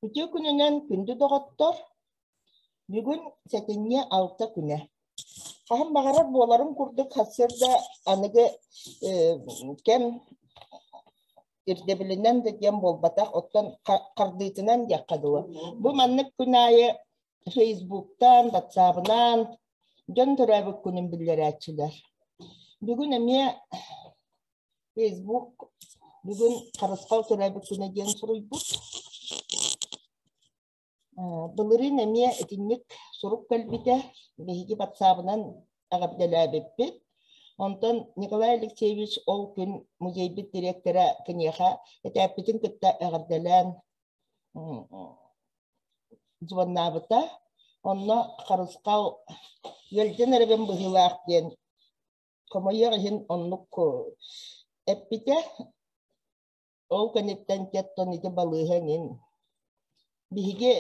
Үтүө күнүнэн күндү доҕоттор! Бүгүн сэтинньи алта күнэ. Хаһан баҕарар буоларын курдук сарсыарда аныгы кэм ирдэбилинэн да диэн буолбатах, оттон хардыытынан диэххэ дылы. Бу маннык күн аайы Фейсбуктан, Ватсабынан дьон төрөөбүт күнүн биллэрээччилэр. Бүгүн эмиэ Facebook бүгүн Харысхал төрөөбүт күнэ диэн суруйбут. Былырыын эмиэ итинник сурук кэлбитэ. Биһиги батсаабынан эҕэрдэлээбиппит. Онтон Николай Алексеевич ол күн музейбит дириэктэрэ киниэхэ этээппитин кытта эҕэрдэлээн звоннаабыта. Онно Харысхал ыалдьан эрэбин быһыылаах диэн хомойуох иһин оннук эппитэ. Ол кэнниттэн теттон ити балыыһа эҥин. Биһиги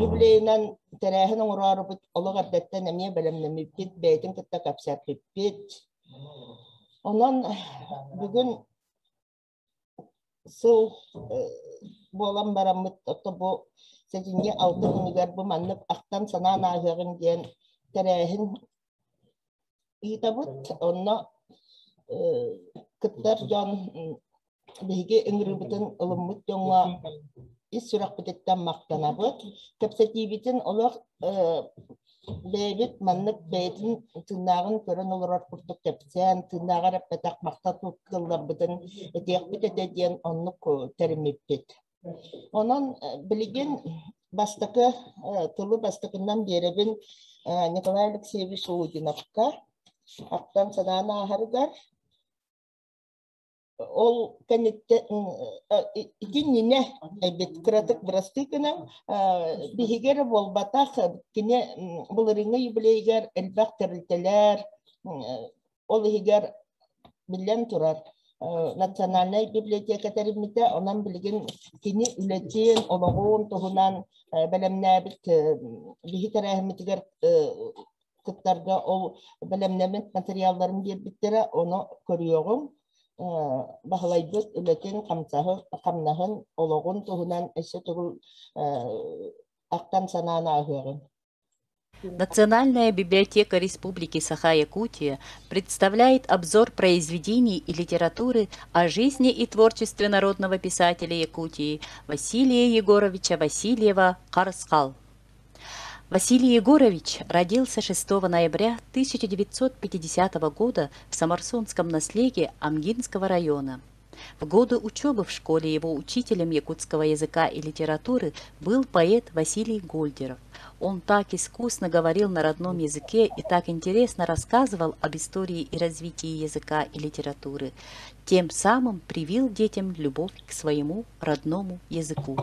юбилейынан тэрээһин оҥороорубут олох эрдэттэн эмиэ бэлэмнэммиппит, бэйэтин кытта кэпсэппиппит. Онон бүгүн сыл буолан бараммыт ото бу сэтинньи алта күнүгэр бу маннык ахтан-санаан ааһыаҕыҥ диэн тэрээһин ыытабыт. Онно кыттар дьон биһиги ыҥырыыбытын ылыммыт дьоҥҥо ис сүрэхпититтэн махтанабыт. Кэпсэтиибитин олох бэйэбит маннык бэйэтин тыыннааҕын көрөн олорор курдук кэпсээн, тыыннааҕар эппэтэх махтал тылларбытын этиэхпит этэ диэн оннук тэриммиппит. Онон билигин бастакы тылы бастакынан биэрэбин Николай Алексеевич Лудиновка ахтан санаан ааһарыгар. Ол кэнниттэн итиннинэ эбит кыратык бырастыы гынан биһиги эрэ буолбатах кини былырыыҥҥы юбилейыгар элбэх тэрилтэлэр ол иһигэр биллэн турар национальнай библиотека тэриммитэ онон билигин кини үлэтин олоҕун туһунан бэлэмнээбит биһи тэрээһиммитигэр кыттарга ол бэлэмнэммит материалларын биэрбиттэрэ, ону көрүөҕүҥ. Баһылайбыт үлэтин, хамнаһын, олоҕун туһунан өссө төгүл ахтан-санаан ааһыаҕыҥ. Национальная библиотека Республики Саха-Якутия представляет обзор произведений и литературы о жизни и творчестве народного писателя Якутии Василия Егоровича Васильева «Харысхал». Василий Егорович родился 6 ноября 1950 года в Самарсонском наслеге Амгинского района. В годы учебы в школе его учителем якутского языка и литературы был поэт Василий Гольдеров. Он так искусно говорил на родном языке и так интересно рассказывал об истории и развитии языка и литературы, тем самым привил детям любовь к своему родному языку.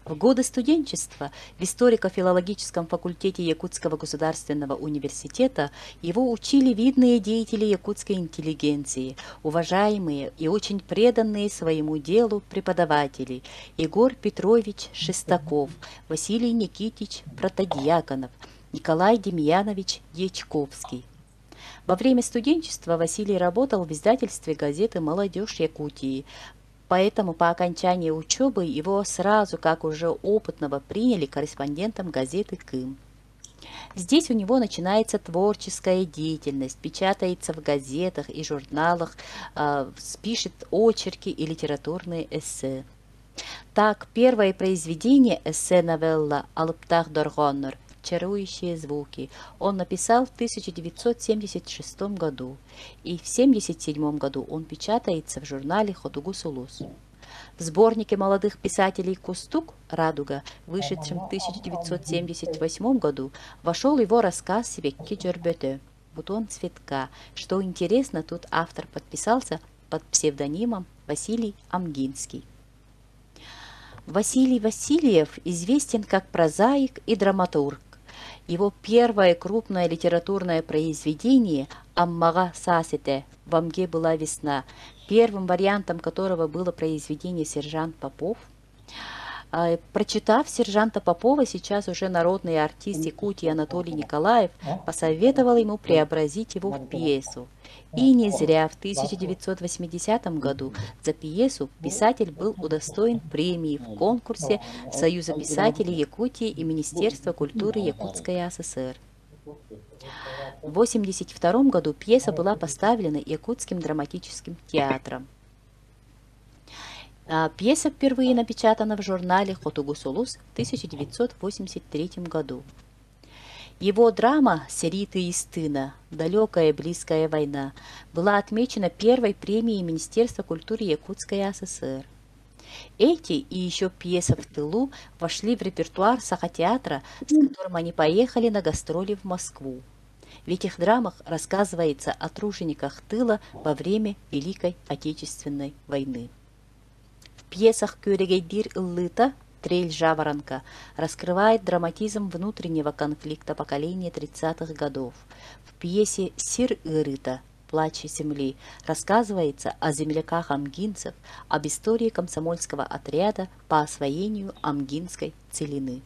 В годы студенчества в историко-филологическом факультете Якутского государственного университета его учили видные деятели якутской интеллигенции, уважаемые и очень преданные своему делу преподаватели Егор Петрович Шестаков, Василий Никитич Протодьяконов, Николай Демьянович Дьячковский. Во время студенчества Василий работал в издательстве газеты «Молодежь Якутии», поэтому по окончании учебы его сразу, как уже опытного, приняли корреспондентом газеты «Кым». Здесь у него начинается творческая деятельность, печатается в газетах и журналах, пишет очерки и литературные эссе. Так, первое произведение эссе-новелла «Алыптаах дорҕооннор. Чарующие звуки» он написал в 1976 году, и в 1977 году он печатается в журнале «Хотугу Сулус». В сборнике молодых писателей «Кустук. Радуга», вышедшем в 1978 году, вошел его рассказ «Сибэкки дьөрбөтө. Бутон цветка». Что интересно, тут автор подписался под псевдонимом Василий Амгинский. Василий Васильев известен как прозаик и драматург. Его первое крупное литературное произведение «Аммаҕа саас этэ. В Амге была весна», первым вариантом которого было произведение «Сержант Попов». Прочитав «Сержанта Попова», сейчас уже народный артист Якутии Анатолий Николаев посоветовал ему преобразить его в пьесу. И не зря в 1980 году за пьесу писатель был удостоен премии в конкурсе Союза писателей Якутии и Министерства культуры Якутской АССР. В 1982 году пьеса была поставлена Якутским драматическим театром. Пьеса впервые напечатана в журнале «Хотугу Сулус» в 1983 году. Его драма «Сэрии тыйыс тыына. Далекая близкая война» была отмечена первой премией Министерства культуры Якутской АССР. Эти и еще пьесы в тылу вошли в репертуар Сахатеатра, с которым они поехали на гастроли в Москву. В этих драмах рассказывается о тружениках тыла во время Великой Отечественной войны. В пьесах Күөрэгэйдиир ыллыыта «Трель жаворонка» раскрывает драматизм внутреннего конфликта поколения 30-х годов. В пьесе «Сир ыарыыта» «Плач земли» рассказывается о земляках амгинцев, об истории комсомольского отряда по освоению Амгинской целины.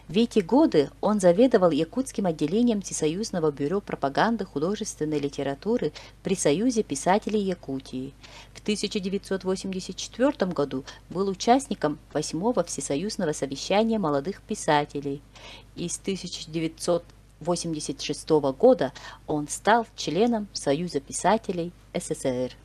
В эти годы он заведовал якутским отделением Всесоюзного бюро пропаганды художественной литературы при Союзе писателей Якутии. В 1984 году был участником 8-го Всесоюзного совещания молодых писателей. И с 1986 года он стал членом Союза писателей СССР.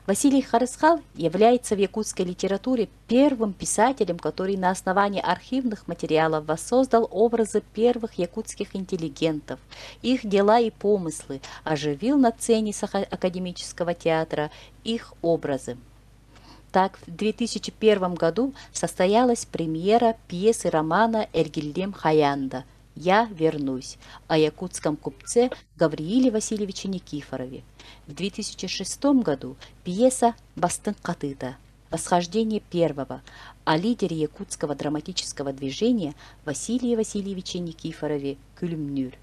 Василий Харысхал является в якутской литературе первым писателем, который на основании архивных материалов воссоздал образы первых якутских интеллигентов, их дела и помыслы, оживил на сцене академического театра их образы. Так, в 2001 году состоялась премьера пьесы романа «Эргиллиэм хайаан да» «Я вернусь» о якутском купце Гаврииле Васильевиче Никифорове. В 2006 году пьеса «Бастыҥ хатыыта. Восхождение первого» о лидере якутского драматического движения Василии Васильевиче Никифорове Күлүмнүүр.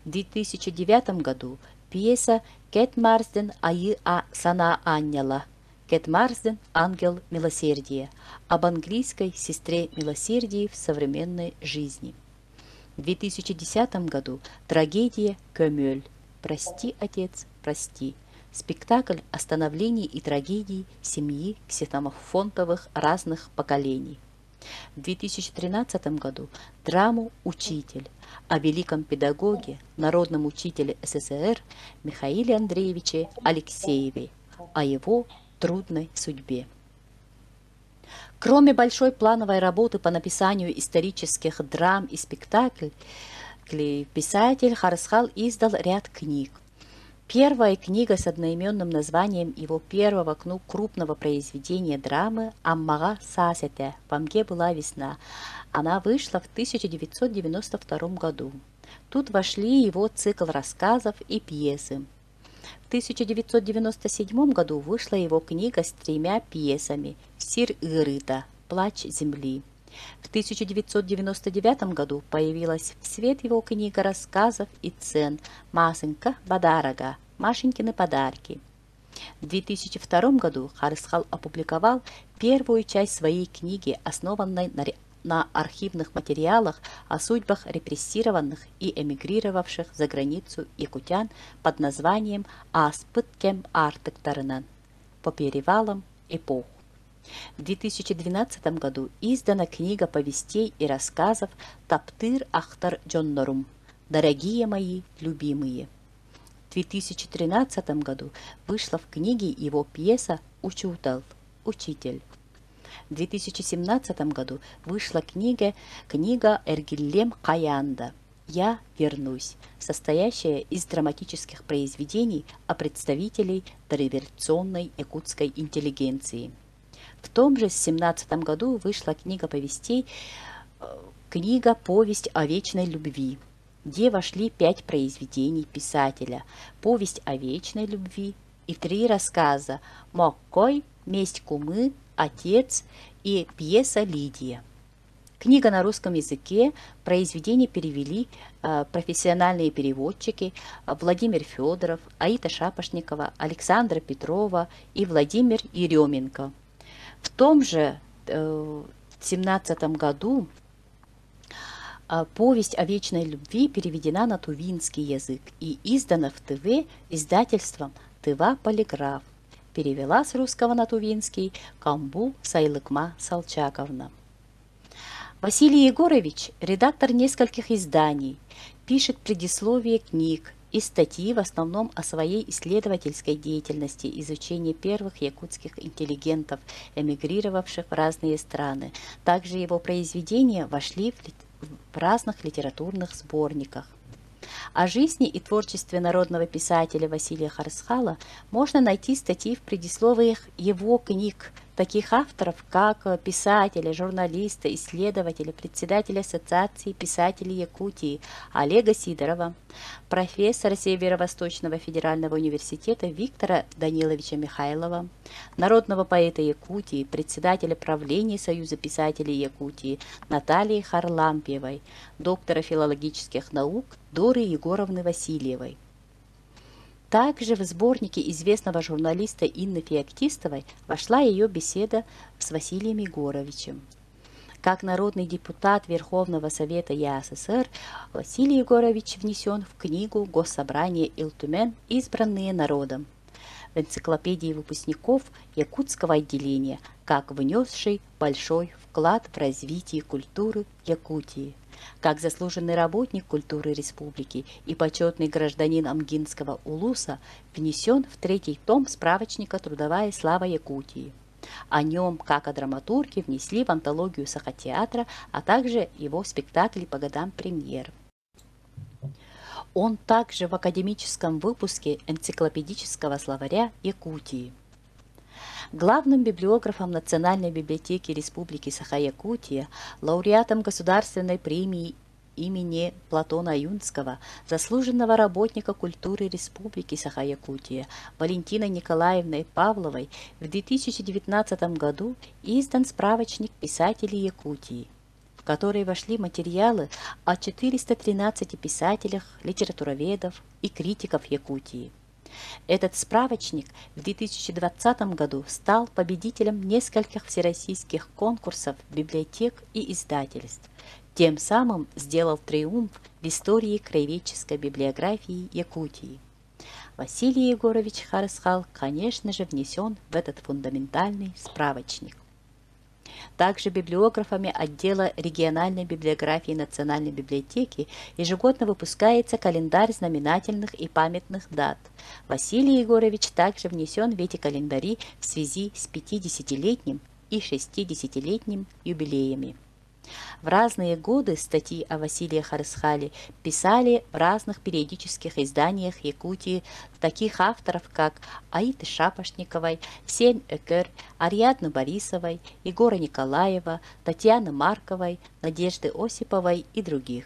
В 2009 году пьеса «Кэт Марсден Айыы санаа аанньала» Кэт Марсден «Ангел милосердия» об английской сестре милосердии в современной жизни. В 2010 году трагедия «Көмүөл. Прости, отец, прости». Спектакль о становлении и трагедии семьи Ксенофонтовых разных поколений. В 2013 году драму «Учитель» о великом педагоге, народном учителе СССР Михаиле Андреевиче Алексееве, о его трудной судьбе. Кроме большой плановой работы по написанию исторических драм и спектаклей, писатель Харысхал издал ряд книг. Первая книга с одноименным названием его первого крупного произведения драмы «Аммаҕа саас этэ. В Амге была весна». Она вышла в 1992 году. Тут вошли его цикл рассказов и пьесы. В 1997 году вышла его книга с тремя пьесами «Сир ыарыыта. Плач земли». В 1999 году появилась в свет его книга рассказов и сцен «Маасыҥка бадаарага. Машенькины подарки». В 2002 году Харысхал опубликовал первую часть своей книги, основанной на архивных материалах о судьбах репрессированных и эмигрировавших за границу якутян под названием «Ааспыт кэм аартыктарынан» по перевалам эпох. В 2012 году издана книга повестей и рассказов «Таптыыр ахтар дьоннорум. Дорогие мои любимые». В 2013 году вышла в книге его пьеса «Учуутал. Учитель». В 2017 году вышла книга «Эргиллиэм хайаан да. Я вернусь», состоящая из драматических произведений о представителей дореволюционной якутской интеллигенции. В том же 17 году вышла книга повестей, книга «Повесть о вечной любви», где вошли пять произведений писателя «Повесть о вечной любви» и три рассказа «Моккой», «Месть кумы», «Отец» и пьеса «Лидия». Книга на русском языке, произведения перевели профессиональные переводчики Владимир Федоров, Аита Шапошникова, Александра Петрова и Владимир Еременко. В том же 17 году Повесть о вечной любви переведена на тувинский язык и издана в ТВ издательством «Тыва Полиграф». Перевела с русского на тувинский Камбу Сайлыкма Салчаковна. Василий Егорович – редактор нескольких изданий, пишет предисловие книг и статьи в основном о своей исследовательской деятельности, изучении первых якутских интеллигентов, эмигрировавших в разные страны. Также его произведения вошли в разных литературных сборниках. О жизни и творчестве народного писателя Василия Харысхала можно найти статьи в предисловиях его книг таких авторов, как писателя, журналиста, исследователя, председателя Ассоциации писателей Якутии Олега Сидорова, профессора Северо-Восточного федерального университета Виктора Даниловича Михайлова, народного поэта Якутии, председателя правления Союза писателей Якутии Натальи Харлампьевой, доктора филологических наук Доры Егоровны Васильевой. Также в сборнике известного журналиста Инны Феоктистовой вошла ее беседа с Василием Егоровичем. Как народный депутат Верховного Совета ЯССР Василий Егорович внесен в книгу Госсобрания Ил Түмэн «Избранные народом» в энциклопедии выпускников Якутского отделения, как внесший большой вклад в развитие культуры Якутии. Как заслуженный работник культуры республики и почетный гражданин Амгинского улуса внесен в третий том справочника «Трудовая слава Якутии». О нем, как о драматурге, внесли в антологию Сахатеатра, а также его спектакли по годам премьер. Он также в академическом выпуске энциклопедического словаря Якутии. Главным библиографом Национальной библиотеки Республики Саха-Якутия, лауреатом Государственной премии имени Платона Ойунского, заслуженного работника культуры Республики Саха-Якутия Валентиной Николаевной Павловой в 2019 году издан справочник писателей Якутии, в который вошли материалы о 413 писателях, литературоведов и критиков Якутии. Этот справочник в 2020 году стал победителем нескольких всероссийских конкурсов библиотек и издательств, тем самым сделал триумф в истории краеведческой библиографии Якутии. Василий Егорович Харысхал, конечно же, внесен в этот фундаментальный справочник. Также библиографами отдела региональной библиографии Национальной библиотеки ежегодно выпускается календарь знаменательных и памятных дат. Василий Егорович также внесен в эти календари в связи с 50-летним и 60-летним юбилеями. В разные годы статьи о Василии Харысхале писали в разных периодических изданиях Якутии таких авторов, как Аиты Шапошниковой, Сен Экер, Ариадны Борисовой, Егора Николаева, Татьяны Марковой, Надежды Осиповой и других.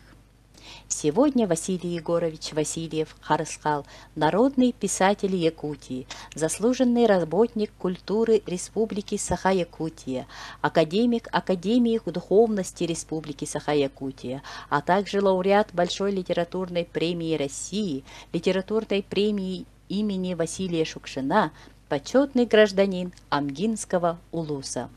Сегодня Василий Егорович Васильев Харысхал – народный писатель Якутии, заслуженный работник культуры Республики Саха-Якутия, академик Академии духовности Республики Саха-Якутия, а также лауреат Большой литературной премии России, литературной премии имени Василия Шукшина, почетный гражданин Амгинского улуса.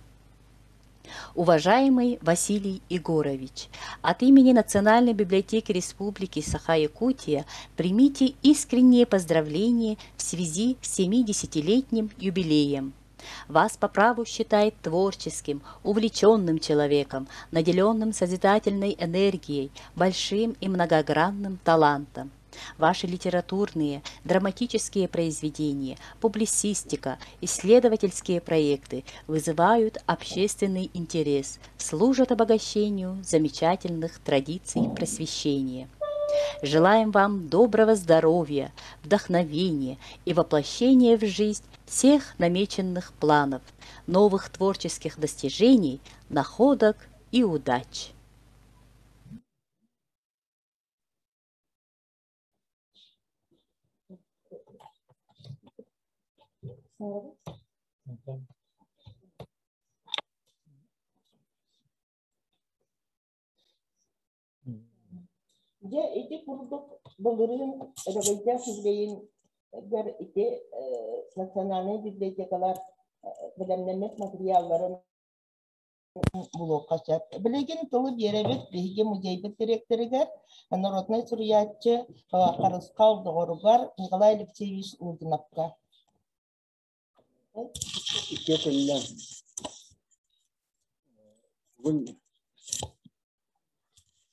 Уважаемый Василий Егорович, от имени Национальной библиотеки Республики Саха-Якутия примите искренние поздравления в связи с 70-летним юбилеем. Вас по праву считает творческим, увлеченным человеком, наделенным созидательной энергией, большим и многогранным талантом. Ваши литературные, драматические произведения, публицистика, исследовательские проекты вызывают общественный интерес, служат обогащению замечательных традиций просвещения. Желаем вам доброго здоровья, вдохновения и воплощения в жизнь всех намеченных планов, новых творческих достижений, находок и удач. Дьэ ити курдук былырыын Өрөгөйдөөх юбилейин ити национальнай библиотекалар бэлэмнэммит материалларын Булуохха сөп. Билигин тылы биэрэбит биһиги музейбыт дириэктэригэр, народнай суруйааччы Харысхал доҕоругар Николай Алексеевич Лугиновка. Үтүө күнүнэн. Бүгүн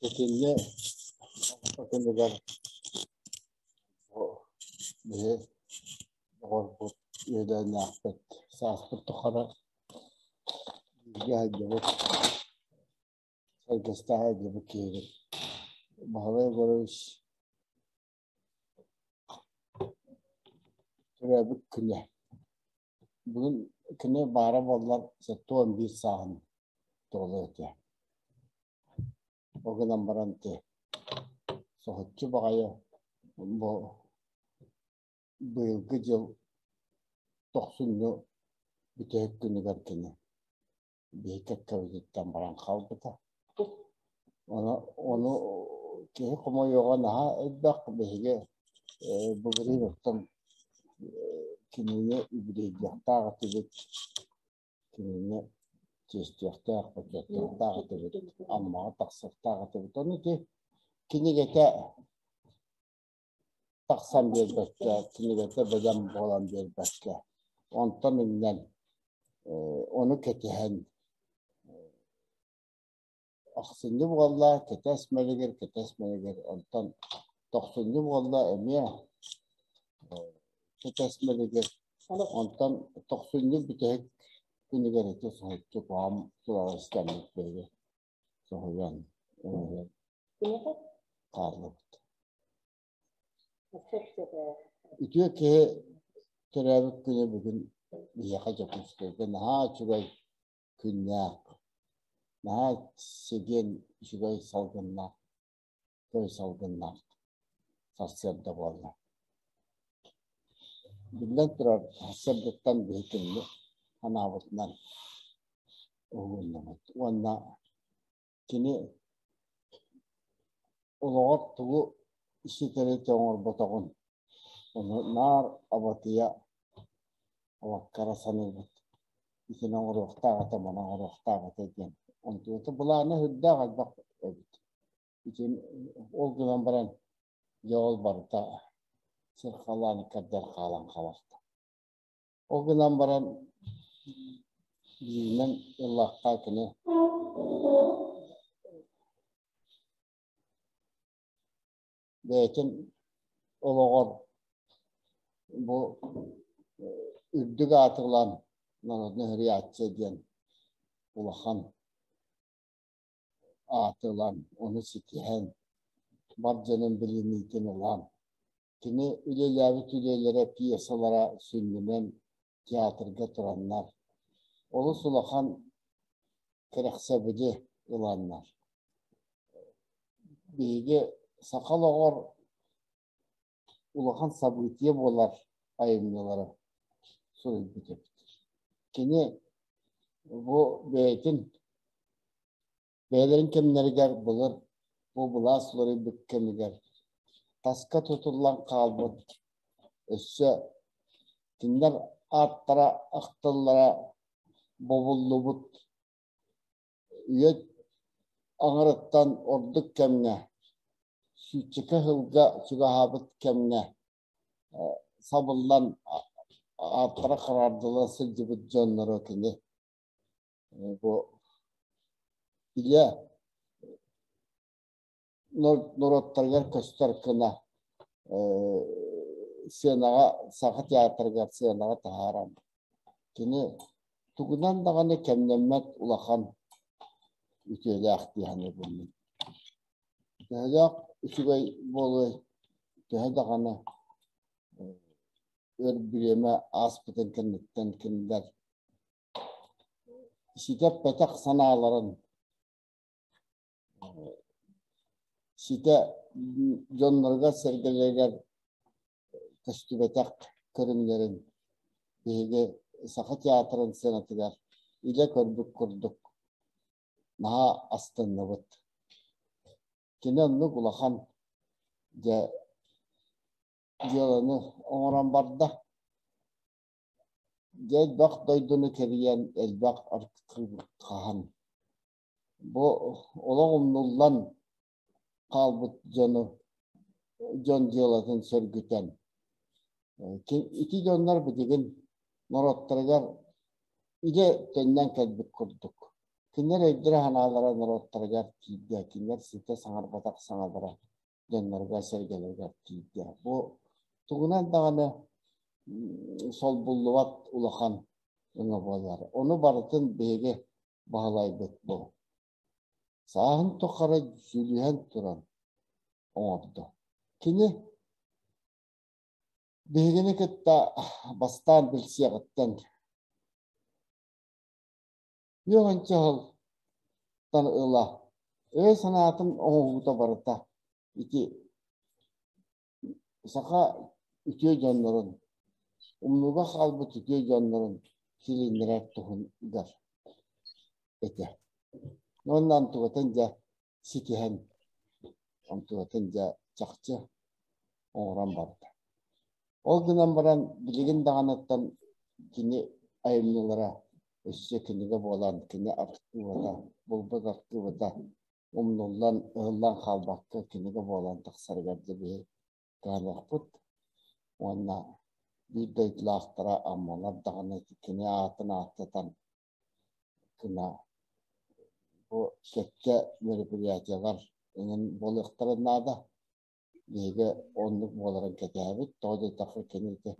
итиннэ күнүгэр биһи доҕорбут үөлээннээхпит сааспыт тухары бииргэ сылдьыбыт, сэргэстэһэ сылдьыбыт киһибит Баһылай Егорович Төрөөбүт күнэ. Бүгүн кини баара буоллар 71 сааһын туолуо этэ. Ол гынан баран ити соһуччу баҕайы бу быйылгы дьыл тохсунньу бүтэһик күнүгэр кини биһи кэккэбититтэн баран хаалбыта. Ону, ону киһи хомойуоҕа наһаа элбэх биһиги былырыын оттон кинини үбүлүөйдүөхтээх этибит, кинини чиэстиэхтээх, бочуоттуохтаах этибит, Аммаҕа тахсыахтаах этибит. Ону ити кинигэтэ тахсан биэрбэккэ, кинигэтэ бэлэм буолан биэрбэккэ, онтон иҥнэн ону кэтэһэн ахсынньы буолла, кэтэс мэлигир, кэтэс мэлигир, онтон тохсунньу буолла эмиэ кэтэс мэлигир, онтон тохсунньу бүтэһик күнүгэр ити соһуччу куһаҕан сураҕы истэммит биһиги соһуйан хааллыбыт. Үтүө киһи төрөөбүт күнэ бүгүн биһиэхэ Дьокуускайга наһаа үчүгэй күннээх, наһаа сэгиэн үчүгэй салгыннаах, көй салгыннаах сарсыарда буолла. Биллэн турар, сарсыардаттан биһи кинини санаабытынан уһугуннубут уонна кини олоҕор тугу ситэри оҥорботоҕун, ону наар абатыйа абаккара саныыбыт. Итини оҥоруохтаах этэ, маны оҥоруохтаах этэ диэн. Онтугута былаана сүрдээх элбэх эбит. Итин ол гынан баран дьэ ол барыта сир халаан иккэрдэр хаалан халахта. Ол гынан баран бииринэн ыллахха кини бэйэтин олоҕор бу үрдүк ааты ылан народнай суруйааччы диэн улахан ааты ылан, ону ситиһэн, бар дьонун билиниитин ылан, кини үлэлээбит үлэлэрэ, пьесалара сүнньүнэн театрга тураннар, олус улахан кэрэхсэбили ыланнар. Биһиги саха олоҕор улахан событие буолар айымньылары суруйбут эбит. Кини бу бэйэтин бэйэлэрин кэмнэригэр былыр бу былаас уларыйбыт кэмигэр таска тутуллан хаалбыт өссө кинилэр ааттара ахтыллара бобуллубут үйэ аҥарыттан ордук кэмҥэ сүүсчэкэ сылга чугаһаабыт кэмҥэ сабыллан ааттара хараардыла сылдьыбыт дьонноро кини бу илэ норуоттарыгар көстөр гына сценаҕа Саха театрыгар сценаҕа таһааран кини тугунан даҕаны кэмнэммэт улахан үтүөлээх дии саныыбын мин. Төһөлөөх үчүгэй буолуой, төһө даҕаны өр бириэмэ ааспытын кэнниттэн кинилэр ситэ эппэтэх санааларын ситэ дьонноругар-сэргэлэригэр көстүбэтэх көрүҥнэрин биһиги Саха театрын сценатыгар илэ көрбүт курдук наһаа астынныбыт. Кини оннук улахан дьэ дьыаланы оҥорон барда. Дьэ элбэх дойдуну кэрийэн, элбэх архыып хаһан. Бу олох умнуллан хаалбыт дьону дьон дьыалатын сөргүтэн ити дьоннор билигин норуоттарыгар илэ төннөн кэлбит курдук. Кинилэр өйдөрө-санаалара норуоттарыгар тиийдэ, кинилэр ситэ саҥарбатах саҥалара дьонноругар-сэргэлэригэр тиийдэ. Бу тугунан даҕаны солбуллубат улахан өҥө буолар. Ону барытын биһиги баһылайбыт бу. Сааһын тухары дьүлүһэн туран оҥордо. Кини биһигини кытта бастаан билсиэҕиттэн үөҕүнчэ сылтан ыла өй-санаатын оҥоһуута барыта ити саха үтүө дьоннорун, умнууга хаалбыт үтүө дьоннорун силиннэрэр туһугар этэ. Уонна онтугатын дьэ ситиһэн, онтугатын дьэ чахчы оҥорон барда. Ол гынан баран билигин даҕаныттан кини айымньылара өссө кинигэ буолан кини архыыбата, булбут архыыбата умнуллан, ыһыллан хаалбакка кинигэ буолан тахсарыгар дьэ кыһаныахпыт уонна биир дойдулаахтара Аммалар даҕаны кини аатын ааттатан гына бу кэккэ мероприятиелар эҥин буолуохтарын наада. Биһиги оннук буоларын кэтэһэбит. Тоҕо диэтэххэ кини ити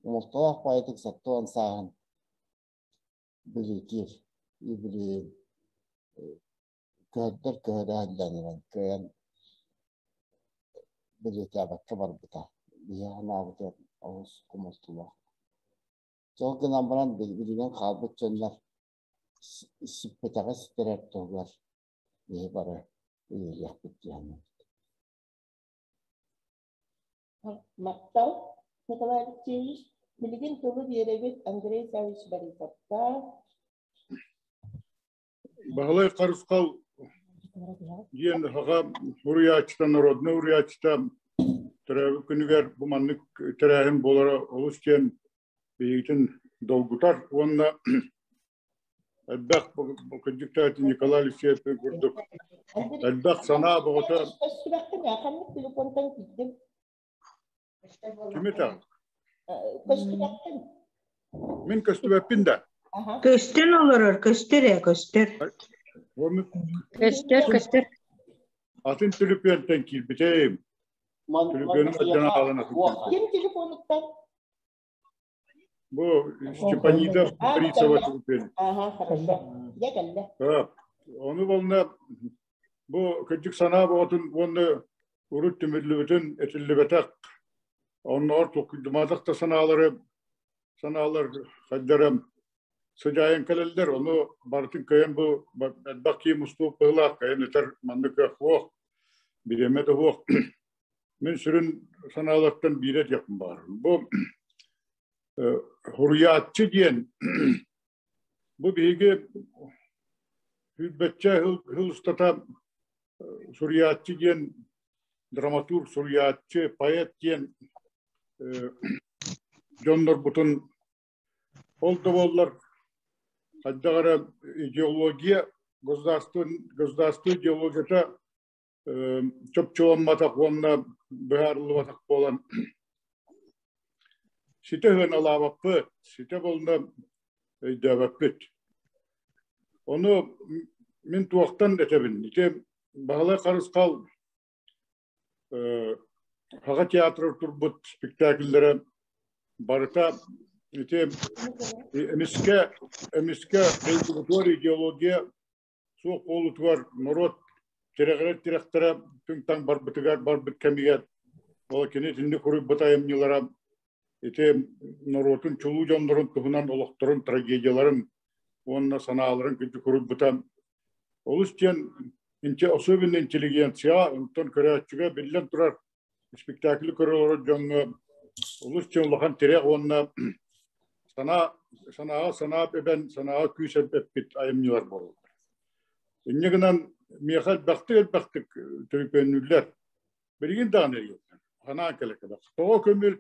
умулталаах баайытык саттуон сааһын билиитиир, юбилейын көһөрдөр көһөрө кыайан бэлиэтээбэккэ барбыта. Биһиги санаабытыгар олус хомолтолоох. Ол гынан баран билигин хаалбыт дьоннор сиппэтэҕи ситэрэр туһугар биһи бары үлэлиэхпит диэн. Махтал, Николай Алексеевич. Билигин тылы биэрэбит Андрей Саввич Борисовка. Баһылай Харысхал диэн саха суруйааччыта, народнай уруйааччыта төрөөбүт күнүгэр бу маннык тэрээһин буолара олус диэн биһигитин долгутар уонна элбэх кырдьыктаах Николай Алексеевич курдук элбэх санаа бөҕөтө. Ханнык телефонтан киирдим? Кими этэҕин? Көстүбэппин. Мин көстүбэппин да. Көстөн олорор, көстөр ээ, көстөр. Көстөр, көстөр. Атын түлүпүөнтэн киирбитим. Түлүпүөнүм аттан аалан атын. Ким телефонуттан? Бу Степанида Борисова түлүпүөн. Ага, хорошо. Дьэ кэллэ. Ону болна бу кырдьык санаа боҕотун уонна урут түмүллүбүтүн этиллибэтэх оннооҕор толкуйдуматах да санаалары санаалар хайдара сыдьаайан кэлэллэр, ону барытын кыайан бу элбэх киһи мустубут быһыылаах, кыайан этэр маннык кыах суох, бириэмэ да суох. Мин сүрүн санаалартан биирэ диэхпин баҕарабын. Бу суруйааччы диэн бу биһиги сүүрбэччэ сыл устата суруйааччы диэн драматург, суруйааччы, поэт диэн дьоннорбутун ол да буоллар хайдах эрэ идеология государство государство идеологията чопчуламматах уонна быһаарыллыбатах буолан ситэ сыаналаабаппыт, ситэ буолна өйдөөбөппүт. Ону мин туохтан этэбин? Ити Баһылай Харысхал Саха театрыгар турбут спектакльлэрэ барыта ити эмискэ эмискэ дойдубутугар идеология суох буолуутугар норуот тирэҕирэр тирэхтэрэ түҥ-таҥ барбытыгар барбыт кэмигэр ол кини итинник суруйбут айымньылара ити норуотун чулуу дьоннорун туһунан олохторун трагедияларын уонна санааларын күндү суруйбута олус диэн особенно интеллигенцияҕа онтон көрөөччүгэ биллэн турар спектаклы көрө олорор дьоҥҥо олус диэн улахан тирэх уонна санаа санааҕа санаа эбэн санааҕа күүс эппит айымньылар буолаллар. Инньэ гынан миэхэ элбэхтик элбэхтик төлөпүөннүүллэр. Билигин даҕаны эрийэллэр. Санаан кэлэ кэлэ. Тоҕо көмүөл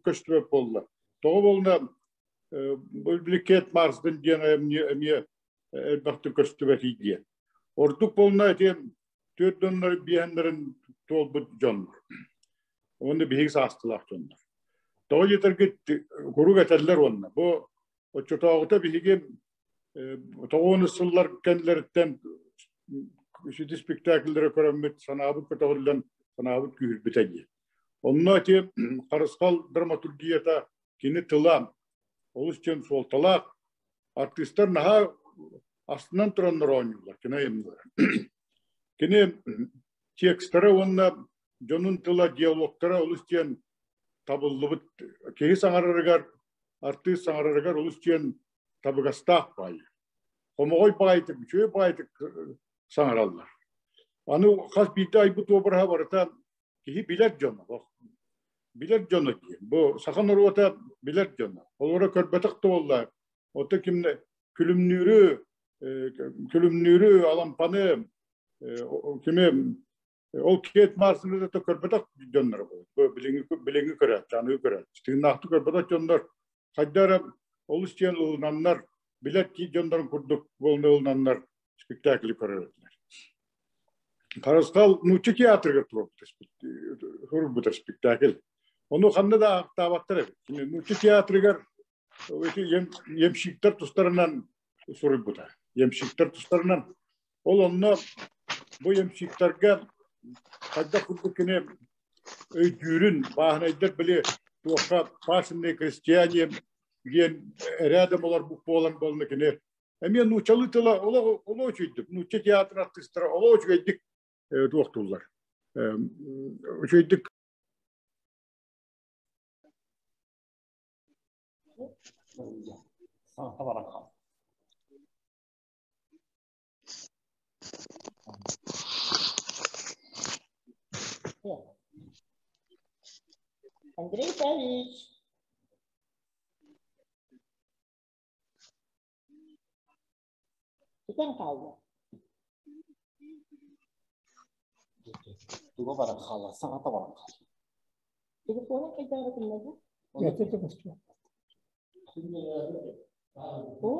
көстүбэт буолла? Тоҕо буолла Бликет Марсден диэн айымньы эмиэ элбэхтик көстүбэтий диэн. Ордук буолна ити түөрт доннор биэһэннэрин туолбут дьоннор. Уонна биһиги саастылаах дьоннор. Тоҕо диэтэргит куруук этэллэр уонна бу оччотооҕута биһиги тоҕуону сыллар кэннилэриттэн сүдү спектакльлэри көрөммүт санаабыт көтөҕүллэн санаабыт күүһүрбүтэ дии. Онно ити Харысхал драматургията кини тыла олус диэн суолталаах. Артыыстар наһаа астынан тураннар оонньууллар кини айымньылара. Кини текстара уонна дьонун тыла, диалогтара олус диэн табыллыбыт. Киһи саҥарарыгар, артыыс саҥарарыгар олус диэн табыгастаах баайы. Хомоҕой баайытык, үчүгэй баайытык саҥараллар. Аны хас биирдии айбыт уобараһа барыта киһи билэр дьоно. Билэр дьоно диэн. Бу саха норуота билэр дьоно. Олоро көрбөтөх да буолла. Ото кимне күлүмнүүрү, күлүмнүүрү, алампаны, кими ол Кейт Марсны да көрбөтөх дьоннор бу билиҥҥи билиҥҥи көрөөччү, аныгы көрөөччү. Тыыннаахтык көрбөтөх дьоннор хайда эрэ олус диэн ылынаннар, билэр дьоннорун курдук буолан ылынаннар спектакли көрөр этилэр. Харысхал нуучча театрыгар туруорбута спектакль. Ону ханна да аахтаабаттар эбит. Нуучча театрыгар эти ямщиктар тустарынан суруйбута. Ямщиктар тустарынан. Ол онно бу ямщиктарга хайдах курдук кини өйдүүрүн, бааһынайдар били туохха пашенные крестьяне диэн рядом олорбут буолан буолна кини эмиэ нууччалыы тыла олох олох үчүгэйдик нуучча театр артыыстара олох үчүгэйдик туохтууллар үчүгэйдик Андрей Савич. Сүтэн хаалла. Туга баран хаалла, саҥата баран хаалла. Телефонун хайдаабытын бу? Бу?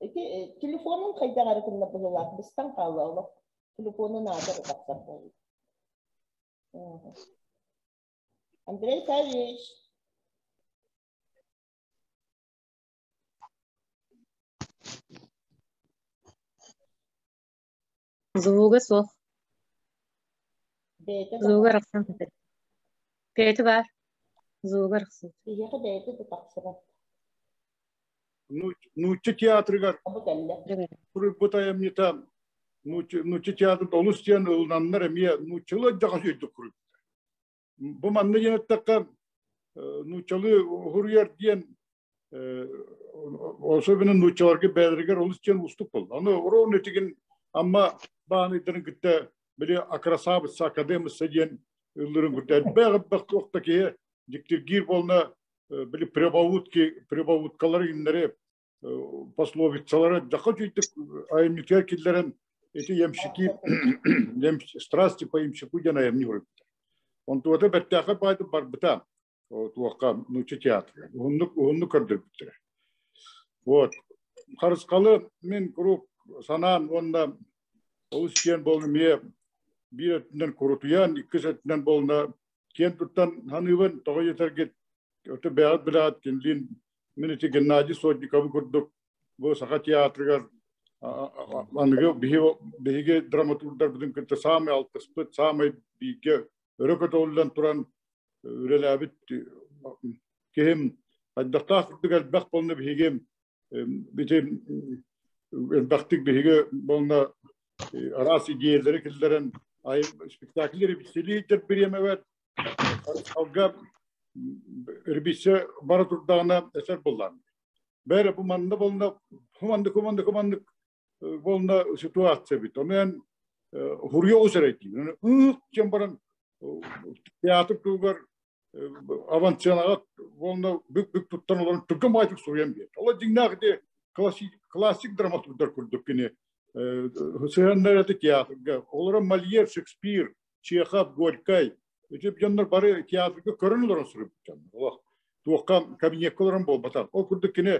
Ити телефонун хайдах эрэ гынна быһыылаах быстан хаалла олох телефонун аата эрэ тахсар буолла. Андрей Савич. Звуга суох. Бэйэтэ Звуга арахсан сытар. Бэйэтэ баар. Звуга арахсан. Биһиэхэ бэйэтэ да тахсыбат. Нуучча театрыгар Бу кэллэ. суруйбут айымньыта нуучча театрын олус диэн ылынаннар эмиэ нууччалыы дьаҕас өйдүк суруйбуттар. Бу манна диэн эттэххэ нууччалыы уһуруйар диэн особенно нууччаларга бэйэлэригэр олус диэн уустук буолла. Аны ровно итигин Амма бааныйдарын кытта били акрасаабытса академисса диэн ыллырын кытта элбэх элбэх туох да киһи дьиктиргиир буолна били прибаутки прибауткалары иннэри пословицалары дьаха үчүйдүк айымньытыгар киллэрэн ити ямщики страсти по ямщику диэн айымньы суруйбута. Онтуота бэртээхэй баайдык барбыта туохха нуучча театрга уһуннук уһуннук көрдөрбүттэрэ. Вот. Харысхалы мин куруук санаан уонна олус киэн буолла эмиэ биир өттүнэн курутуйан, иккис өттүнэн буолна киэн туттан саныыбын тоҕо диэтэргит өтө бэйэҕит билэҕит кинилиин мин ити Геннадий Сотниковы курдук бу Саха театрыгар аныгы биһиги драматурдарбытын кытта саамай алтыспыт, саамай бииргэ өрө көтөҕүллэн туран үлэлээбит киһим хайдахтаах курдук элбэх буолна биһиги ити элбэхтик биһиги буолна араас идиэйэлэри киллэрэн спектакль репетициялиир бириэмэбэр алга репетиция бара турдаҕына эсэр буллаан бэрэ бу манна болна хуманнык хуманнык хуманнык болна ситуация бит онон хуруйа усэрэй диин ыык диэн баран театр тугар Авансценаҕа уонна бүк-бүк туттан олорон түргэн баҕайытык суруйан биэрдэ. Ол дьиҥнээх ити классик драматурдар курдук кини сыһыаннар это театрга. Олорон Мольер, Шекспир, Чехов, Горькай ити дьоннор бары театрга көрөн олорон суруйбут дьоннор. Олох туохха кабинекка олорон буолбатах. Ол курдук кини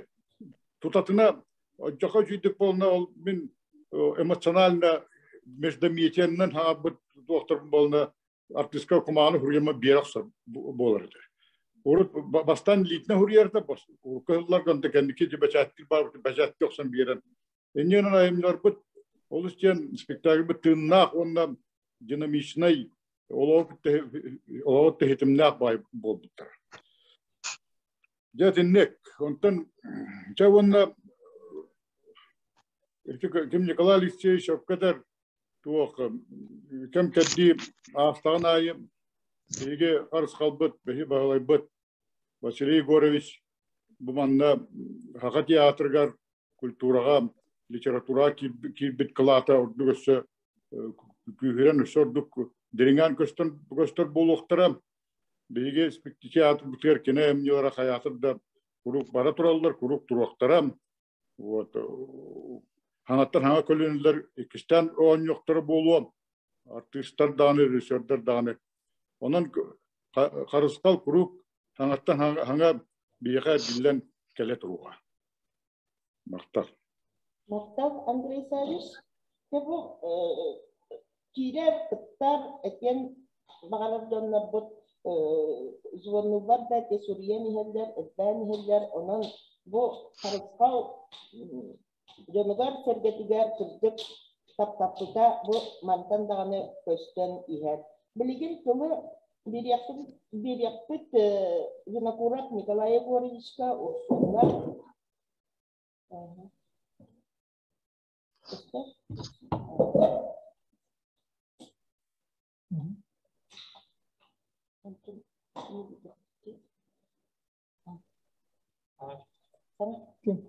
тутатына Дьоха үчүйдүк буолна ол мин эмоционально междометиянан хаабыт туохтарбын буолна артистка кумааны хуруйама биэрэ охсор буолар этэ. Урут бастаан литне хуруйарда урукку сылларга онто кэнники бэчээттир баар бэчээтти охсон биэрэн. Иннинэн айымньыларбыт олус диэн спектакльбыт тыыннаах уонна динамичнай олоҕу тэһитимнээх баай буолбуттар. Дьэ итинник. Онтон дьэ уонна ким Николай Алексеевич Өккөтөр туох кэм кэрдии аастаҕын аайы биһиги харысхалбыт, биһи баһылайбыт Василий Егорович бу манна Саха театрыгар культураҕа, литератураҕа киирбит кылаата ордук өссө күүһүрэн өссө ордук дириҥээн көстөн көстөр буолуохтара. Биһиги театрбытыгар кини айымньылара хайаатар да куруук бара тураллар, куруук туруохтара. Вот хаҥаттан хаҥа көлүөнэлэр иккистээн оонньуохтара буолуо. Артыыстар даҕаны, режиссердар даҕаны. Онон Харысхал куруук хаҥаттан хаҥа биһиэхэ биллэн кэлэ туруоҕа. Махтал. Махтал, Андрей Савич. Дьэ бу киирэр, кыттар, этиэн баҕарар дьоннорбут звоннуллар да те суруйан иһэллэр, элбээн иһэллэр. Онон бу Харысхал дьонугар-сэргэтигэр кырдьык таптаппыта бу мантан даҕаны көстөн иһэр. Билигин тылы биэриэхпит, биэриэхпит Винокуров Николай Егоровичка Урсунна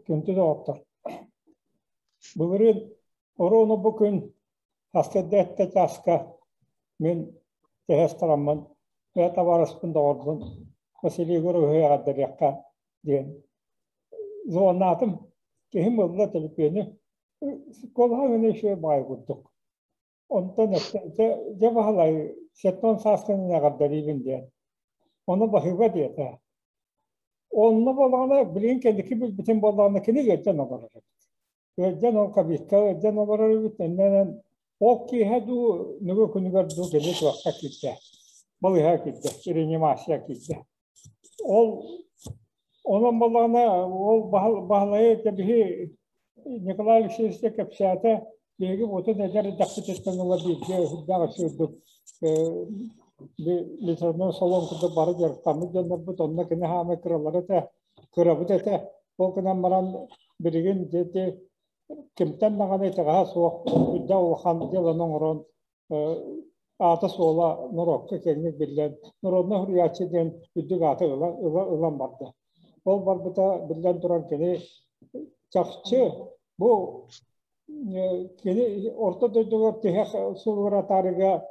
Күндү доҕоттор! Былырыын оруону бу күн сарсыарда эрдэ чааска мин тэһэ астараммын бэйэ табаарыспын доҕорбун Василий Егоровиһы эҕэрдэлиэххэ диэн звоннаатым. Киһим ылла төлөпүөнү куолаһа гына үчүгэй баҕайы курдук. Онтон дьэ, дьэ Баһылай, сэттэ сааскын эҕэрдэлиибин диэн. Ону баһыыба диэтэ. Онно буоллаҕына, билигин кэнники билбитим буоллаҕына, кини ыалдьан олорор эбит. Ыалдьан ол кабинкка ыалдьан олорор эбит. Иннинэн ол киэһэ дуу, нөҥүө күнүгэр дуу кини туохха киирдэ. Балыыһаҕа киирдэ, реанимация киирдэ. Ол онон буоллаҕына, ол Баһылайы кэбиһи Николай Алексеевич кэпсээтэ, биһиги отун эдэр эрдэхпититтэн ыла бииргэ үрдээх үчүгэйдик литературнай салон курдук бары дьарыктаммыт дьоннорбут, онно кини хаамай кыралар этэ, кырабыт этэ. Ол гынан баран билигин ити кимтэн даҕаны итэҕэһэ суох үрдээх улахан дьыаланы оҥорон аата-суола норуокка киэҥник биллэн, народнай суруйааччы диэн үрдүк ааты ыла, ылан барда. Ол барбыта биллэн туран кини чахчы бу кини орто дойдуга тиһэх суолугар атаарыга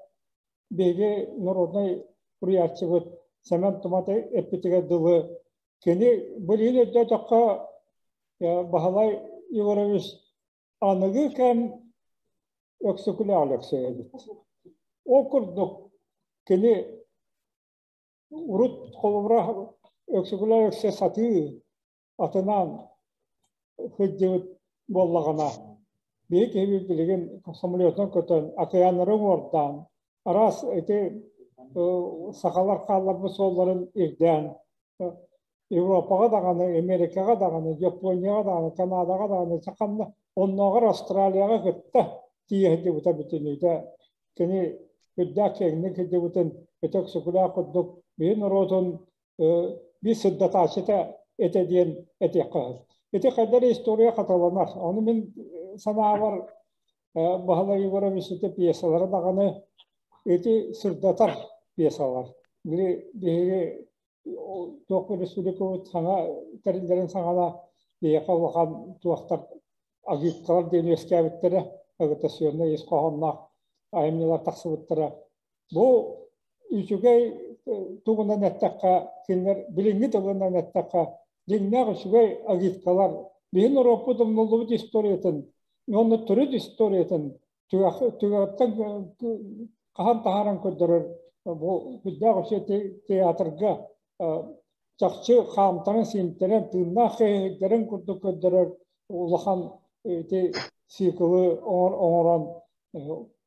биһиги народнай суруйааччыбыт Сэмэн Тумат эппитигэр дылы кини билигин өйдөөтөххө Баһылай Егорович аныгы кэм Өксөкүлээх Өлөксөй эбит. Ол курдук кини урут холобура Өксөкүлээх Өлөксөй сатыы атынан сылдьыбыт буоллаҕына, биһи киһибит билигин самолетунан көтөн, океаннары уҥуордаан, араас ити сахалар хаалларбыт суолларын ирдээн Европаҕа даҕаны, Америкаҕа даҕаны, Японияҕа даҕаны, Канадаҕа даҕаны, ханна оннооҕор Австралияҕа кытта тиийэ сылдьыбыта бүтүннүүтэ кини үрдээх киэҥник сылдьыбытын ити Өксөкүлээх курдук биһи норуотун биир сырдатааччыта этэ диэн этиэххэ сөп. Ити хайдах эрэ история хатыланар. Ону мин санаабар Баһылай Егорович ити пьесалара даҕаны ити сырдатар пьесалар. Били биһиги туох республикабыт саҥа тэриллэрин саҕана биһиэхэ улахан туохтар агиткалар диэн үөскээбиттэрэ агитационнай ис хоһоонноох айымньылар тахсыбыттара. Бу үчүгэй тугунан эттэххэ, кинилэр билиҥҥи тылынан эттэххэ, дьиҥнээх үчүгэй агиткалар биһин норуоппут умнуллубут историятын уонна төрүт историятын түгэҕиттэн хаһан таһааран көрдөрөр бу сүрдээх үчүгэй театрга чахчы хаамтаран сиимтэрэн тыыннаах киһилэрин курдук көрдөрөр улахан ити циклы оҥорон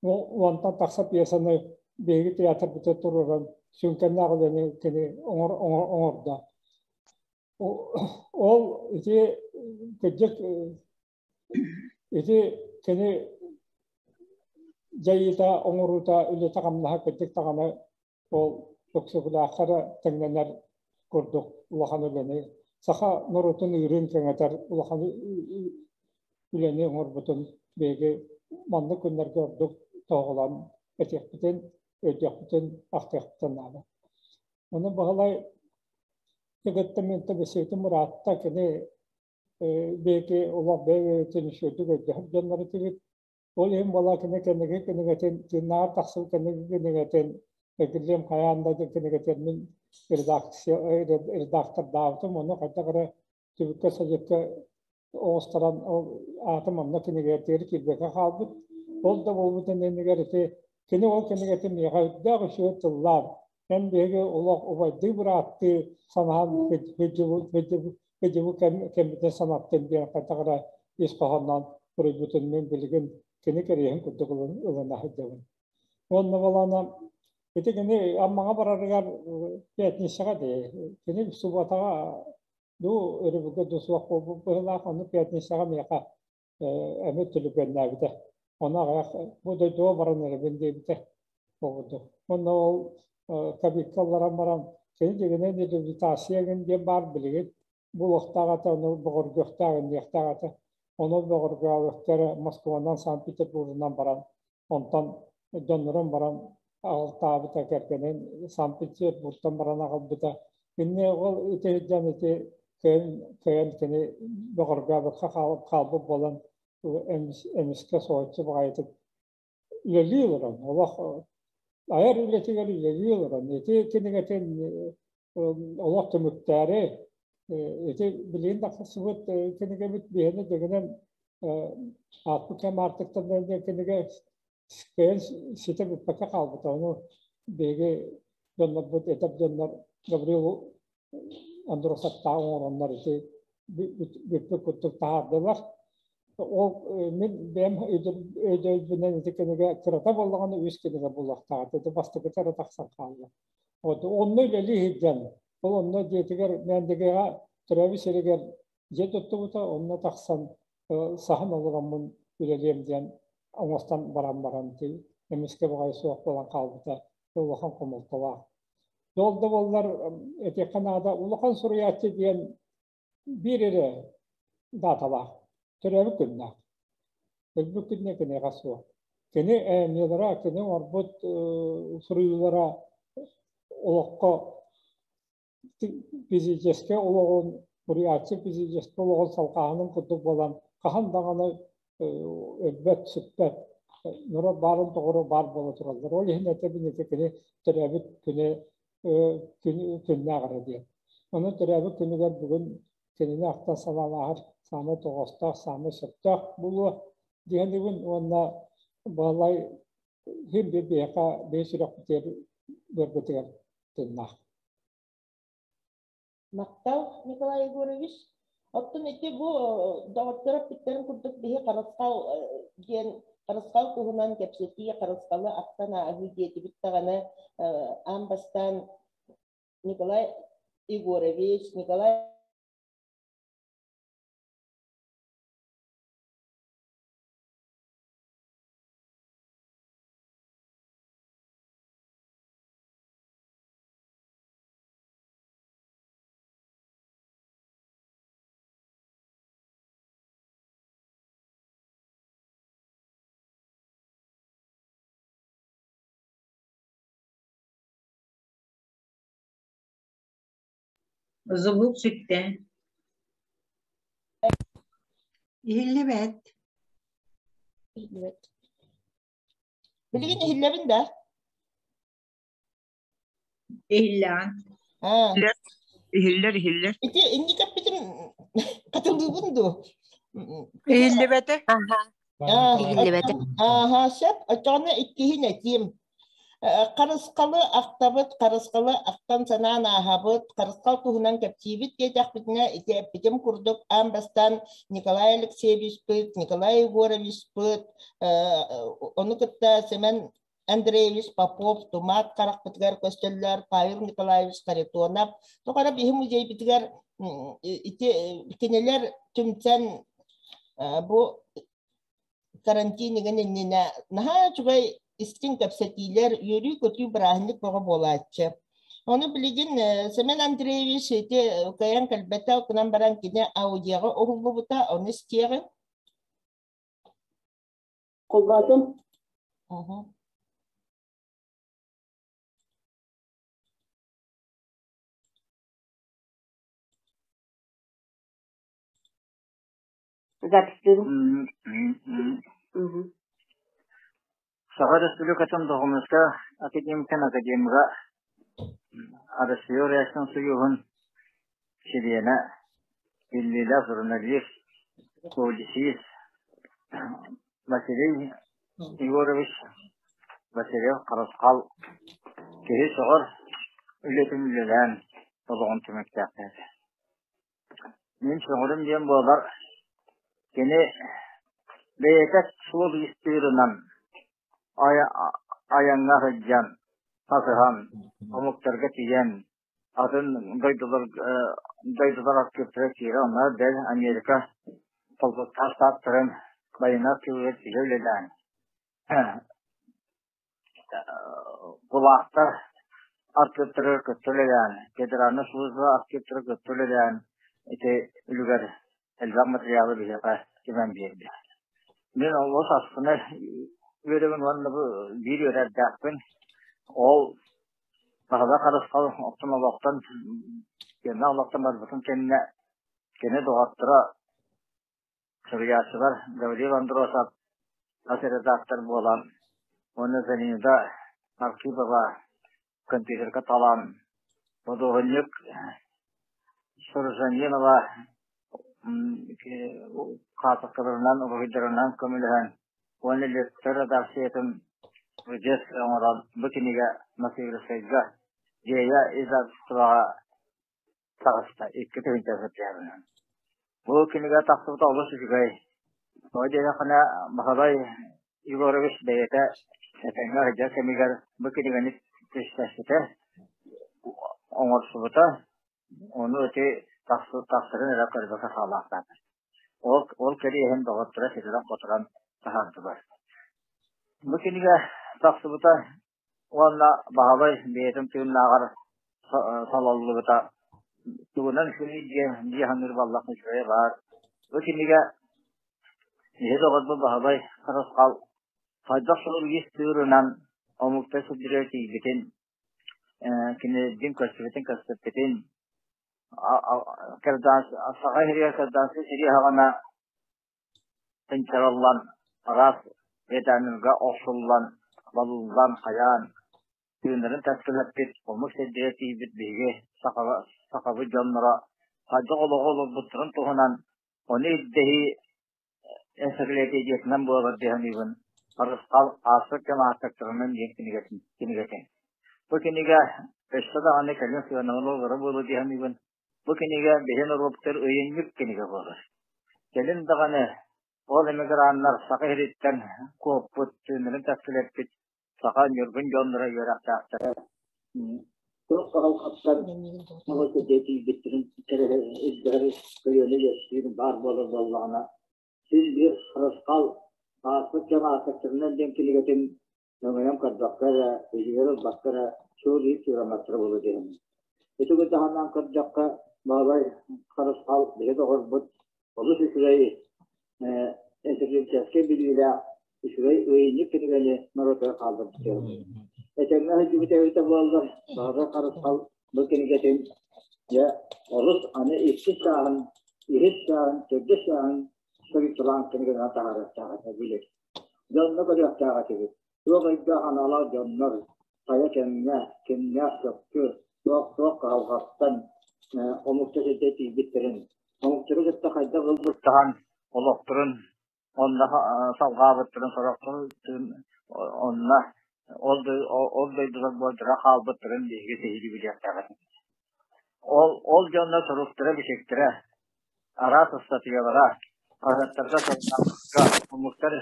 уонтан тахса пьесаны биһиги театрбытыгар туруоран сүҥкэннээх үлэни кини оҥордо. Ол ити кырдьык ити кини дьайыыта, оҥоруута, үлэтэ-хамнаһа кырдьык даҕаны ол Өксөкүлээххэ эрэ тэҥнэнэр курдук улахан үлэни, саха норуотун ыырын кэҥэтэр улахан үлэни оҥорбутун биһиги маннык күннэргэ ордук тоһоҕолоон этиэхпитин, өйдүөхпүтүн, ахтыахпытын наада. Ону Баһылай кытта мин тэбисиэтим ыраатта, кини биһиги олох бэйэ-бэйэбитин үчүгэйдик өйдөһөр дьоннор этибит. Ол иһин буолла кини кэнники кинигэтин, тыыннааҕар тахсыбыт кэнники кинигэтин Эргиллиэм хайаан да диэн кинигэтин мин редакция редактордаабытым, ону хайдах эрэ түбүккэ-садьыкка оҕустаран ол аатым онно кинигэтигэр киирбэккэ хаалбыт. Ол да буолбутун иннигэр ити кини ол кинигэтин миэхэ үрдээх үчүгэй тыллаан, эн биһиги олох убайдыы-бырааттыы санаан кыдьыбы кэммитин санаттын диэн хайдах эрэ ис хоһоонноон суруйбутун мин билигин кини кэриэһин курдук ылына сылдьабын. Уонна балаана ити кини Аммаҕа барарыгар пятницаҕа дии, кини субуотаҕа дуу өрөбүлгэ дуу суох буолбут быһыылаах, ону пятницаҕа миэхэ эмиэ төлөпүөннээбитэ. Ону аҕыйах бу дойдуга баран эрэбин диэбитэ буолбуту. Уонна ол кабинка ылларан баран кини дьиҥинэн реабилитация эҥин диэн баар билигин булуохтаах этэ, ону бөҕөргүөхтээх, инниэхтээх этэ. Ону бөҕөргөөбөккө Москванан, Санкт-Петербургунан баран, онтон дьоннорун баран аҕалтаабыта, кэргэнин Санкт-Петербургтан баран аҕалбыта. Инни ол ити сылдьан ити кыайан кыайан кини бөҕөргөөбөккө хаалбыт буолан эмискэ соһуччу баҕайытык үлэлии олорон, олох айар үлэтигэр үлэлии олорон, ити кинигэтин олох түмүктээри ити билигин тахсыбыт кинигэбит биһиэнэ дьиҥинэн ааппыт кэм аартыктарынан диэн кинигэ кыайан ситэ бүппэккэ хаалбыта. Ону биһиги дьоннорбут, эдэр дьоннор Гаврил Андросовтаах оҥороннор ити бүппүт курдук таһаардылар. Ол мин бэйэм өйдөбүлбүнэн ити кинигэ кырата буоллаҕына үс кинигэ буолуохтаах этэ. Ити бастакыта эрэ тахсан хаалла. Вот онно үлэлии сылдьан, ол онно дьиэтигэр Мээндигэҕэ төрөөбүт сиригэр дьиэ туттубута, онно тахсан саһан олороммун үлэлиэм диэн оҥостон баран баран эмискэ баҕайы суох буолан хаалбыта улахан хомолтолоох. Ол да буоллар этиэххэ наада, улахан суруйааччы диэн биир эрэ дааталаах, төрөөбүт күннээх. Өлбүт күнүнэ киниэхэ суох. Кини айымньылара, кини оҥорбут суруйуулара олоххо физическэй олоҕун, суруйааччы физическэй олоҕун салҕааһынын курдук буолан, хаһан даҕаны өлбөт, сүппэт, норуот баарын тоҕоро баар буола тураллар. Ол иһин этэбин ити кини төрөөбүт күнэ күннээх эрэ диэн. Онон төрөөбүт күнүгэр бүгүн кинини ахтан санаалааһар саамай тоҕоостоох, саамай сөптөөх буолуо диэнибин уонна Баһылай син биир биһиэхэ биһи сүрэхпитигэр быарбытыгар тыыннаах. Махтал, Николай Егорович. Оттон ити бу доҕотторо эппиттэрин курдук биһи Харысхал диэн Харысхал туһунан кэпсэтии, Харысхалы ахтан ааһыы диэтибит даҕаны аан бастаан Николай Егорович, Николай Звук сүттэ. Иһиллибэт. Иһиллибэт. Билигин иһиллэбин да? Иһиллэҕин. Аа. Иһиллэр, иһиллэр. Ити инник эппитим хатылыыбын дуо? Иһиллибэтэ. Аха. Иһиллибэтэ. Ааха, сөп. Оччоҕуна иккиһин этиим. Харысхалы ахтабыт, харысхалы ахтан санаан ааһабыт, харысхал туһунан кэпсиибит диэтэхпитинэ, ити эппитим курдук аан бастаан Николай Алексеевичпыт, Николай Егоровичпыт, ону кытта Семен Андреевич Попов, Тумат харахпытыгар көстөллөр, Павел Николаевич Харитонов. Тоҕо эрэ биһи музейбытыгар ити кинилэр түмсэн бу карантин игин иннинэ наһаа үчүгэй истиҥ кэпсэтиилэр, үөрүү-көтүү бырааһынньык бөҕө буолааччы. Ону билигин Семен Андреевич ити кыайан кэлбэтэ, гынан баран кини аудиоҕа уһуллубута, ону истиэҕиҥ. Холбоотум. Записьтыыбын. Саха Республикатын Духовноска академиктан академига Россия Реакцион Союһун чилиэнэ, биллиилээх журналист, публицист Василий Егорович Васильев Харысхал киһи сөҕөр үлэтин үлэлээн олоҕун түмүктээхтээтэ. Мин сөҕөрүм диэн буолар, кини бэйэтэ суол истыырынан айаҥҥа сылдьан, хасыһан, омуктарга тиийэн, атын дойдулар дойдулар архивтара киирэ, онно бэл Америка холботтоох штаттарын байыаннай архивыгар тиийэ үлэлээн, Кулаахтар архивтарыгар кытта үлэлээн, федеральнай служба архивтарыгар кытта үлэлээн ити үлүгэр элбэх материалы биһиэхэ түмэн биэрдэ. Мин олус астына үөрэбин уонна бу биир үөрэрдээхпин. Ол Баһылай Харысхал оттон олохтон кэннэ олохтон барбытын кэннэ кини доҕотторо Суруйааччылар Гаврил Андросов бас редактор буолан уонна Зинаида Архипова компьютерга талан, худуоһунньук Суржанинова хаартыскаларынан, уруһуйдарынан көмөлөһөн уонна лектор редакциятын выдес оҥорон бу кинигэ Новосибирскайга Дьиэйэ издательствоҕа таҕыста 2 тыһыынча сылдьарынан. Бу кинигэ тахсыбыта олус үчүгэй. Тоҕо диэтэххинэ, Баһылай Егорович бэйэтэ этэҥҥэ сылдьар кэмигэр бу кинигэни түстэспитэ, оҥорсубута, ону ити тахсарын эрэ көрбөккө хаалаахтаата. Ол, ол кэриэһин доҕотторо ситэрэн-хоторон таһаардылар. Бу кинигэ тахсыбыта уонна Баһылай бэйэтин тыыннааҕар салаллыбыта тугунан үчүгэй диэн дии саныыр буоллахха үчүгэйэ баар. Бу кинигэ киһи доҕорбут Баһылай Харысхал хайдах сурук тыырынан омукта сылдьыра тиийбитин, кинилэрдиин көрсүбүтүн көрсүппүтүн, саха сиригэр кырдааска сирии аһаҕана Тынчарыллан, араас витаминга охсуллан, балыллан, хайаан, тыыннарын тэскилэппит, омук сирдэрэ тиийбит биһиги сахабыт дьонноро хайдах олоҕу олорбуттарын туһунан ону ирдэһии энциклопедиятынан буолар дии саныыбын. Харысхал ааспыт кэм ааттактарынан диэн кинигэтин. Бу кинигэ өссө даҕаны кэлин сыанабыл олоро буолуо дии саныыбын. Бу кинигэ биһи норуоттар ыйынньык кинигэ буолар. Кэлин даҕаны ол эмиграннар Саха сириттэн куоппут, тыыннарын тэскилэппит саха ньургун дьонноро үөрэхтээхтэрэ Туох кыһалҕаттан норуот тиийбиттэрин ирдэһэр көлүөнэ үөскүүр баар буолар буоллаҕына, син биир харысхал ааспыт кэм ааттаттарынан диэн кинигэтин өҥөйөн көрбөккө эрэ, илиигэр ылбакка эрэ суол-иис сыырамматтара буолуо диэххин. Ити таһынан көрдөххө, Баһылай Харысхал биһи доҕорбут олус үчүгэй энциклопедическай билиилээх, үчүгэй ыйынньык кинигэни норуотугар хаалларбыт. Этэҥҥэ сылдьыбыт эбитэ буоллар, Баһылай Харысхал бу кинигэтин дьэ олус аны иккис сааһын, үһүс сааһын, төрдүс сааһын суруйталаан кинигэнэн таһаарыахтаах этэ билэр. Дьонно көрүөхтээх этибит. Туох өйдөөх аналаах дьоннор. Хайа кэмҥэ, кимнээх чопчу, туох-туох кыһалҕаттан омукча сиргэ тиийбиттэрин, омуктары кытта хайдах ылбыттаһан олохторун онно салҕаабыттарын сорохтор онно ол дойдулар буолдара хаалбыттарын биһиги сиһилии билиэхтээх этибит. Ол дьонно суруктара-бичиктэрэ, араас ыстатыйалара хаһыаттарга, сурунаалларга, омуктар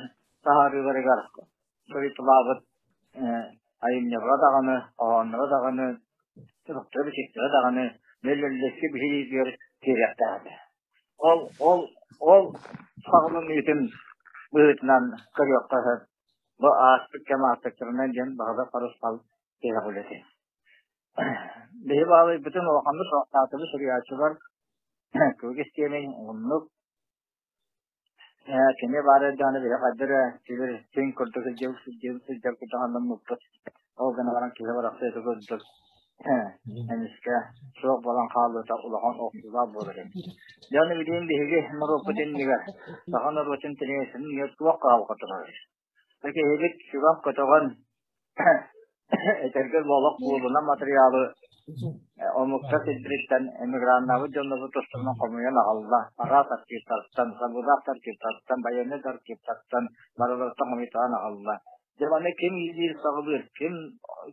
таһаарыыларыгар суруйталаабыт айымньылара даҕаны, хоһоонноро даҕаны, суруктара-бичиктэрэ даҕаны мөллөллөскө биһириитигэр киириэхтээх этэ. Ол саҕаланыытын быһыытынан көрүөххэ сөп. Бу ааспыт кэм аартыктарынан диэн баһылык харысхал тиһэх үлэтэ. Биһи баалыйбытын улаханнык суохтаатыбыт суруйааччылар кыыл истиэмий оннук кини баар эрдэҕинэ биһи хайда эрэ тимир тиҥ курдук сылдьыбыт сылдьыбыт сылдьар курдук аннаммыппыт. Ол гынан баран киһи барахсан ити курдук эмискэ суох буолан хаалбыта улахан охсуулаах буолар эбит. Дьэ ону билигин биһиги норуоппут иннигэр саха норуотун тириэсин туох кыһалҕа турарый? Киһибит сүгэн-көтөҕөн этэргэ олох буолуна матырыйаалы омуктар сирдэриттэн эмиграннаабыт дьоннору тустарынан хомуйан аҕалла. Араас архивтартан, сабыылаах архивтартан, байыаннай архивтартан барыларыттан хомуйтаран аҕалла. Дьэ маны ким иилиир-саҕалыыр, ким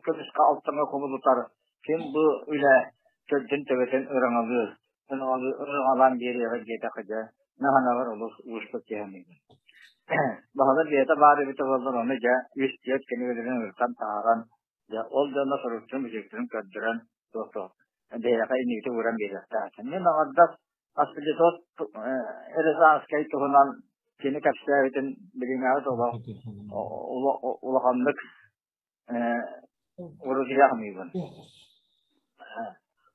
көмүскэ алтаҥа кубулутар, ким бу үлэ төрдүн-төбөтүн ыраҥалыыр, ырыҥалаан биэриэҕэ диэтэххэ дьэ, наһанабар олус уустук түһэммин. Баһылык бэйэтэ баар эбитэ буоллар, ону дьэ үс-түөрт кинигэлэрин ырытан таһааран, дьэ ол дьоно суруктарын-бичиктэрин көрдөрөн, туох-туох бэйэҕэ иннигитэ ууран биэриэхтээх. Мин аҥардас Аспидитот Рязанскай туһунан кини кэпсээбитин билиҥҥээҕи олох улаханнык уруһуйа саныыбын.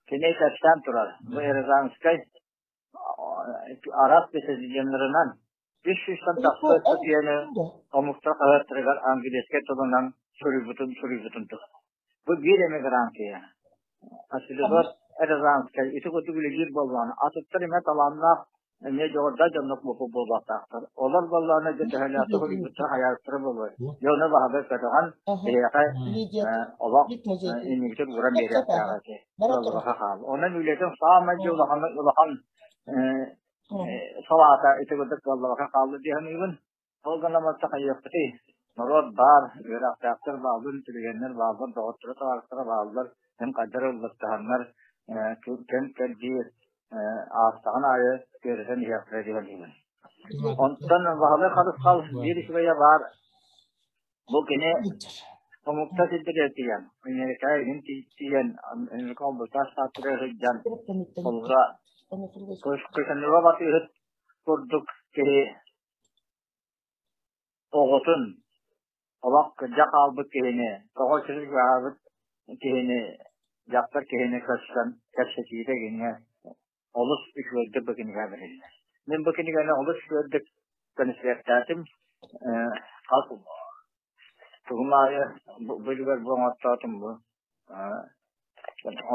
Кини кэпсээн турар, бу Рязанскай араас президеннэринэн 300-тан тахса ыстатыйаны омуктар хаһыаттарыгар английскай тылынан суруйбутун туһунан. Бу биир эмигрант киһи. Аслигор Рязанскай ити курдук үлэлиир буоллаҕына, атыттар эмиэ талааннаах, эмиэ дьоҕурдаах дьоннор буолуохтаахтар. Олор буоллаҕына дьэ төһөлөөхтүк суруйбуттара хайаабыттара буолуой. Дьэ ону баһылык көтөҕөн, биһиэхэ олох инникитин ууран биэриэхтээх этэ. Буолбакка хаалла. Онон үлэтин саамай дьэ улахан улахан салаата ити курдук буоллабакка хаалла дии саныыбын. Ол гынан баран хайыахпытый? Норуот баар, үөрэхтээхтэр бааллар, үтүрүгэннэр бааллар, доҕотторо табаарыстара бааллар, ким хайдах ыллаттаһаннар, кэм кэрдии аастаҕын аайы үөрэтэн иһиэхтэрэ диэн саныыбын. Онтон Баһылай Харысхал биир үчүгэйэ баар, бу кини омукта сирдэригэр тиийэн, Америкаҕа илин тиийэн, Америка Холбоһуктаах Штаттарыгар сылдьан, холобура, Көсөнүгэ батыыһыт курдук киһи Оҕотун, олох кырдьа хаалбыт киһини, тоҕо сүрүн киһини, дьахтар киһини көрсөн кэпсэтиитэ кинигэ олус үчүгэйдик бу кинигэ бэриллэр. Мин бу кинигэни олус үчүгэйдик көнүсүөктээтим. Хас тугум аайы бу үлүгэр бу оҥортоотум бу.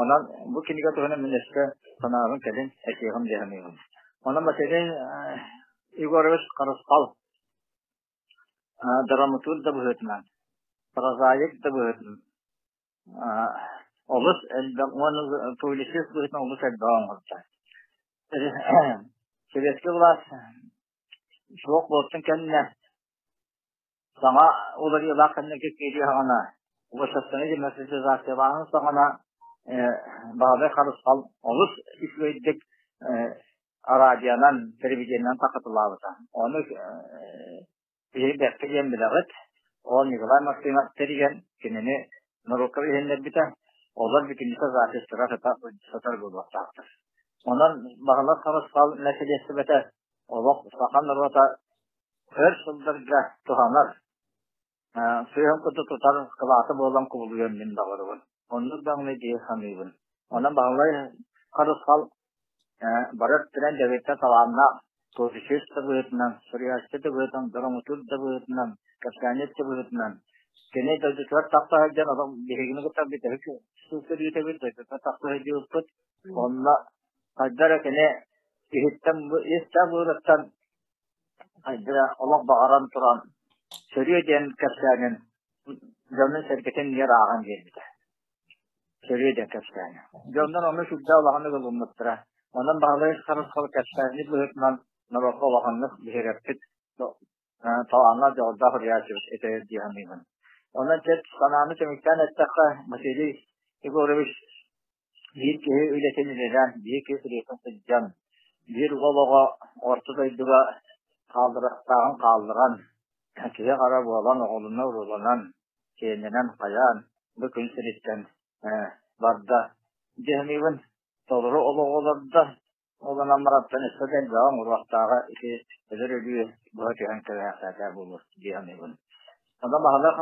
Онон бу кинигэ туһунан мин өссө санаабын кэлин этиэҕим дии саныыбын. Онон Василий Егорович Харысхал драматург да быһыытынан, прозаик да быһыытынан олус элбэх уонна публицист быһыытынан олус элбэҕи оҥорбута. Советскай былаас суох буолтун кэннэ Саҥа уларыйыылаах кэмнэргэ киирии саҕана, уопсастыбаннай демократизациялааһын саҕана Баһылай Харысхал олус үчүгэйдик араадьыйанан, телевидениенэн сахатылаабыта. Ону биһиги бэркэ диэн билэҕит. Ол Николай Максимов тэрийэн кинини норуокка билиһиннэрбитэ. Олор бүтүннүүтэ записьтара сытар буолуохтаахтар. Онон Баһылай Харысхал нэһилиэстибэтэ олох саха норуота Өр сылларга туһанар, сыыһын курдук тутар кылаата буолан кубулуйуон мин баҕарабын. Оннук даҕаны дии саныыбын. Онон Баһылай Харысхал бары өттүнэн дэгиттэр талааннаах публицист да быһыытынан, суруйааччы да быһыытынан, драматург да быһыытынан, кэпсээнньит да быһыытынан кини дойдутугар тахса сылдьан олох биһигини кытта бүтэһик көрүүтэбит дойдутугар тахса сылдьыбыппыт. Онно хайдах эрэ кини иһиттэн ис быырыттан Айдара олох баҕаран туран, сөрүө диэн кэпсээнин Дьонун-сэргэтин ньир ааҕан биэрбитэ. Сөрүө диэн кэпсээнэ. Дьоннор ону сүрдээх улаханнык ылыммыттара. Онон Баһылай Харысхал кэпсээнньит быһыытынан норуокка улаханнык биһирэппит, талааннаах дьоҕурдаах суруйааччыбыт этэ дии саныыбын. Онон чэ санааны түмүктээн эттэххэ, Василий Егорович биир киһи үлэтин үлэлээн, биир киһи суруйсан сылдьан, биир уол оҕо орто дойдуга хаалларыахтааҕын хаалларан, киһи-хара буолан, оҕолоно-урууланан, сиэннэнэн хайаан бу күн сириттэн барда. Дьиһаныыбын толору олоҕу олордо, ол онон барантан өссө да элбэҕи оҥоруохтааҕа ити өлөр өлүү быһа түһэн кэбиһээхтээтэ буолуо дии саныыбын. Онон Баһылай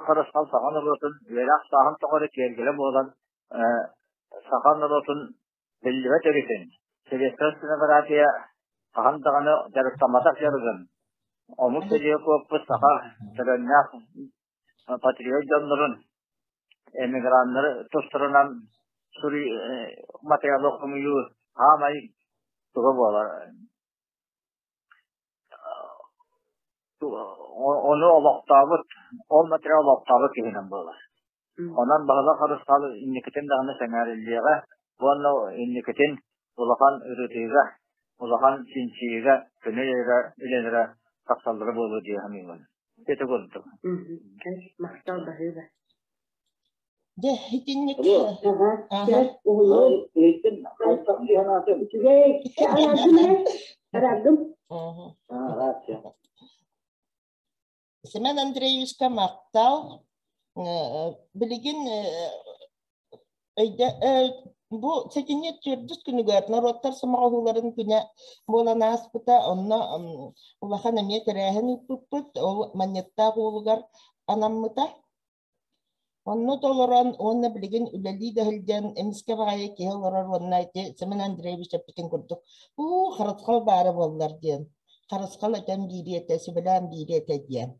Харысхал саха норуотун үөрэх сааһын тухары киэргэлэ буолан саха норуотун биллибэт өрүтүн, советскай сценография хаһан даҕаны дьарыктамматах дьарыгын, омук сэлиэ куоппут саха төлөннөөх патриот дьоннорун, эмиграннары тустарынан суруй материалы хомуйуу хаамай туга буолар. Ону олохтообут, ол материал олохтообут киһинэн буолар. Онон Баһылай Харысхал инникитин даҕаны сэҥээриллиэҕэ уонна инникитин улахан ырытыыга, улахан чинчийиигэ көнө үлэлэрэ тахсаллара буолуо дии саныыбын. Ити курдук. Махтал баһыыба. Дьэ, итинник Үчүгэй. Араардым ээ. Араардым. Семен Андреевичка махтал. Билигин өйдө бу сэтинньи төрдүс күнүгэр норуоттар сомоҕолоһууларын күнэ буолан ааспыта. Онно улахан эмиэ тэрээһин ыыппыппыт. Ол Манньыттаах уолугар анаммыта. Онно толорон уонна билигин үлэлии да сылдьан эмискэ баҕайы киһи олорор уонна ити Семен Андреевич эппитин курдук уу харысхал баара буоллар диэн харысхал этэн биэриэ этэ, сүбэлээн биэриэ этэ диэн.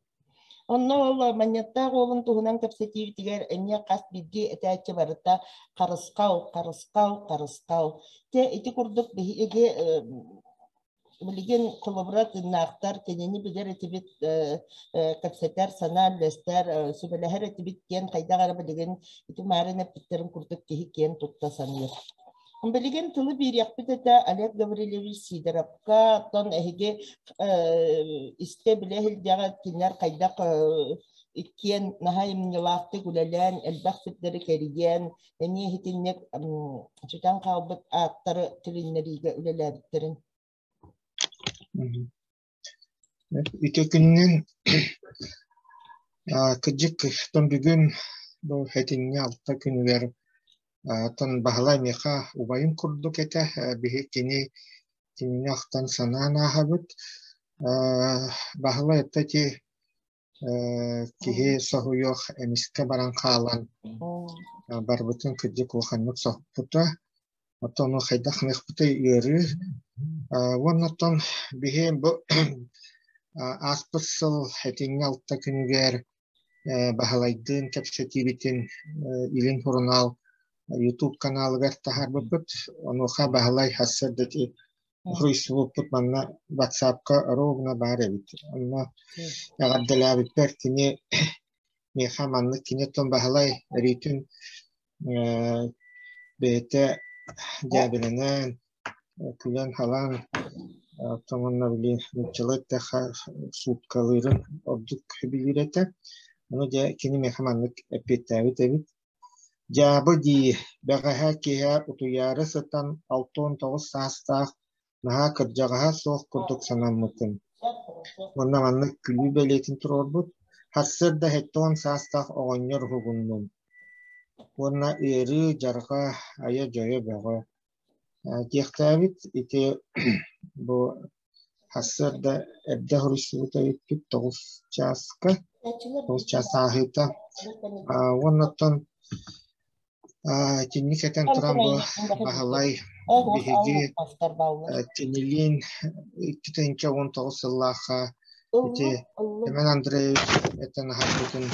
Онно ол Манньыаттаах уолун туһунан кэпсэтиибитигэр эмиэ хас биирдии этээччи барыта харысхал, харысхал, харысхал. Тэ ити курдук биһиги Билигин холобура тыыннаахтар кинини билэр этибит, кэпсэтэр, санаа үллэстэр, сүбэлэһэр этибит диэн хайдах эрэ билигин ити маарын эппиттэрин курдук киһи киэн тутта саныыр. Билигин тылы биэриэхпит этэ Олег Гаврильевич Сидоровка, оттон эһиги истэ-билэ сылдьаҕыт кинилэр хайдах иккиэн наһаа айымньылаахтык үлэлээн, элбэх сирдэри кэрийэн, эмиэ итинник сүтэн хаалбыт ааттары тилиннэриигэ үлэлээбиттэрин. Ити күнүнэн кырдьык тон бүгүн бу хэтиҥҥэ алта күнүгэр тон Баһылай миэхэ убайым курдук этэ биһи кини кинини ахтан санаан ааһабыт Баһылай это ити Киһи соһуйуох эмискэ баран хаалан барбытын кырдьык улаханнык соһуппута. Оттон ону хайдах гыныахпытый ыарыы. Уонна оттон биһи бу ааспыт сыл этиҥҥэ алта күнүгэр Баһылайдыын кэпсэтиибитин Илин сурунаал YouTube каналыгар таһаарбыппыт. Онуоха Баһылай сарсыарда ити Суруйсубуппут манна ватсапка ровно баар эбит. Онно эҕэрдэлээбиппэр кини миэхэ маннык кини оттон Баһылай өрүүтүн бэйэтэ дьээбэлэнэн, күлэн-халаан оттон уонна били нууччалыы эттэххэ сууткалыырын ордук сөбүлүүр этэ. Ону дьэ кини миэхэ маннык эппиэттээбит эбит. Дьаабы дии, бэҕэһээ киэһэ утуйаары сытан 69 саастаах наһаа кырдьаҕаһа суох курдук санаммытым Уонна маннык күлүү бэлиэтин туруорбут: сарсыарда 70 саастаах оҕонньор уһугуннум Уонна ыарыы, дьарҕа, айа-дьойо бөҕө Диэхтээбит ити бу сарсыарда эрдэ хоруйсубут эбиппит 9 чааска, 9 чаас ааһыыта. Уонна оттон итинник этэн туран бу Баһылай биһиги кинилиин 2019 сыллаахха ити Семен Андреевич этэн аһарбытын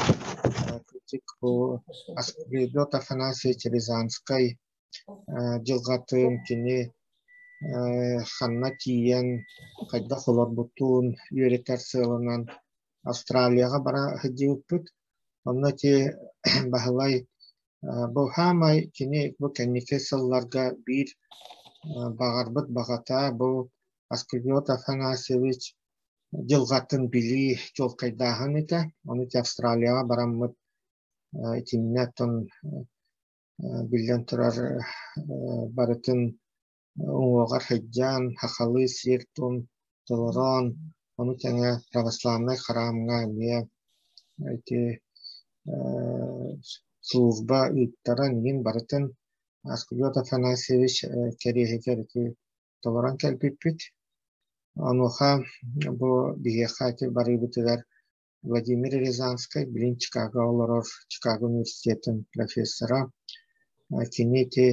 кырдьык бу Асклепиод Афанасьевич Рязанскай дьылҕатын кини ханна тиийэн хайдах олорбутун үөрэтэр сыалынан Австралияҕа бара сылдьыбыппыт. Онно ити Баһылай бу хаамай кини бу кэнники сылларга биир баҕарбыт баҕата бу Аскальд Афанасьевич дьылҕатын билии чуолкайдааһын этэ. Ону ити Австралияҕа бараммыт итиннэ оттон биллэн турар барытын уҥуоҕар сылдьан, сахалыы сиэр-туом толорон, ону тэҥэ православнай храмҥа эмиэ ити служба ыыттаран иһин барытын Аскольд Афанасьевич кэриэһигэр ити толорон кэлбиппит. Онуоха бу биһиэхэ ити барыыбытыгар Владимир Рязанскай билин Чикаго олорор Чикаго университетын профессора. Кини ити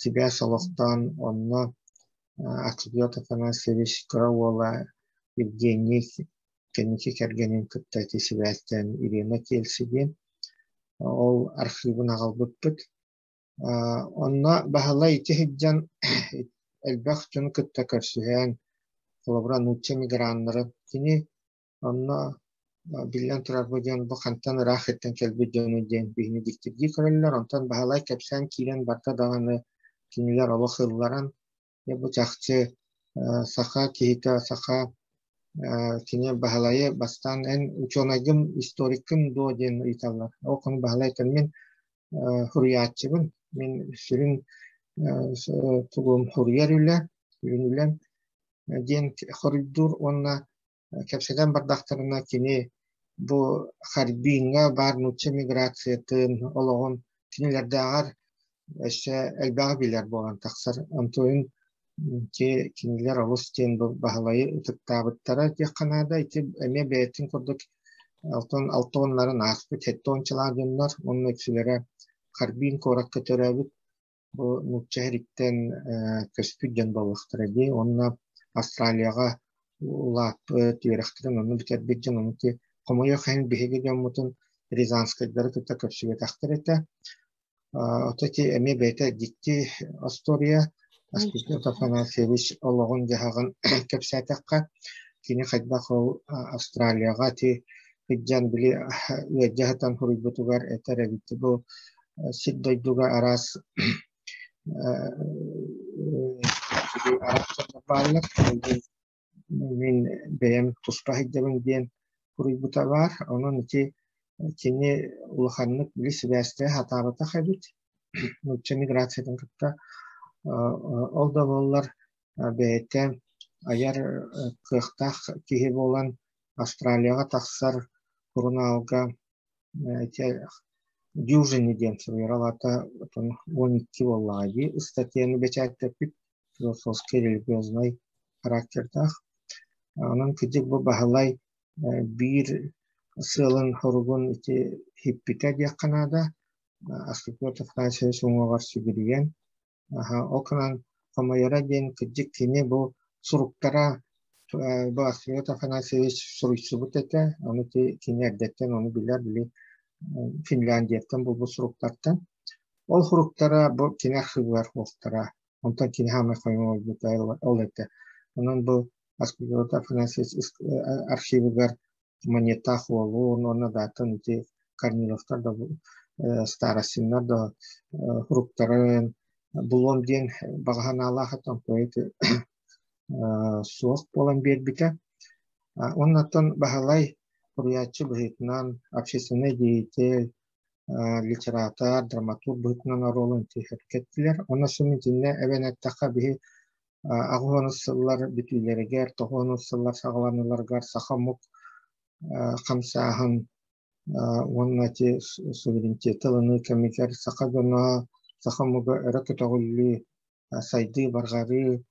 сибээс олохтоон онно Архипиот Афанасьевич кыра уола Евгений кэнники кэргэнин кытта ити сибээстээн Ирина Кельси диэн ол архыыбын аҕалбыппыт. Онно Баһылай ити сылдьан элбэх дьону кытта көрсүһэн, холобура нуучча миграннарын кини Онно биллэн турар бу диэн бу хантан ыраах сиртэн кэлбит дьону диэн биһини дьиктиргии көрөллөр. Онтон Баһылай кэпсээн киирэн барда даҕаны кинилэр олох ылларан, дьэ бу чахчы саха киһитэ саха кини Баһылайы бастаан эн учуонайгын, историккын дуо диэн ыйыталлар. Ол хону Баһылай этэн мин суруйааччыбын, мин сүрүн тугум суруйар үлэ, сүрүн үлэм диэн хоруйдуур уонна кэпсэтэн бардахтарына кини бу Харбиҥҥа баар нуучча миграциятын олоҕун кинилэрдээҕэр өссө элбэҕи билэр буолан тахсар. Онтуойун кинилэр олус диэн бу Баһылайы ытыктаабыттара диэххэ наада. Ити эмиэ бэйэтин курдук алтан алтоннарын ааспыт сэттэ дьоннор уонна үксүлэрэ Харбин куоракка төрөөбүт бу нуучча иһиттэн көспүт дьон буоллахтара дии уонна Австралияҕа улааппыт, үөрэхтэрин онно бүтэрбит дьон ону хомойуох иһин биһиги дьоммутун Рязанскайдары кытта көрсүбэтэхтэр этэ. Ото ити эмиэ бэйэтэ дьикти остуоруйа Аспитов Афанасьевич олоҕун-дьаһаҕын кэпсээтэххэ, кини хайдах ол Австралияҕа ити сылдьан били ыалдьа сытан суруйбутугар этэр эбит бу сир дойдуга араас араас бааллар мин бэйэм туспа сылдьабын диэн суруйбута баар онон ити кини улаханнык били сибээстэһэ сатаабатах эбит нуучча миграциятын кытта ол да буоллар бэйэтэ айар кыахтаах киһи буолан Австралияҕа тахсар сурунаалга Дюжини диэн суруйар, ол аата 12 буоллаҕа дии, ыстатыйаны бэчээттэппит философский религиознай характердаах. Онон кырдьык бу Баһылай биир сыалын-соругун ити иһиппитэ диэххэ наада. Аскальд Афанасьевич уҥуоҕар сүгүрүйэн Ол гынан хомойоро диэн кырдьык кини бу суруктара бу Асвет Афанасьевич суруйсубут этэ, ону кини эрдэттэн ону билэр, били Финляндияттан булбут суруктартан. Ол суруктара бу кини архыыбыгар суохтара, онтон кини хаамай хомойбута ол этэ. Онон бу Асвет Афанасьевич архивыгар Монетаах уолун уонна даатын ити Корниловтар да Старостиннар да суруктарын булуом диэн баҕа санаалаах этим поэт суох буолан биэрбитэ. Уоннаттан Баһылай суруйааччы быһыытынан общественный деятель, литератор, драматург быһыытынан оруолун кэттилэр. Онно син итиннэ эбэн эттэххэ биһи 80 сыллар бүтүүлэригэр, 90 сыллар саҕаланыыларыгар саха омук хамсааһын уонна ити суверенитеты ылыныы кэмигэр саха дьоно, саха омуга өрө көтөҕүллүү, сайдыы, барҕарыы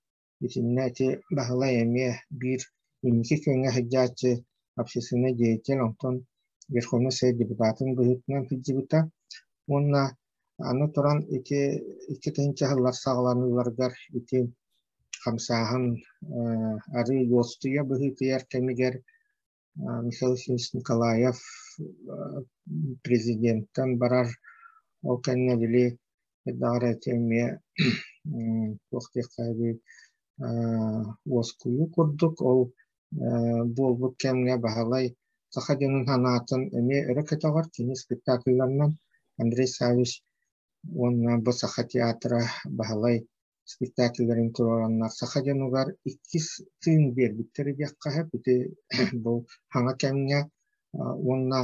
итиннэ ити Баһылай эмиэ биир инники күөҥҥэ сылдьааччы общественнай деятель, онтон Верховнай Совет депутатын быһыытынан сылдьыбыта уонна аны туран ити 2000 сыллар саҕаланыыларыгар ити хамсааһын арыы уостуйа быһыытыйар кэмигэр Михаил Ефимович Николаев президенттэн барар ол кэннэ били хайдах эрэ ити эмиэ туох диэххэ уоскуйуу курдук ол буолбут кэмҥэ Баһылай Саха дьонун санаатын эмиэ өрө көтөҕөр кини спектакльларынан Андрей Саввич уонна бу Саха театра Баһылай спектакльларын туруораннар саха дьонугар иккис тыын биэрбиттэрэ диэххэ сөп. Ити бу саҥа кэмҥэ уонна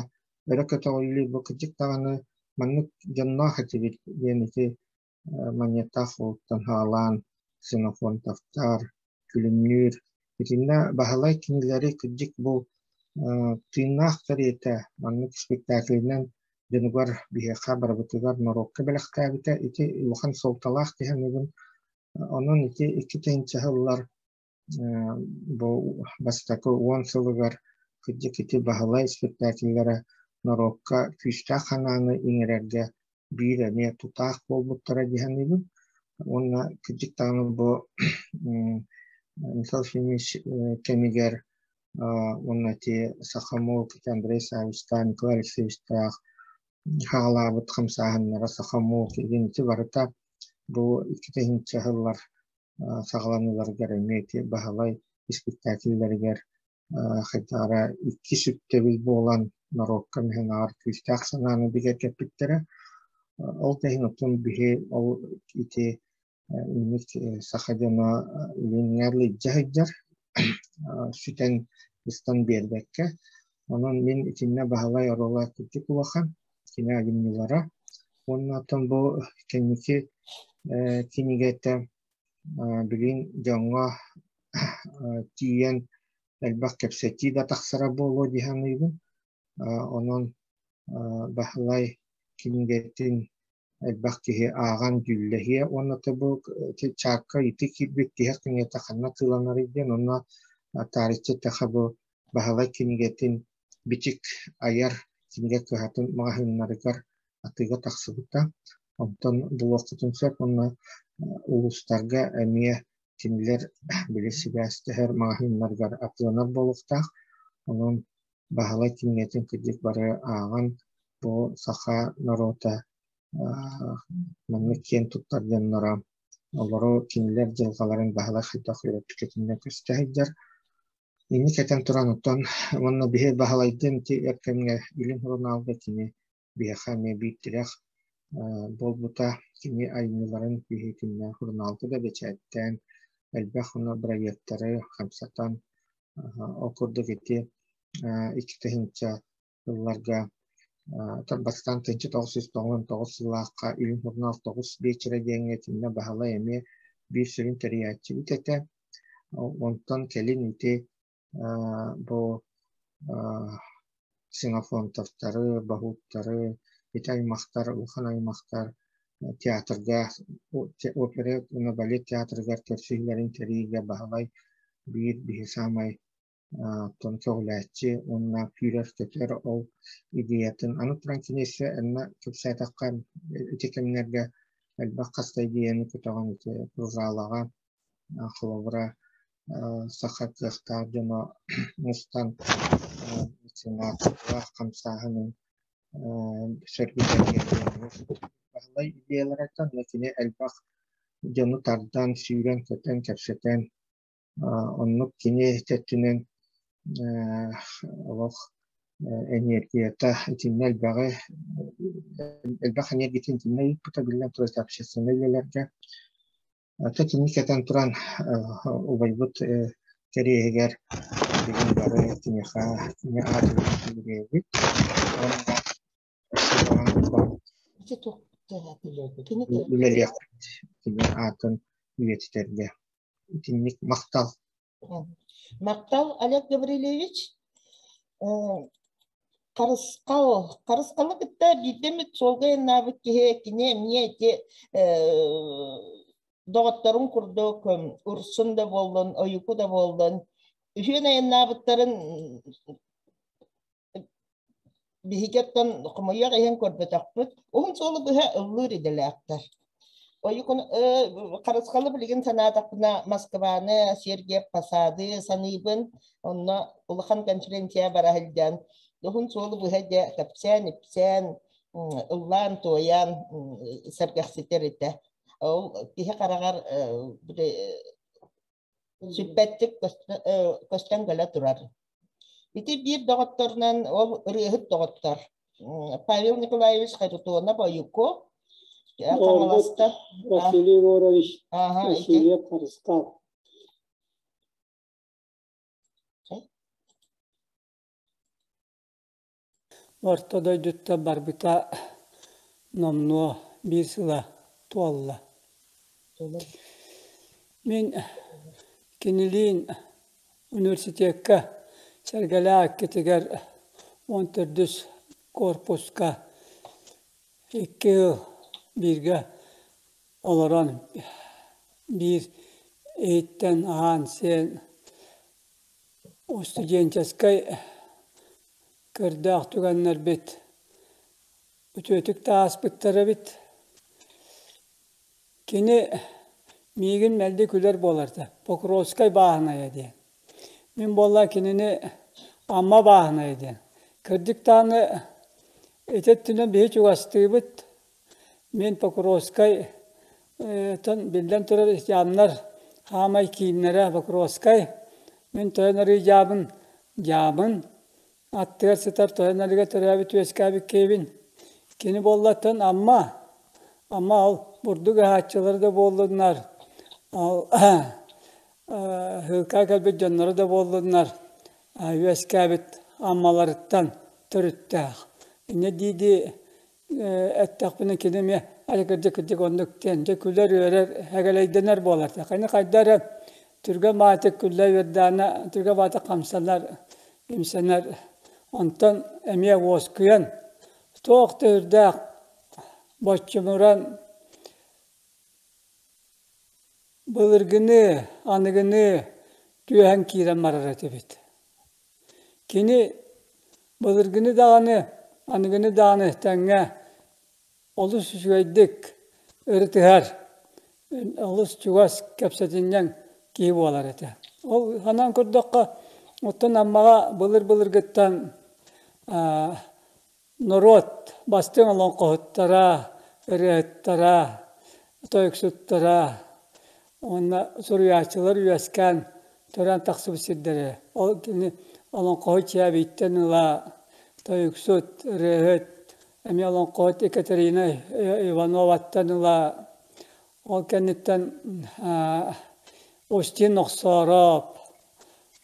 өрө көтөҕүллүү бу кырдьык даҕаны маннык дьонноох этибит диэн ити Манньыаттаах уолуттан саҕалаан Ксенофонтовтар, Күлүмнүүр итиннэ Баһылай кинилэри кырдьык бу тыыннаах кэриэтэ маннык спектаклинэн дьонугар биһиэхэ барыбытыгар норуокка бэлэхтээбитэ ити улахан суолталаах киһи аныгын. Онон ити 2 тыһыынча сыллар бу бастакы 10 сылыгар кырдьык ити Баһылай спектакллара норуокка күүстээх санааны иҥэрэргэ биир эмиэ тутаах буолбуттара дии саныыбын. Уонна кырдьык даҕаны бу Михаил Ефимович кэмигэр уонна ити Сахамолк Андрей Саввичтаах, Николай Алексеевичтаах хаалаабыт хамсааһыннара Сахамолк игин ити барыта бу 2 тыһыынча сыллар саҕаланыыларыгар эмиэ ити Баһылай испиктээкиллэригэр хайдах икки сүктэбил буолан норуокка миһинааҕар күүстээх санааны бигэргэппиттэрэ. Ол да иһин оттон биһи ол ити инник саха дьоно илиҥҥэ илдьэ сылдьар сүтэн быстан биэрбэккэ. Онон мин итиннэ Баһылай оруола кырдьык улахан, кини айымньылара. Уонна оттон бу кэнники кинигэтэ билигин дьоҥҥо тиийэн элбэх кэпсэтии да тахсара буолуо дии саныыбын. Онон Баһылай кинигэтин элбэх киһи ааҕан дьүүллэһиэ уонна бу чаакка ити киирбит тиһэх кинигэтэ ханна атыыланарый диэн онно таарыччы эттэххэ бу Баһылай кинигэтин Бичик айар кинигэ кыһатын маҕаһыыннарыгар атыыга тахсыбыта. Онтон булуоххутун сөп уонна улуустарга эмиэ кинилэр били сибээстэһэр маҕаһыыннарыгар атыыланар буолуохтаах. Онон Баһылай кинигэтин кырдьык бары ааҕан бу саха норуота маннык киэн туттар дьонноро олору кинилэр дьылҕаларын Баһылай хайдах үөрэппитинэн көстө сылдьар. Инник этэн туран оттон уонна биһи Баһылайдыын ити өр кэмҥэ Илин сурунаалга кини биһиэхэ эмиэ биир тирэх буолбута. Кини айымньыларын биһиэтиннэ сурунаалга да бэчээттээн элбэх уонна бырайыактары хамсатан ол курдук ити 2 тыһыынча сылларга бастаан 1999 сыллаахха Илин сурунаал тоҕус биэчэрэ диэҥҥэ итиннэ Баһылай эмиэ биир сүрүн тэрийээччибит этэ. Онтон кэлин ити бу Ксенофонтовтары, Баһууттары, ити аймахтар, улахан аймахтар театрга, опера уонна балет театрыгар көрсүһүүлэрин тэрийиигэ Баһылай биир биһи саамай оттон көҕүлээччи уонна күүрэр-көтөр ол идеятын аны туран кини өссө эмма кэпсээтэххэ ити кэмнэргэ элбэх хаста идеяны көтөҕөн ити прозалаҕа холобура саха кыахтаах дьоно мустан меценаттаах хамсааһынын сөргүтэргэ Баһылай идеяларыттан кини элбэх дьону тардан, сүүрэн-көтөн, кэпсэтэн оннук кини өттүнэн олох энергията итиннэ элбэҕи элбэх энергиятын итиннэ ыыппыта биллэн турар общественнай үлэлэргэ. Ата кини кэтэн туран убайбыт кэриэһигэр билигин бары киниэхэ кини аатынан үлэлиибит. Үлэлиэхпит кини аатын үйэтитэргэ. Итинник махтал. Махтал, Олег Гаврильевич. Харысхал, Харысхалы кытта биирдэ эмит суолга айаннаабыт киһи кини эмиэ ити доҕотторун курдук Урсун да буоллун, Ойуку да буоллун, үһүөн айаннаабыттарын биһиги оттон хомойуох иһин көрбөтөхпүт. Уһун суолу быһа ыллыыр идэлээхтэр. Ойукун Харысхалы билигин санаатахпына Москваны, Сергиев Посады саныыбын. Онно улахан конференция бара сылдьан, уһун суолу быһа дьэ кэпсээн-ипсээн, ыллаан-туойан сэргэхситэр этэ. Ол киһи хараҕар сүппэттик көстөн кэлэ турар. Ити биир доҕотторунан ол ырыаһыт доҕоттор Павел Николаевич Харитонов Ойуку Хаҥаластар Василий Егорович Васильев Харысхал Орто дойдуттан барбыта номнуо биир сыла туолла. Мин кинилиин университекка Сэргэлээх иккитигэр 14-үс корпуска 2 сыл бииргэ олорон биир иһиттэн аһаан-сиэн студенческай көрдөөх түгэннэрбит үтүөтүк да ааспыттар эбит. Кини миигин мэлдьи күлэр буоларда, Покровскай бааһынайа диэн. Мин буолла кинини Амма бааһынайа диэн. Кырдьык даҕаны ити өттүнэн биһи чугастыыбыт. Мин Покровскай биллэн турар дьаамнар хаамай кииннэрэ Покровскай. Мин Тойон Арыы дьаамын дьаамын аттыгар сытар Тойон Арыыга төрөөбүт үөскээбит киһибин. Кини буоллаттан Амма Амма ол бурдук ыһааччылары да буоллуннар ол һыылка кэлбит дьонноро да буоллуннар үөскээбит Аммаларыттан төрүттээх. Инньэ дии-дии эттэхпинэ кини эмиэ ай кырдьык кырдьык оннук диэн дьэ күлэр-үөрэр эгэлэйдэнэр буолар. Кини хайда эрэ түргэн баҕайытык күллэ үөрдэҕинэ түргэн баҕайытык хамсанар, имсэнэр. Онтон эмиэ уоскуйан туох да үрдээх боччумуран былыргыны, аныгыны түөһэн киирэн барар этибит. Кини былыргыны даҕаны, аныгыны даҕаны тэҥҥэ олус үчүгэйдик ырытыһар, олус чугас кэпсэтинньэҥ киһи буолар этэ. Ол санаан көрдөххө, оттон Аммаҕа былыр-былыргыттан норуот бастыҥ олоҥхоһуттара, ырыаһыттара, тойуксуттара уонна суруйааччылар үөскээн төрөөн тахсыбыт сирдэрэ. Ол кини олоҥхоһут Чээбийтэн ыла тойуксут, ырыаһыт, эмиэ олоҥхоһут Екатерина Ивановаттан ыла ол кэнниттэн Устин Охсоороп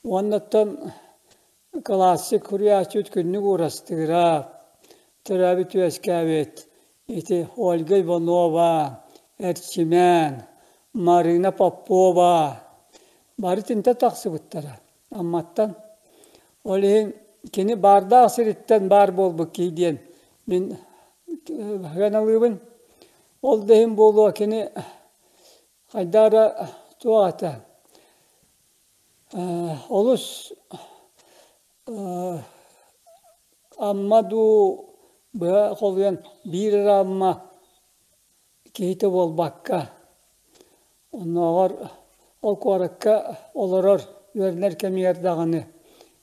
уоннаттан Классик суруйааччыбыт Күннүк Уурастыыра, төрөөбүт үөскээбит ити Ольга Иванова, Эрчимэн, Марина Попова бары итинтэн тахсыбыттара Амматтан. Ол иһин кини баардаах сириттэн баар буолбут киһи диэн мин сыаналыыбын. Ол да иһин буолуо кини хайдах эрэ туох этэ Олус Амма дуу быһа холуйан биир эрэ Амма киһитэ буолбакка, оннооҕор ол куоракка олорор үөрэнэр кэмигэр даҕаны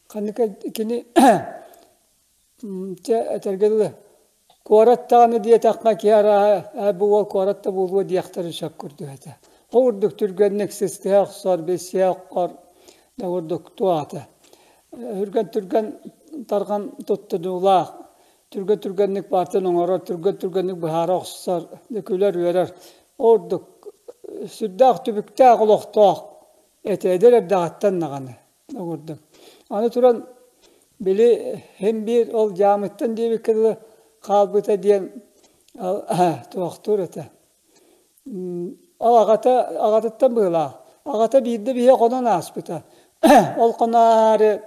ханнык кини Чэ, этэргэ дылы, куорат даҕаны диэтэххэ киһи арааһа ээ бу уол куорат да буолуо диэхтэрин сөп курдук этэ. Ол курдук түргэнник сыстыһа охсор, билсиһэ оххор да курдук туох этэ. Түргэн-түргэн тарҕан туттунуулаах, түргэн-түргэнник баартын оҥорор, түргэн-түргэнник быһаара охсор, күлэр-үөрэр. Ол курдук сүрдээх түбүктээх олохтоох этэ эдэр эрдэҕиттэн даҕаны. Курдук. Аны туран, били син биир ол дьаамыттан диэбиккэ дылы хаалбыта диэн туохтуур этэ. Ол аҕата аҕатыттан быһыылаах. Аҕата биирдэ биһиэхэ хонон ааспыта. Ол хоноору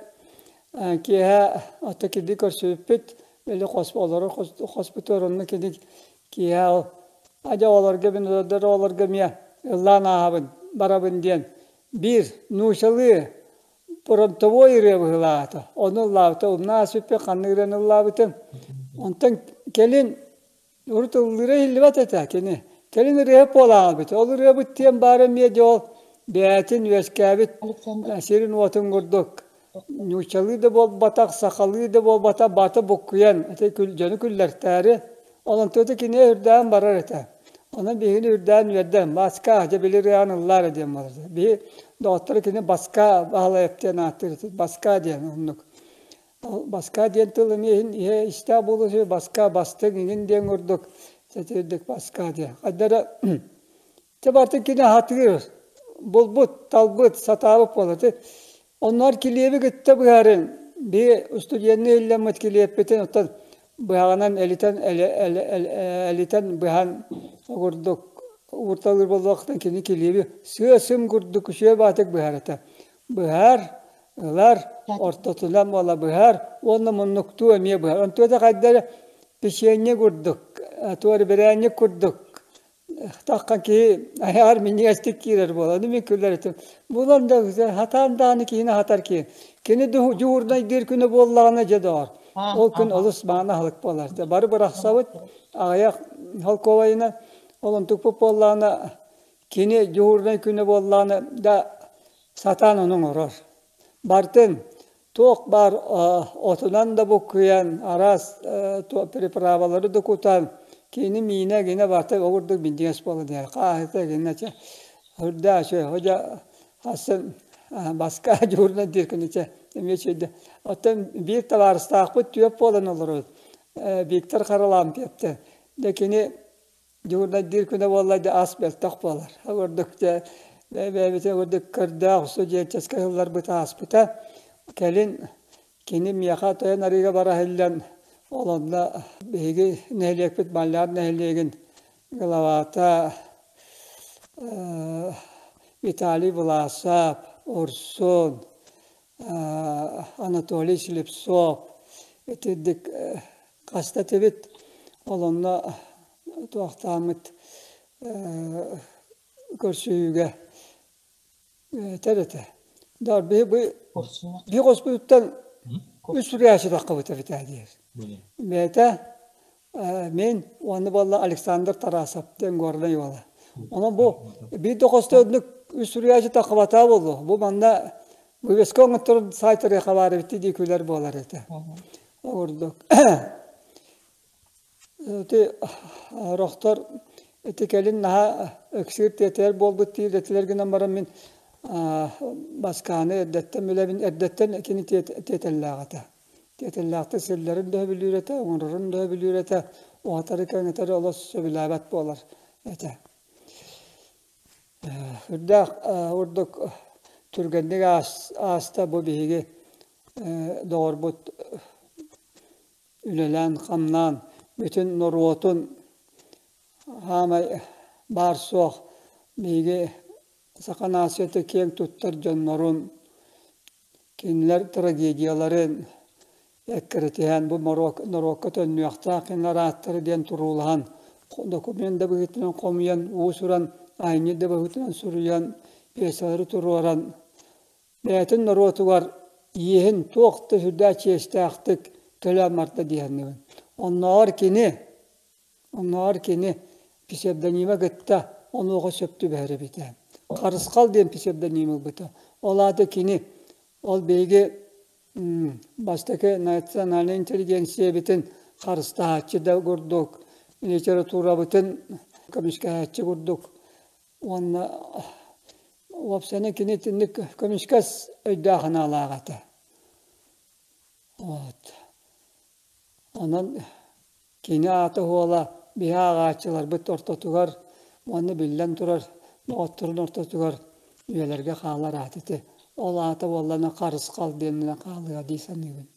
киэһэ ото кини көрсүбүппүт, били хос олорор хоспутугар онно кини киэһэ ол адьа оҕолорго мин олордор оҕолорго эмиэ ыллаан ааһабын, барабын диэн Биир нуучалыы фронтовой ырыа быһыылаата. Ону ыллаабыта, умна ааспыппын ханнык ырыаны ыллаабытым. Онтон кэлин урут ыллыыра иһиллибэт этэ кини. Кэлин ырыаһыт буолан хаалбыта. Ол ырыабыт диэн баара эмиэ дьэ ол бэйэтин үөскээбит сирин-уотун курдук нууччалыы да буолбатах, сахалыы да буолбатах, баата буккуйан ити дьону күллэртээри Ол онтуота кини үрдээн барар этэ. Онон биһигини үрдээн үөрдэн, Баска, дьэ били ырыаҕын ыллаар диэн буолар. Биһи доҕотторо кини Баска Баһылайап диэн ааттыыр этэ. Баска диэн оннук. Баска диэн тыл эмиэ иһин иһэ истээх буолуо баска бастыҥ иҥин диэн курдук сэтирдик баска диэн. Хайдара Те барытын кини аһатыыр, булбут, талбыт, сатаабыт буолар. Онноор килиэби кытта быһарын, би устудьуоннуу иллэммит килиэппитин оттон быһаҕынан элитэн элитэн быһан курдук уурталыыр буоллахтан кини килиэби сыа-сым курдук үчүгэй баатык быһар этэ. Быһар, ылар, ортотунан буола быһар уонна муннуктуу эмиэ быһар. Онтуота хайда эрэ печенье курдук, туора бирээнньик курдук Таххан киһи айаар минньигэстик киирэр буолан мин күлэр этим. Булан да хатаан даҕаны киһини хатар киһи. Кини дьуһуурнайдыыр күнэ буоллаҕына дьэ доҕор. Ол күн олус мааны аһылык буолар. Бары бырахсабыт аҕыйах холкуобайынан ол онтукпут буоллаҕына кини дьуһуурнай күнэ буоллаҕына да сатаан ону оҥорор. Бартын туох баар отунан да буккуйан, араас приправалары да кутан, кини миинэ гинэ барыта ол курдук минньигэс буолан иһэр. Хааһыта гинэ чэ үрдээх үчүгэй. Ходьа хассын баска дьуурунан диир күнү чэ эмиэ үчүгэйдэ. Оттон биир табаарыстаахпыт түөп буолан олоробут. Виктор Харалампьевтан. Дьэ кини Дьуурнайдыыр күнэ буолла дьэ ас мөлтөх буолар. Курдук дьэ бэйэбитин курдук көрдөөх студенческай сылларбыт ааспыта. Кэлин кини миэхэ Тойон Арыыга бара иһиллэн ол онно биһиги нэһилиэкпит Маллаар нэһилиэгин главата Виталий Власов, Урсун, Анатолий Слепцов итирдик хаста этибит. Ол онно туохтааммыт көрсүһүүгэ этэр этэ. Да биһи биһи хоспутуттан үс суруйааччы таххыбыт эбит диир. Бэйэтэ мин уонна буолла Александр Тарасов диэн Горнай уола. Онон бу биир да хосто оннук үс суруйааччы таххыбатаа буолуо. Бу манна вывеска оҥотторон саайтарыаха баар эбит дии күлэр буолар этэ. Ол курдук. Ити орохтор ити кэлин наһаа ыксыыр тиэтэйэр буолбут диир этилэр гынан баран мин Баскааны эрдэттэн билэбин, эрдэттэн кини тиэтэллээх этэ. Тиэтэллээхтик силлэрин да сөбүлүүр этэ, оҥорорун да сөбүлүүр этэ, уһатары-кэҥэтэри олус сөбүлээбэт буолар этэ. Үрдээх курдук түргэнник ааста бу биһиги доҕорбут үлэлээн-хамнаан бүтүн норуотун хаамай баар-суох биһиги саха нацията киэҥ туттар дьоннорун кинилэр трагедияларын эккирэтиһэн бу норуокка төннүөхтээх кинилэр ааттара диэн туруулаһан документ да быһыытынан хомуйан уус-уран айымньы да быһыытынан суруйан пьесалары туруоран Бэйэтин норуотугар иэһин туох да сүрдээх чиэстээхтик төлөөн барда дии саныыбын. Оннооҕор кини, оннооҕор кини псевдонима кытта онуоха сөп түбэһэр эбитэ. Харысхал диэн псевдоним ылбыта. Ол аата кини ол биһиги бастакы национальнай интеллигенциябытын харыстаһааччы да курдук, литературабытын көмүскэһээччи курдук Уонна уопсайынан кини итинник көмүскэс өйдөөх санаалаах этэ. Вот. Онон кини аата-суола биһи ааҕааччыларбыт ортотугар уонна биллэн турар доҕотторун ортотугар үйэлэргэ хаалар аат ити. Ол аата буоллаҕына Харысхал диэнинэн хаалыа дии саныыбын.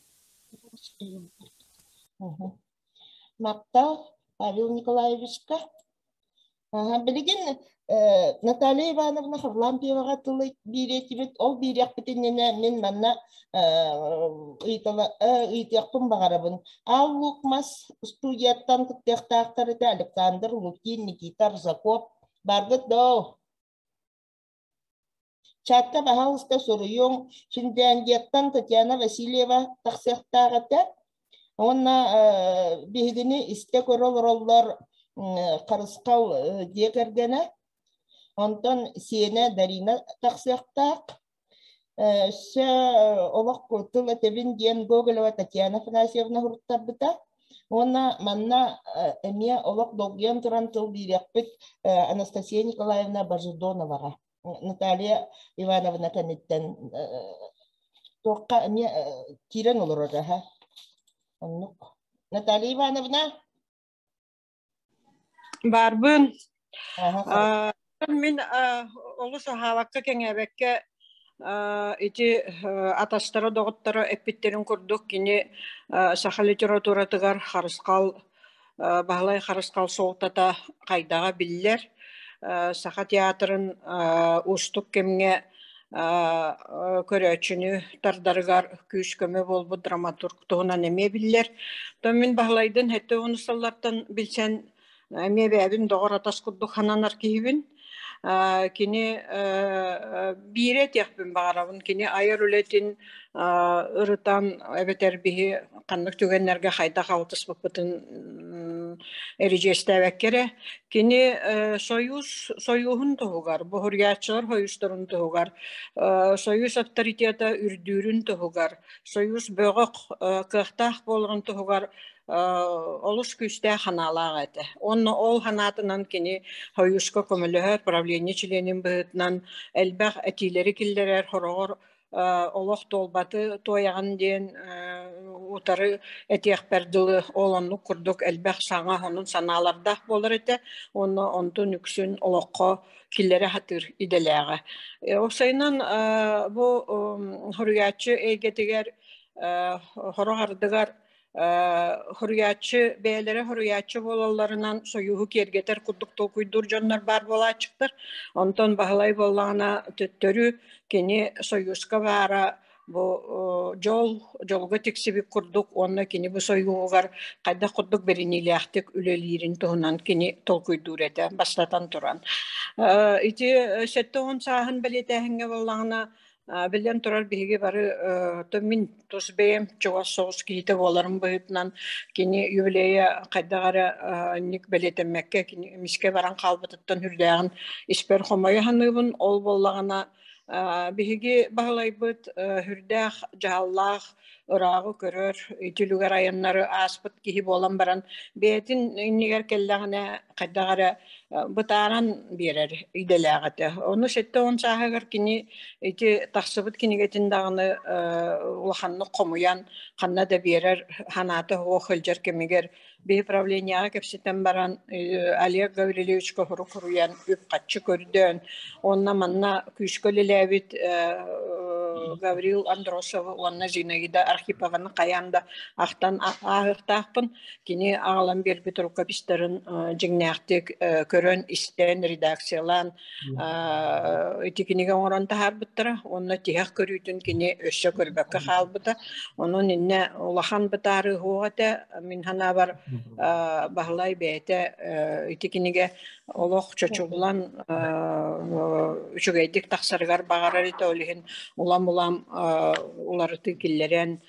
Махтал Павел Николаевичка. Билигин Наталья Ивановна Харлампьеваҕа тылы биэриэтибит. Ол биэриэхпит иннинэ мин манна ыйытыахпын баҕарабын. Аал Лук Мас студияттан кыттыахтаахтар этэ Александр Лукин, Никита Аржаков. Баргыт доо? Чатка баһаалыста суруйуҥ, Финляндияттан Татьяна Васильева тахсыахтаах этэ. Уонна биһигини истэ-көрө олороллор Харысхал дьиэ кэргэнэ. Онтон сиэнэ Дарина тахсыахтаах. Өссө олох тыл этэбин диэн Гоголева Татьяна Афанасьевна суруттарбыта. Уонна манна эмиэ олох долгуйан туран тыл биэриэхпит Анастасия Николаевна Божедоноваҕа. Наталья Ивановна кэнниттэн. Туохха эмиэ киирэн олорор аха. Оннук. Наталья Ивановна? Баарбын. Мин олус аһаабакка кэҥээбэккэ ити атастара доҕотторо эппиттэрин курдук кини саха литературатыгар Харысхал Баһылай Харысхал суолтата хайдаҕа биллэр. Саха театрын уустук кэмҥэ көрөөччүнү тардарыгар күүс-көмө буолбут драматург туһунан эмиэ биллэр. Оттон мин Баһылайдын 70 сыллартан билсэн эмиэ бэйэбин доҕор-атас курдук сананар киһибин. Кини биирэ этиэхпин баҕарабын. Кини айар үлэтин ырытан эбэтэр биһи ханнык түгэннэргэ хайдах алтыспыппытын эридьиэстээбэккэ эрэ кини сойуус сойууһун туһугар, буһуруйааччылар сойуустарын туһугар, сойуус авторитета үрдүүрүн туһугар, сойуус бөҕөх кыахтаах буоларын туһугар олус күүстээх санаалаах этэ. Уонна ол санаатынан кини Сойууска көмөлөһөр правление чилиэнин быһыытынан элбэх этиилэри киллэрэр, сороҕор олох туолбаты туойаҕын диэн утары этиэхпэр дылы ол оннук курдук элбэх саҥа сонун санаалардаах буолар этэ уонна онтун үксүн олоххо киллэрэ сатыыр идэлээҕэ. Уопсайынан бу суруйааччы эйгэтигэр сорох ардыгар Хоруйааччы бэйэлэрэ хоруйааччы буолалларынан сойууһу киэргэтэр курдук толкуйдуур дьоннор баар буолааччыктар. Онтон Баһылай буоллаҕына төттөрү кини сойууска баара бу дьол дьолго тиксибит курдук уонна кини бу сойууһугар хайдах курдук бэриниилээхтик үлэлиирин туһунан кини толкуйдуур этэ бастатан туран. Ити 70 сааһын бэлиэтээһиҥҥэ буоллаҕына Биллэн турар, биһиги бары мин тус бэйэм чугас соҕус киһитэ буоларым быһыытынан кини юбилейа хайдах эрэ инник бэлиэтэммэккэ кини эмискэ баран хаалбытыттан үрдээҕин испэр хомойо саныыбын. Ол буоллаҕына биһиги Баһылайбыт үрдээх дьаһаллаах ырааҕы көрөр, ити үлүгэр айаннары ааспыт киһи буолан баран бэйэтин иннигэр кэллэҕинэ хайдах эрэ бытааран биэрэр идэлээх этэ. Ону 70 сааһыгар кини ити тахсыбыт кинигэтин даҕаны улаханнык хомуйан ханна да биэрэр санаата суох сылдьар кэмигэр биһи правлениеҕа кэпсэтэн баран Олег Гаврильевичка сурук суруйан үп-харчы көрдөөн уонна манна күүскэ үлэлээбит Гаврил Андросовы уонна Зинаида Архипованы хайаан да ахтан ааһыахтаахпын. Кини аҕалан биэрбит рукопистарын дьиҥнээхтик көрөн, истэн, редакциялаан ити кинигэ оҥорон таһаарбыттара уонна тиһэх көрүүтүн кини өссө көрбөккө хаалбыта. Онон иннэ улахан бытаарыы суох этэ. Мин санаабар Баһылай бэйэтэ ити кинигэ олох чочуллан үчүгэйдик тахсарыгар баҕарар этэ. Ол иһин улам-улам уларытыы киллэрэн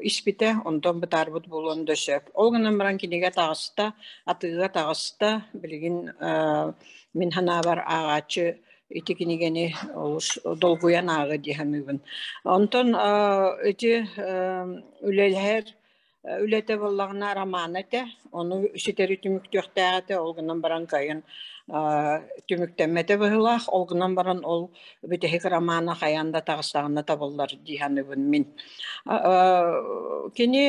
испитэ, онтон бытаарбыт буолуон да сөп. Ол гынан баран кинигэ таҕыста, атыыга таҕыста. Билигин мин санаабар ааҕааччы ити кинигэни олус долгуйан ааҕы дии саныыбын. Онтон ити үлэлэһэр үлэтэ буоллаҕына роман этэ. Ону ситэри түмүктүөхтээх этэ. Ол гынан баран кайын түмүктэммэтэ быһыылаах. Ол гынан баран ол бүтэһик романа хайаан да таҕыстаҕына табыллар дии саныыбын мин. Кини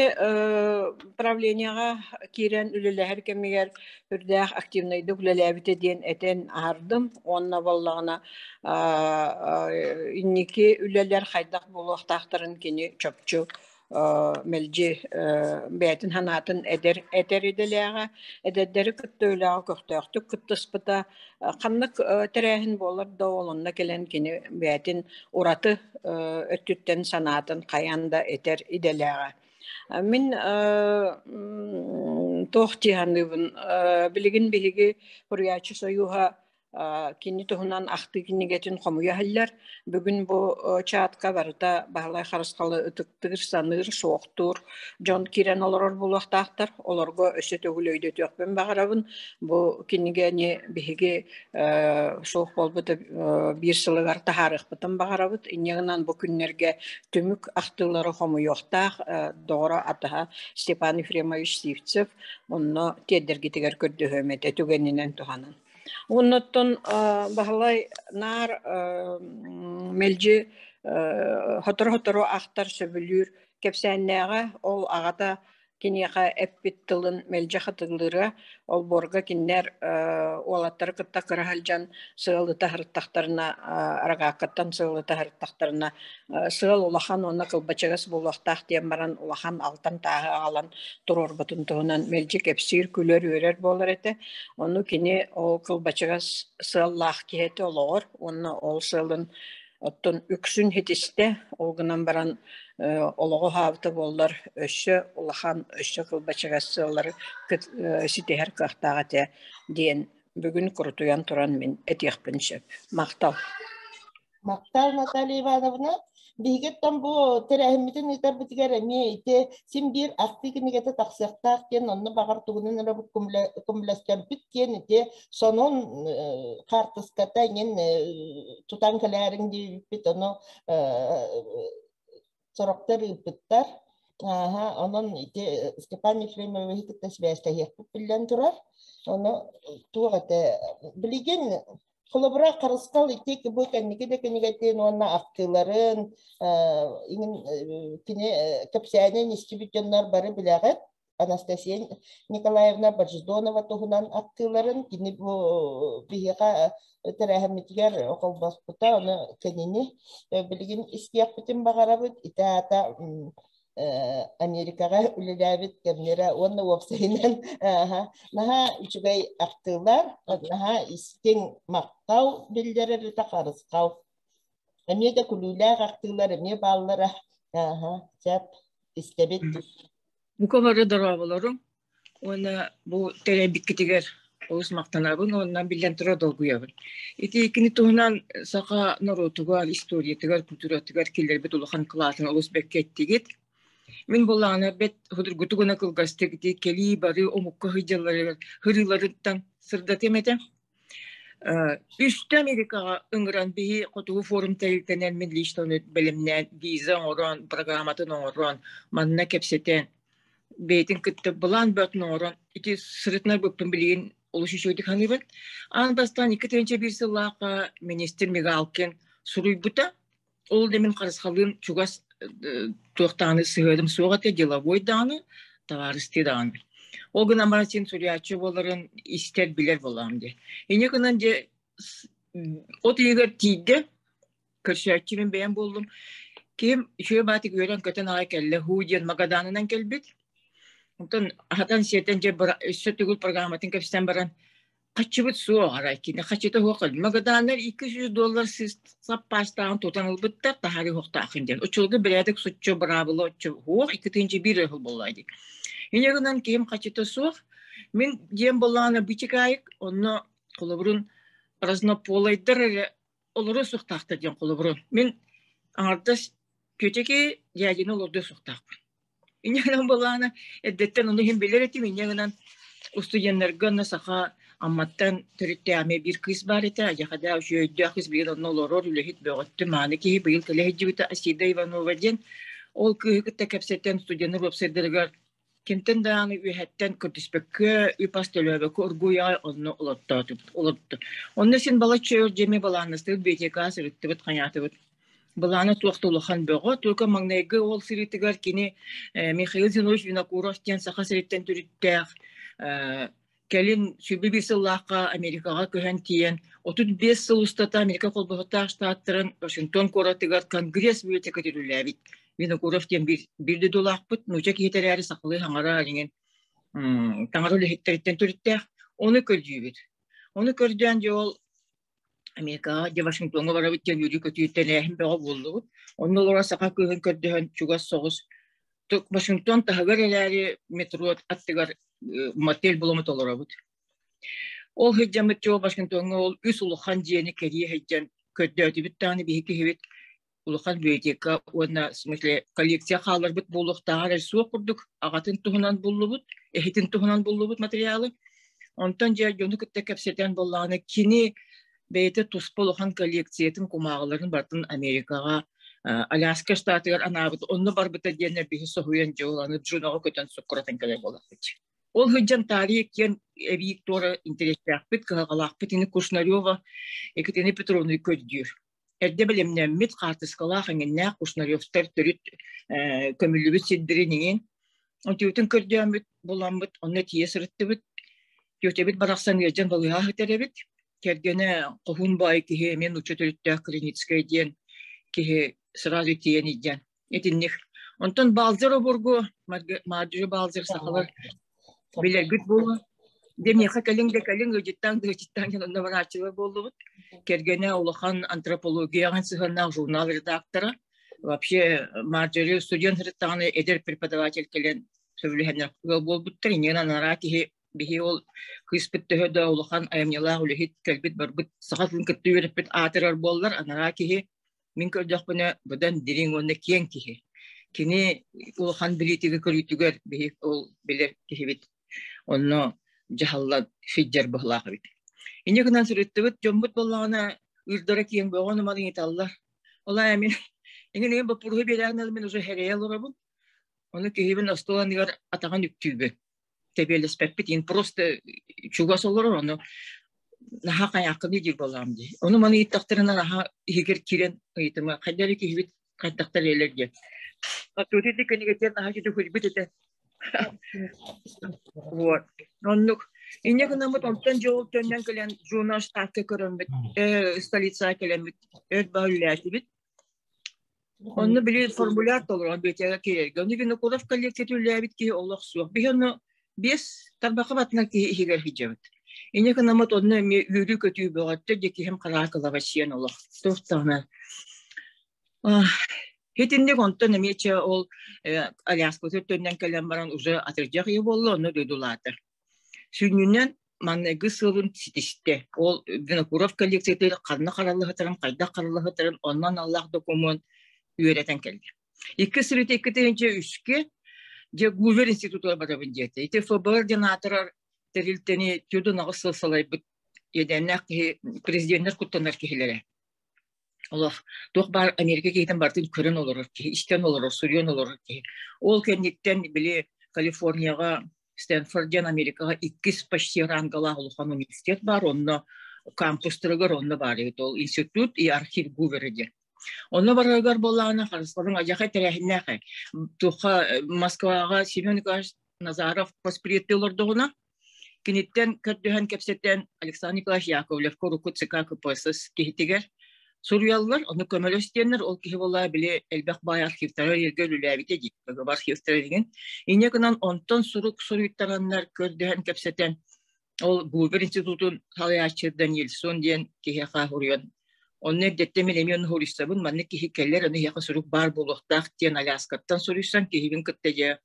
правлениеҕа киирэн үлэлэһэр кэмигэр үрдээх активнайдык үлэлээбитэ диэн этэн аһардым уонна буоллаҕына инники үлэлэр хайдах буолуохтаахтарын кини чопчу мэлдьи бэйэтин санаатын эдэр этэр идэлээҕэ, эдэрдэри кытта үлэҕэ көхтөөхтүк кыттыспыта. Ханнык тэрээһин буолар да ол онно кэлэн кини бэйэтин ураты өттүттэн санаатын хайаан да этэр идэлээҕэ. Мин туох дии саныыбын, билигин биһиги Суруйааччы сойууһа Кини туһунан ахтыы кинигэтин хомуйа иһиллэр. Бүгүн бу чатка барыта Баһылай Харысхалы ытыктыыр, саныыр, суохтуур дьон киирэн олорор буолуохтаахтар. Олорго өссө төгүл өйдөтүөхпүн баҕарабын. Бу кинигэни биһиги суох буолбута биир сылыгар таһаарыахпытын баҕарабыт. Инньэ гынан бу күннэргэ түмүк ахтыылары хомуйуохтаах доҕоро атаһа Степан Ефремович Сивцев онно тиэрдэргитигэр көрдөһүөм этэ түгэнинэн туһанан. Оннуттан Баһылай наар мэлдьи Сотору-сотору ахтар, сөбүлүүр кэпсээннээҕэ, ол аҕата киниэхэ эппит тылын мэлдьи хатылыыра. Олбуорга кинилэр уолаттары кытта кыра сылдьан сыалыта сырыттахтарына, арагааккаттан сыалыта сырыттахтарына, сыал улахан уонна кылбачыгас буолуохтаах диэн баран улахан алтан тааһы аҕалан туруорбутун туһунан мэлдьи кэпсиир, күлэр-үөрэр буолар этэ. Ону кини ол кылбачыгас сыаллаах киһи этэ олоҕор уонна ол сыалын оттон үксүн ситистэ, ол гынан баран олоҕу аһаабыта буоллар өссө улахан, өссө кылбачыгас сыаллары ситиһэр кыахтаах этэ диэн бүгүн курутуйан туран мин этиэхпин сөп. Махтал. Махтал, Наталья Ивановна. Биһигиттэн бу тэрээһиммитин ыытарбытыгар эмиэ ити син биир ахтыы кинигэтэ тахсыахтаах диэн онно баҕар тугунан эрэ көмөлөстөрбүт диэн ити сонун хаартыската иҥин тутан кэлээриҥ диэбиппит ону сорохтор ыыппыттар. Ааһа, онон ити Степан Ефремовиһы кытта сибээстэһиэхпит биллэн турар. Ону туох этэ билигин холобура Харысхал ити бу кэнники да кинигэтин уонна ахтыыларын иҥин кини кэпсээнин истибит дьоннор бары билэҕит. Анастасия Николаевна Божедонова туһунан ахтыыларын кини бу биһиэхэ тэрээһиммитигэр холбоспута, ону кинини билигин истиэхпитин баҕарабыт. Ити аата Америкаҕа үлэлээбит кэмнэрэ уонна уопсайынан наһаа үчүгэй ахтыылар, наһаа истиҥ махтал биллэрэр этэ Харысхал. Эмиэ да күлүүлээх ахтыылар эмиэ бааллара. Сөп, истэбит. Бука бары дорооболорум уонна бу тэрийбиккитигэр олус махтанабын уонна биллэн турар долгуйабын. Ити кини туһунан саха норуотугар, историятыгар, культуратыгар киллэрбит улахан кылаатын олус бэккэ эттигит. Мин буллаҕына бэт судургутук гына кылгастык ити кэлии бары омукка сылдьалларыгар һырыыларыттан сырдатыам этэ. Үстэ Америкаҕа ыҥыран биһи Хотугу форум тэрилтэнэн мин лично бэлэмнээн виза оҥорон, программатын оҥорон, манна кэпсэтэн, бэйэтин кытта былаан бөҕөтүн оҥорон ити сырытынарбыппын билигин олус үчүгэйдик саныыбын. Аан бастаан 2001 сыллаахха министр Мигалкин суруйбута. Ол да мин харысхалыын чугас туох даҕаны сыһыарым суох этэ, деловой даҕаны, табаарыстыы даҕаны. Ол гынан баран син суруйааччы буоларын истэр, билэр буоллаҕым дии. Инньэ гынан дьэ от ыйыгар тиийдэ, көрсөөччү мин бэйэм буоллум. Ким үчүгэй баатык үөрэн-көтөн аҕай кэллэ, һуу диэн Магаданынан кэлбит. Онтон аһатан-сиэтэн дьэ өссө төгүл программатын кэпсэтэн баран Хаччыбыт суох арай кини хаччыта суох Магаданнар 200 доллар саппаастааҕын тутан ылбыттар таһаарыы уохтаахын диэн. Оччолорго бэрээдэк соччо быраабыла оччо суох 2 001 ыһыл буолла дии. Инньэ гынан киһим хаччыта суох. Мин диэн буоллаҕына бычыкаайык онно холобурун разнополойдар эрэ олоруо суохтаахтар диэн холобурун. Мин аҥардас түөтэки дьээдьини олордуо суохтаахпын. Инньэ гынан буоллаҕына, эрдэттэн ону иһин билэр этим, инньэ гынан устудьуоннарга онно саха Амматтан төрүттээх эмиэ биир кыыс баар этэ, Адьахада үчүгэйдээх кыыс билигин онно олорор, үлэһит бөҕөттө, мааны киһи быйыл кэлэ сылдьыбыта Асида Иванова диэн. Ол кыыһы кытта кэпсэтэн студеннар уопсайдарыгар кимтэн даҕаны үөһэттэн көрдөспөккө, үп-ас төлөөбөккө оргууй аҕай онно олортоотубут, олордо. Онно син балачча өр дьиэми балааннастыбыт, библиотекаҕа сырыттыбыт, хайаатыбыт. Былаана туох да улахан бөҕө. Только маҥнайгы ол сырыытыгар кини Михаил Зинович Винокуров диэн Саха сириттэн төрүттээх кэлин 21 сыллаахха Америкаҕа көһөн тиийэн 35 сыл устата Америка Холбоһуктаах Штаттарын Вашингтон куоратыгар Конгресс библиотекатыгар үлэлээбит. Винокуров диэн биир дойдулаахпыт, нуучча киһитэ эрээри сахалыы хаҥара иҥин таҥара үлэһиттэриттэн төрүттээх. Ону көрдүүбүт. Ону көрдөөн дьэ ол Америкаҕа дьэ Вашингтоҥҥа барабыт диэн үөрүү-көтүү тэрээһин бөҕө буоллубут. Онно олорор саха кыыһын көрдөһөн чугас соҕус Вашингтон таһыгар эрээри метро аттыгар мотель булумут олоробут. Ол сылдьаммыт дьэ Вашингтоҥҥа ол үс улахан дьиэни кэрийэ сылдьан көрдөөтүбүт даҕаны биһиги киһибит улахан библиотека уонна в смысле коллекция хаалларбыт буолуохтааҕар эрэ суох курдук аҕатын туһунан буллубут, эһитин туһунан буллубут материалы. Онтон дьэ дьону кытта кэпсэтэн буоллаҕына кини бэйэтэ туспа улахан коллекциятын кумааҕыларын барытын Америкаҕа Аляска штатыгар анаабыт онно барбыта диэннэр биһи соһуйан дьэ ол аны Джуноҕа көтөн суккуратан кэлэр буоллахпыт. Ол сылдьан таарыйа киэн эбии туора интэриэстээхпит, кыһалҕалаахпыт ини Кушнарева Екатерина Петровна көрдүүр. Эрдэ бэлэмнэммит хаартыскалаах эҥиннээх Кушнаревтар төрүт көмүллүбүт сирдэрин иҥин. Отуутун көрдөөммүт, буламмыт, онно тиийэ сырыттыбыт. Тетябит барахсан ыалдьан балыыһа сытар эбит. Кэргэнэ хоһуун баай киһи эмиэ нуучча төрүттээх Криницкэй диэн киһи сразу тиийэн илдьэн итинник. Онтон Балзер обургу, Марджи Балзер сахалар билэргит буолуо. Дьэ миэхэ кэлиҥ да кэлиҥ, ыалдьыттаан да ыалдьыттаан диэн онно барааччылар буоллубут. Кэргэнэ улахан антропологияҕа сыһыаннаах журнал редактора. Вообще Марджори студент сырыттаҕына эдэр преподаватель кэлэн сөбүлэһэннэр ыал буолбуттар. Инньэ анараа киһи биһи ол кыыспыт төһө да улахан айымньылаах үлэһит кэлбит-барбыт саха тылын кытта үөрэппит аатырар буоллар, анараа киһи мин көрдөхпүнэ быдан дириҥ уонна киэҥ киһи. Кини улахан билиитигэ көрүүтүгэр биһи ол билэр киһибит онно дьаһалла сылдьар быһылаах эбит. Инньэ гынан сырыттыбыт, дьоммут буоллаҕына ыырдара киэҥ бөҕө нуман ыйыталлар. Ол аайы мин иҥин иҥин боппуруоһу биэрээхинэ мин уже хэрэйэ олоробун. Ону киһибин остуол анныгар атаҕын үктүүбүн. Тэбиэлэспэппит иин просто чугас олорор ону наһаа хайааккыный диир буоллаҕым дии. Ону маны ыйыттахтарына наһаа иһигэр киирэн ыйытыма хайда эрэ киһибит хайдахтар элэр диэн. Тут ити кинигэтигэр наһаа үчүгэй этэ. Вот. Оннук. Инньэ гынаммыт онтон дьол төннөн кэлэн Жуна штатка көрөммүт, столицаҕа кэлэммит, өр баһ үлэлээтибит. Онно били формуляр толорон биэтиэгэ киирэргэ. Ону Винокуров коллекцията үлэлээбит киһи олох суох. Биһи ону биэс тарбахха батынар киһи иһигэр сылдьабыт. Инньэ гынаммыт онно эмиэ үөрүү-көтүү бөҕөттө дьэ киһим хараакылаба сиэн олох. Туох даҕаны Итинник онтон эмиэ чэ ол Аляскабытыгар төннөн кэлэн баран уже атырдьах ыйа буолла, онно дойдулаата. Сүнньүнэн маҥнайгы сыалын ситистэ. Ол Винокуров коллекциятыгар ханна хараллыһытарын, хайдах хараллыһытарын онно аналлаах докумуон үөрэтэн кэллэ. Икки сырыта 2003-кэ дьэ Гувер институтугар барабын диэтэ. Ити ФБР диэн аатырар тэрилтэни 48 сыл салайбыт иэдээннээх киһи президеннэр куттанар киһилэрэ. Олох туох баар Америка киһитин барытын көрөн олорор киһи, истэн олорор, суруйан олорор киһи. Ол кэнниттэн били Калифорнияҕа Стэнфорд диэн Америкаҕа иккис почти рангалаах улахан университет баар, онно кампустарыгар онно баар эбит ол институт и архив Гувера диэн. Онно барарыгар буоллаҕына Харысхалын адьаха тэрээһиннээх туохха Москваҕа Семен Николаевич Назаров поспредты олордоҕуна Киниттэн көрдөһөн кэпсэтэн Александр Николаевич Яковлевка урукку ЦК КПСС киһитигэр суруйаллар, ону көмөлөс диэннэр, ол киһи буоллаҕа били элбэх баай архивтара эргэ үлэлээбитэ дии, КГБ архивтара деген. Инньэ гынан онтон сурук суруйтараннар көрдөһөн кэпсэтэн ол Гувер институтун салайааччы Данильсон диэн киһиэхэ суруйан онно эрдэттэн мин эмиэ ону суруйсабын, маннык киһи кэлэр, ону эһиэхэ сурук баар буолуохтаах диэн Аляскаттан суруйсан киһибин кытта дьэ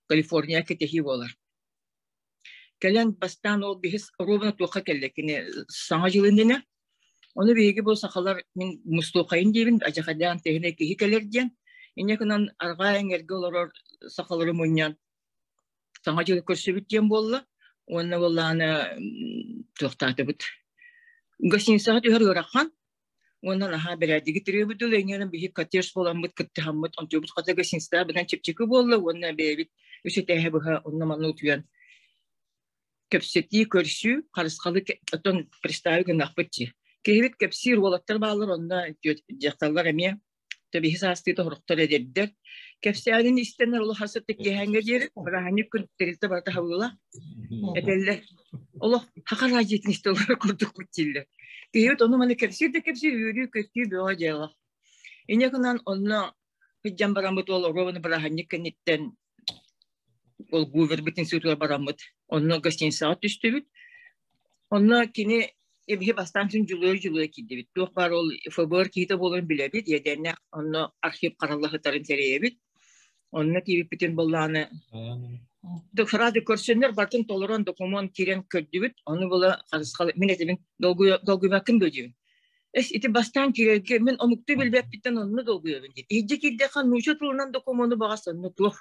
Калифорния кэтэһии буолар. Кэлэн бастаан ол биһис ровно туохха кэллэ кини Саҥа дьыл иннинэ. Ону биһиги бу сахалар мин мустуохайын диибин, адьахайдаан тэһинэ киһи кэлэр диэн. Инньэ гынан арҕаа эҥэргэ олорор сахалары мунньан Саҥа дьылы көрсүбүт диэн буолла. Уонна буоллаҕына туохтаатыбыт. Гостиницаҕа түһэр ыарахан. Уонна наһаа бэрээдиги төрүөбүт дылы эҥээрин биһи коттедж буоламмыт кыттыһаммыт онтубут хата гостиницаҕа быдан чэпчэки буолла уонна бэйэбит үс этээһи быһа онно-манна утуйан кэпсэтии, көрсүү, харысхалы оттон представи гыннахпыт дии. Киһибит кэпсиир уолаттар бааллар онно дьахталлар эмиэ Тэбиһи саастыы тоһорохтор эдэрдэр. Кэпсээнин истэннэр олох асыттык киэһээҥҥэ диэри бырааһынньык күн тэрилтэ барыта хабыыла. Этэллэр. Олох хаха раадьыйатын истэ олорор курдукпут дииллэр. Киһибит ону маны кэпсиир да кэпсиир үөрүү-көтүү бөҕө дьыала. Инньэ гынан онно сылдьан бараммыт ол оруобуна бырааһынньык кэнниттэн ол Гувербит институтугар бараммыт. Онно гостиницаҕа түстүбүт. Онно кини эбиһи бастаан син дьулуйа-дьулуйа киирдибит. Туох баар ол ФБР киһитэ буоларын билэбит, иэдээннээх онно архив хараллаһытарын сэрэйэбит. Онно киирбиппитин буоллаҕына сразу көрсөннөр барытын толорон докумуон киирэн көрдүбүт. Ону була харысхал мин этибин долгуйбаккын дуо диибин. Эс ити бастаан киирэргэ мин омуктуу билбэппиттэн онно долгуйабын диэн. Иһирдьэ киирдэххэ нуучча тылынан докумуону баҕас онно туох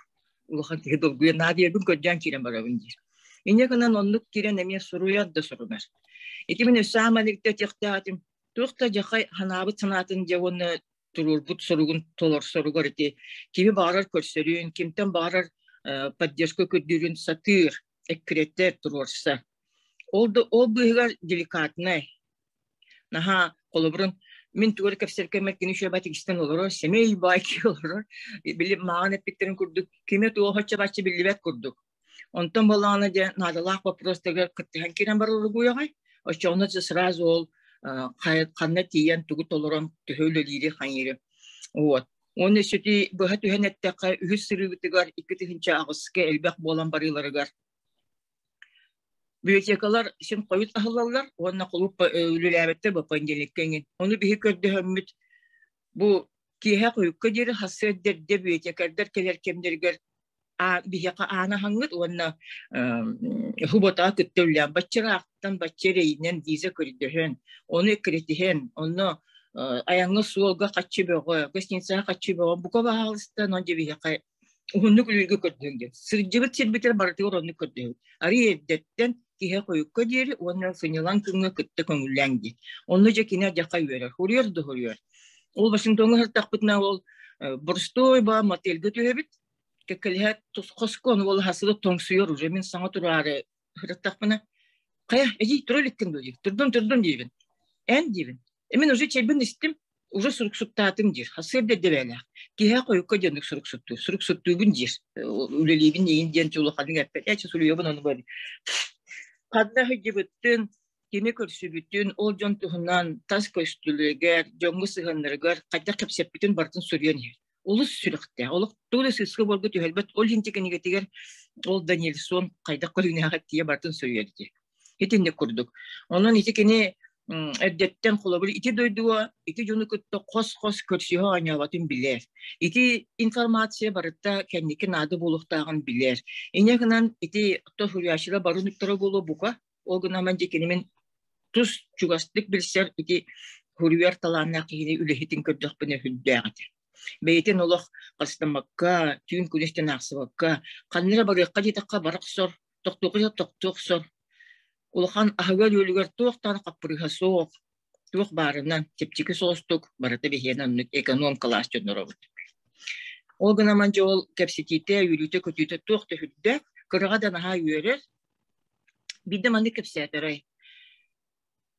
улахан киһи долгуйа наадыйарбын көрдөөн киирэн барабын диир. Инньэ гынан оннук киирэн эмиэ суруйар да сурунар. Ити мин өссө ааманыгда этиэхтээх туох да дьахай ханаабыт санаатын дьэ уонна туруорбут соругун толорсоругар ити кими баҕарар көрсөрүн, кимтэн баҕарар поддержка көрдүүрүн сатыыр, эккирэтэр, туруорсар. Ол да ол быыһыгар деликатнай, Наһаа холобурун Мин тугу эрэ кэпсэр кэммэр кини үчүгэй истэн олорор, сэмэй баай киһи олорор. Били мааҕын эппиттэрин курдук, кимэ туоһа чабаччы биллибэт курдук. Онтон буоллаҕына дьэ наадалаах боппуруостарга кыттыһан киирэн барыллыгуйаҕай. Оччоҕуна сразу ол ханна тиийэн тугу толорон төһө үлэлиири хайыыры. Вот. Уонна сүти быһа түһэн эттэххэ, үһүс сырыыбытыгар 2008-ка элбэх буолан барыыларыгар библиотекалар син хойут аһыллаллар уонна кулууп үлэлээбэттэр бу понедельникка эҥин. Ону биһи көрдөһөммүт бу киэһэ хойукка диэри хасыат эрдэ библиотекардар кэлэр кэмнэригэр биһиэхэ аан аһаҥҥыт уонна субботаҕа кытта үлэлээн баччыраахтан бачча эрэйинэн виза көрдөһөн, ону эккирэтиһэн, онно айаҥҥа суолга хаччы бөҕө, гостиницаҕа хаччы бөҕө, бука баһаалыста, онон дьэ биһиэхэ уһуннук үлүгү көрдөһүҥ диэн. Сылдьыбыт сирбитигэр барытыгар оннук көрдөһүҥ. Арый эрдэттэн киһи хойукка диэри уонна сынньалаҥ күҥҥэ кытта көҥүллээҥ диэн. Онно дьэ кини адьаха үөрэр. Хуруйар да хуруйар. Ол Вашингтоҥҥа сыртахпытына ол боростуой ба мотельга түһэбит. Кэккэлэһэ хоско ону ол хасыга тоҥсуйар уже мин саҥа тураары сырыттахпына хайа эдьиий тура иликкин дуо диир. Турдум турдум диибин. Эн диибин. Мин уже чэйбин истим уже суруксуттаатым диир. Хасыар дэбээлээх. Киһи хойукка диэн суруксуттуур. Суруксуттуубун диир. Үлэлиибин иин диэн улаханнык эппэт. Ээ суруйабын ону бары. Ханна сылдьыбыттын, кими көрсүбүтүн, ол дьон туһунан тас көстүүлэригэр, дьоҥҥо сыһыаннарыгар хайдах кэпсэппитин барытын суруйан иһэр. Олус сүрэхтээх. Олох тугу да сыыска буорга түһэрбэт. Ол иһин кинигэтигэр ол Даниэлсон хайдах көрүҥнээҕэ тиийэ барытын суруйар ити. Итинник курдук. Онон ити кини эрдэттэн холобур ити дойдуга ити дьону кытта хос-хос көрсүһэ оонньооботун билэр. Ити информация барыта кэнники наада буолуохтааҕын билэр. Инньэ гынан ити суруйааччылар бары нуктара буолуо бука. Ол гынан дьэ кини мин тус чугастык билсэр ити суруйар талааннаах киһини үлэһитин көрдөхпүнэ сүрдээх этэ. Бэйэтин олох хастаммакка, түүн күнүстэн аахсыбакка, ханна эрэ барыахха диэтэххэ бара охсор, тохтуохха тохтуу охсор. Улахан аһыгар-үөлүгэр туох даҕаны хаппырыыһа суох, туох баарынан чэпчэки соҕустук барыта биһиэнэ оннук эконом кылаас дьонноробут. Ол гынан дьэ ол кэпсэтиитэ, үөрүүтэ-көтүүтэ туох да сүрдээх, кыраҕа да наһаа үөрэр. Биирдэ маннык кэпсээтэрэй.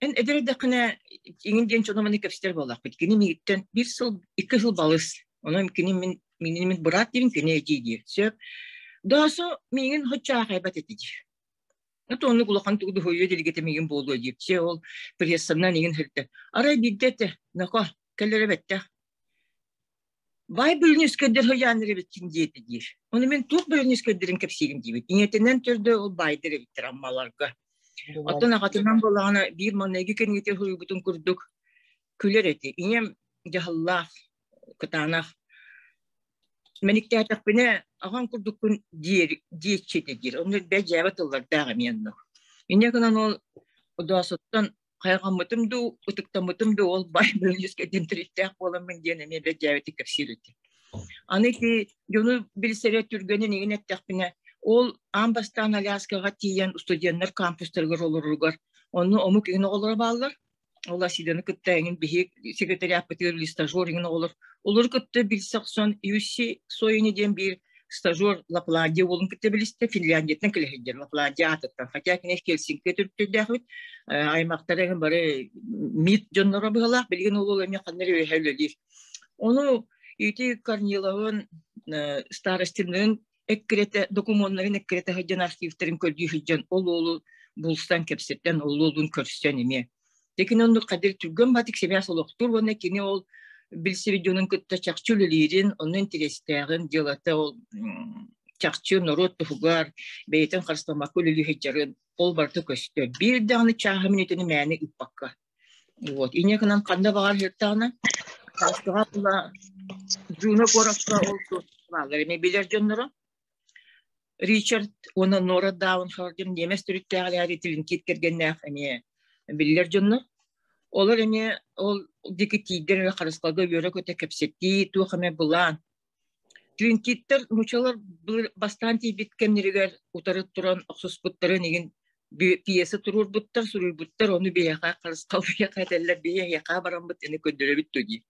Эн эдэр эрдэххинэ иҥин диэн дьону маннык кэпсэтэр буоллахпыт. Кини миигиттэн биир сыл, икки сыл балыс. Онон кини мин миигин мин быраат диибин, кини эдьиий диир. Сөп. Доосо миигин соччо аахайбат этэ диир. Это оннук улахан тугу дуһуйуо делегата миигин буолуо диир. Чэ ол прессанан иҥин сырта. Арай биирдэ этэ, ноко, кэлэрэ бэттэх. Бай бөлүнүскэрдэр хойааннар эбиткин диэтэ диир. Ону мин туох бөлүнүскэрдэрин кэпсиирин диибит. Ийэтинэн төрдө ол баайдар эбиттэр Аммаларга. Оттон аҕатынан буоллаҕына биир маҥнайгы кэнники суруйбутун курдук күлэр эти. Ийэм дьаһаллаах, кытаанах. Мэниктээтэхпинэ аҕаҥ курдуккун диэр диэччи этэ диир. Онно бэл дьээбэ тыллардаах эмиэ оннук. Инньэ гынан ол Одоосуттан хайҕаммытым дуу, ытыктаммытым дуу ол бай бөлүнүскэйтэн төрүттээх буоламмын диэн эмиэ бэрт дьээбэтик кэпсиир этим. Аны ити дьону билсэрэ түргэнин игин эттэхпинэ, ол аан бастаан Аляскаҕа тиийэн студеннар кампустарыгар олороругар онно омук игин оҕолоро бааллар. Ол Асиданы кытта эҥин биһи секретариаппытыгар или стажер иҥин оҕолор олору кытта билсэ охсон Юсси Соини диэн биир стажер Лапландия уолун кытта билистэ Финляндияттан кэлэ сылдьар Лапландия аатыттан хотя кини Хельсинкигэ төрүттэрдээх эбит аймахтара эҥин бары МИД дьонноро быһалаах билигин ол уол эмиэ ханна эрэ үөһэ үлэлиир ону ити Корниловын старостинныын эккирэтэ докумуоннарын эккирэтэ сылдьан архивтарын көрдүү сылдьан ол уолу булсан кэпсэтэн ол уолун көрсөн эмиэ Дьэ кини оннук хадир түргэн батик сибээс олохтуур уонна кини ол билсибит дьонун кытта чахчы үлэлиирин, онно интэриэстээҕин, дьыалата ол чахчы норуот туһугар бэйэтин харыстаммакка үлэлии сылдьарын ол барыта көстөр. Биир даҕаны чааһы мүнүүтэни мээнэ ыыппакка. Вот. Инньэ гынан ханна баҕар сырыттаҕына, Сааскыга була Джуно куоракка ол бааллар эмиэ билэр дьонноро. Ричард уонна Нора Даунхолл диэн ньиэмэс төрүттээх эрээри Тлинкит кэргэннээх эмиэ биллэр дьоннор. Олор эмиэ ол диэки тиийдэр эрэ харысхалга үөрэ-көтө кэпсэтии, туох эмэ былаан. Тлинкиттэр нууччалар бастаан тиийбит кэмнэригэр утары туран охсуспуттарын игин пьеса туруорбуттар, суруйбуттар, ону биһиэхэ харысхал биһиэхэ этэллэр, биһи эһиэхэ бараммыт ини көрдөрөбүт дуо диир.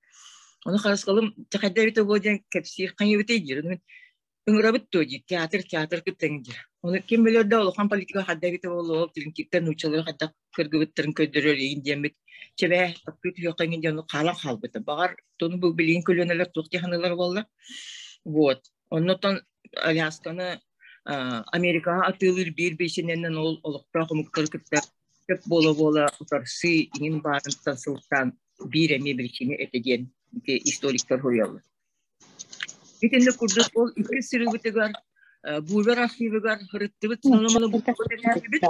Ону харысхалым чэ хайда эбитэ буолуо диэн кэпсиир хайыбытай диир. Ону мин ыҥырабыт дуо диир, театр театр кыттаҥ диир. Ону ким билэр да улахан политика хайда эбитэ буолуо, ол Тлинкиттэр нууччалары хайдах кыргыбыттарын көрдөрөр иин диэммит. Чэбээ, таптыы түһүөххэ эҥин диэн хаалан хаалбыта. Баҕар, тону бу билигин көлүөнэлэр туох дии буолла. Вот. Оннотон Алясканы Америкаҕа атыылыыр биир биисинэнэн ол олохтоох омуктары кытта сөп буола-буола утарсыы иҥин баарыттан сылтаан биир эмиэ биричиинэ этэ диэн ити историктар суруйаллар. Итинник курдук ол иккис сырыыбытыгар Бувер архивыгар ырыттыбыт, сонуманы булбут этээбит.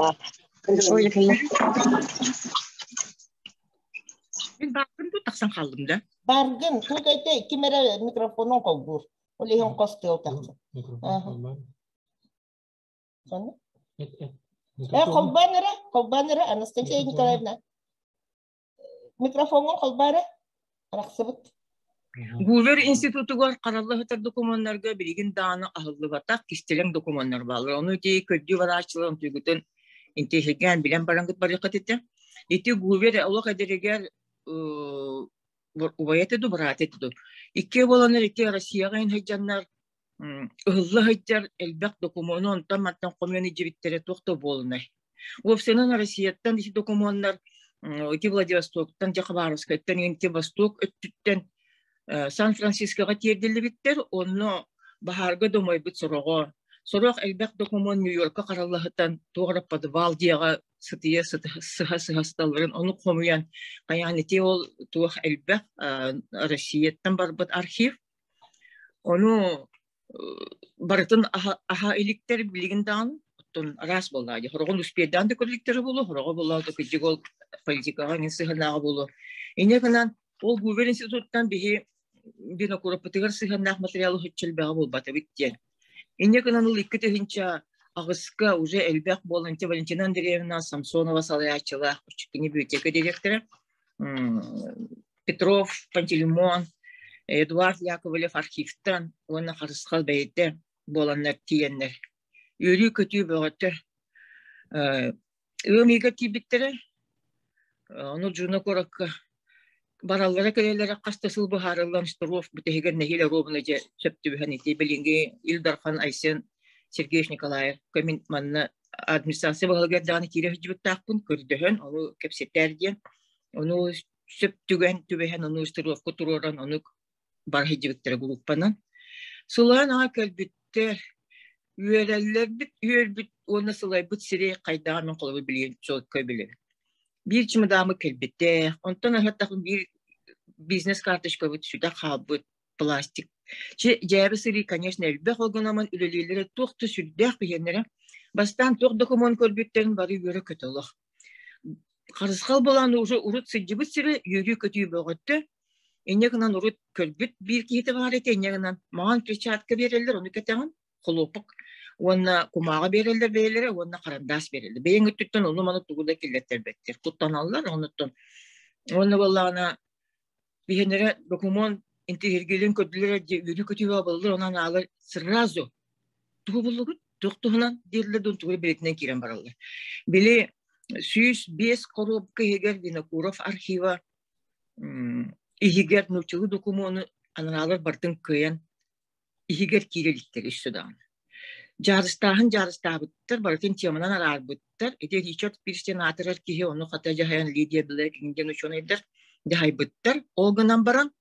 Мин бааргын дуу тахсан хааллым да? Баргын, тут это ким эрэ микрофонун холбуур. Ол иһин хос тыал тахсар. Холбоон эрэ, холбоон эрэ, Анастасия Николаевна. Микрофоҥҥун холбоо эрэ. Арахсыбыт. Гувер институтугар харалла сытар докумуоннарга билигин даҕаны аһыллыбатах кистэлэҥ докумуоннар бааллар. Ону ити көрдүү барааччылар онтуйгутун интиэһиргээн билэн бараҥгыт барыаххыт этэ. Ити Гувер олох эдэригэр убайа этэ дуу, быраата этэ дуу. Иккиэ буоланнар ити Россияҕа иһин сылдьаннар ыһылла сылдьар элбэх докумуону онтон-мантан хомуйан илдьибиттэрэ туох да буолунай. Уопсайынан Россияттан ити докумуоннар ити Владивостоктан, дьэ Хабаровскайтан ити Восток өттүттэн Сан-Францискоҕа тиэрдиллибиттэр, онно баһаарга домойбут сороҕо. Сорох элбэх докумуон Нью-Йорка хараллаһытан туох эрэ подвал дьиэҕэ сытыйа сыһа-сыһа сыталларын ону хомуйан хайаан ити ол туох элбэх Россияттан барбыт архив. Ону барытын аһа иликтэр билигин даҕаны оттон араас буоллаҕа дии. Хороҕун успейдаан да көрүлүктэрэ буолуо, хороҕо буоллаҕа да кырдьык ол политикаҕа иҥин сыһыаннааҕа буолуо. Инньэ гынан ол Гувер институттан биһи Винокуровпытыгар сыһыаннаах материалы соччо элбэҕи булбатыбыт диэн. Инньэ гынан ол 2008-ка уже элбэх буолан Валентина Андреевна Самсонова салайааччылаах кини библиотека директора Петров Пантелеймон, Эдуард Яковлев архивтан уонна Харысхал бэйэтэ буоланнар тиийэннэр үөрүү-көтүү бөҕөтө ыам ыйга тиийбиттэрэ. Ону Джуна куоракка бараллара кэлэллэрэ хас да сыл быһаарыллан Штыров бүтэһигэр нэһиилэ ровно дьэ сөп түбэһэн ити билиҥҥи Ил Дархан Айсен Сергеевич Николаев мин манна администрация баһылыгар даҕаны киирэ сылдьыбыттаахпын көрдөһөн ону кэпсэтээр диэн ону сөп түгэн түбэһэн ону Штыровка туруоран ону бара сылдьыбыттара группанан. Сылаан аҕа кэлбиттэр, үөрэллэрбит үөрбүт уонна сылайбыт сирэй хайдаҕа мин холобур билигин четко билэбин. Биир чымыдааммыт кэлбиттээх, онтон аһаттахпын биир бизнес-карточкабыт сүтэ хаалбыт пластик. Чэ, дьээбэ сырыы, конечно, элбэх ол гынан үлэлииллэрэ туох да сүрдээх биһиэннэрэ. Бастаан туох докумуон көрбүттэрин бары үөрэ-көтө олох. Харысхал былаан уже урут сылдьыбыт сирэ үөрүү-көтүү бөҕөттө. Инньэ гынан урут көрбүт биир киһитэ баар этэ, инньэ гынан маҥан перчатка биэрэллэр, ону кэтэҕин, холуопук уонна кумааҕы биэрэллэр бэйэлэрэ уонна харандаас биэрэллэр. Бэйэҥ өттүттэн ону-маны тугу да киллэртэрбэттэр, куттаналлар онуттан. Уонна буоллаҕына биһиэннэрэ докумуон интириэһиргиирин көрдүлэр дии үөрүү-көтүү буолаллар, онон аалар сразу тугу буллугут туох туһунан дииллэр дуу тугу билэтинэн киирэн бараллар. Били 105 коробка иһигэр Винокуров архива иһигэр нууччалыы докумуону анараалар барытын кыайан иһигэр киирэ иликтэр өссө даҕаны. Дьаарыстааһын дьаарыстаабыттар, барытын теманан араарбыттар. Ити Ричард Пирс диэн аатырар киһи ону хата дьаһайан Лидия Блэк диэн учуонайдар дьаһайбыттар. Ол гынан баран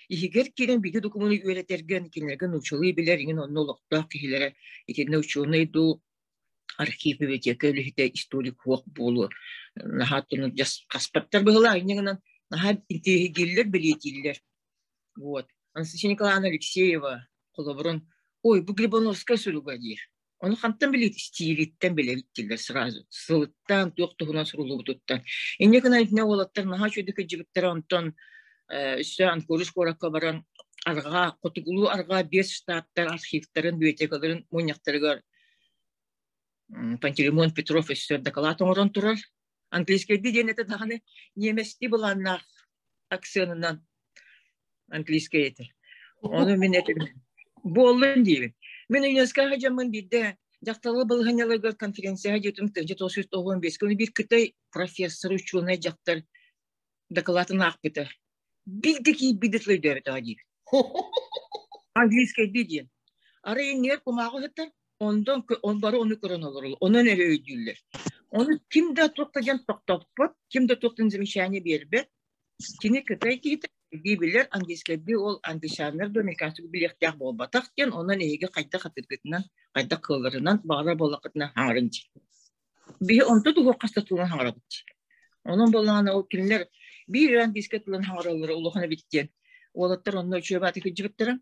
иһигэр киирэн биһиги докумуону үөрэтэргэ кинилэргэ нууччалыы билэр иҥин онно олохтоох киһилэрэ итиннэ учуонай дуу архив библиотека үлэһитэ историк суох буолуо наһаа хаспаттар быһыылаах инньэ гынан наһаа интириэһиргииллэр бэлиэтииллэр вот Анастасия Николаевна Алексеева холобурун ой бу Грибановская суруга диир Ону хантан билиит стилиттэн билэбит дииллэр сразу. Сылыттан, туох туһунан суруллубутуттан. Инньэ гынан итиннэ уолаттар наһаа үчүгэйдик кырдьыбыттара, онтон өссө Анкоридж куоракка баран арҕаа, хотугулуу арҕаа биэс штаттар архивтарын, библиотекаларын мунньахтарыгар Пантелеймон Петров өссө дакылаат оҥорон турар. Английскайдыы диэн этэ даҕаны ньиэмэстии былааннаах акценынан английскай этэ. Ону мин этим буоллун диибин. Мин ЮНЕСКО дьоммун биирдэ дьахталлар балаһыанньаларыгар конференцияҕа дьиэтим 1995 күнү биир кытай профессор учуонай дьахтар дакылаатын аахпыта. Биирдэ киирбит да өйдөөбөтөҕө диир. Английскайдыы диэн. Арай иннигэр кумааҕы ыһыттар, онтон он бары ону көрөн олороллор, онон эрэ өйдүүллэр. Ону ким да туох да диэн тохтоппот, ким да туох да замечание биэрбэт. Кини кытай киһитэ дии билэр, английскайдыы ол англичаннар да американцы билиэхтээх буолбатах диэн, онон эһиги хайдах атыргытынан, хайдах кыалларынан, баҕарар буоллаххытына хаҥарын дии. Биһи онто туһуох хаста тылынан хаҥарабыт. Онон буоллаҕына ол кинилэр биир английскай тылын хаҥараллара улахан эбит диэн. Уолаттар онно үчүгэй бааты кырдьыбыттара.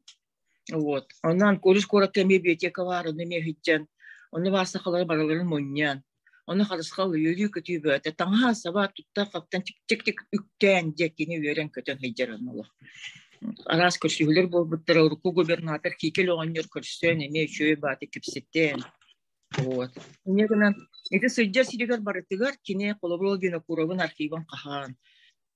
Вот. Онон Курус куоракка эмиэ библиотека баар, онно эмиэ иһитдьэн, онно баар сахалары барыларын мунньан, онно харысхал үөрүү-көтүү бөҕөтө, таҥаһа-саба тутта-хаптан чик-чик үктээн дьэ кини үөрэн-көтөн сылдьар онно. Араас көрсүһүүлэр буолбуттара, урукку губернатор Кикель оҕонньор көрсөн эмиэ үчүгэй бааты кэпсэтэн. Вот. Инньэ гынан ити сылдьар сиригэр барытыгар кини холобур ол Винокуровын архивын хаһаан,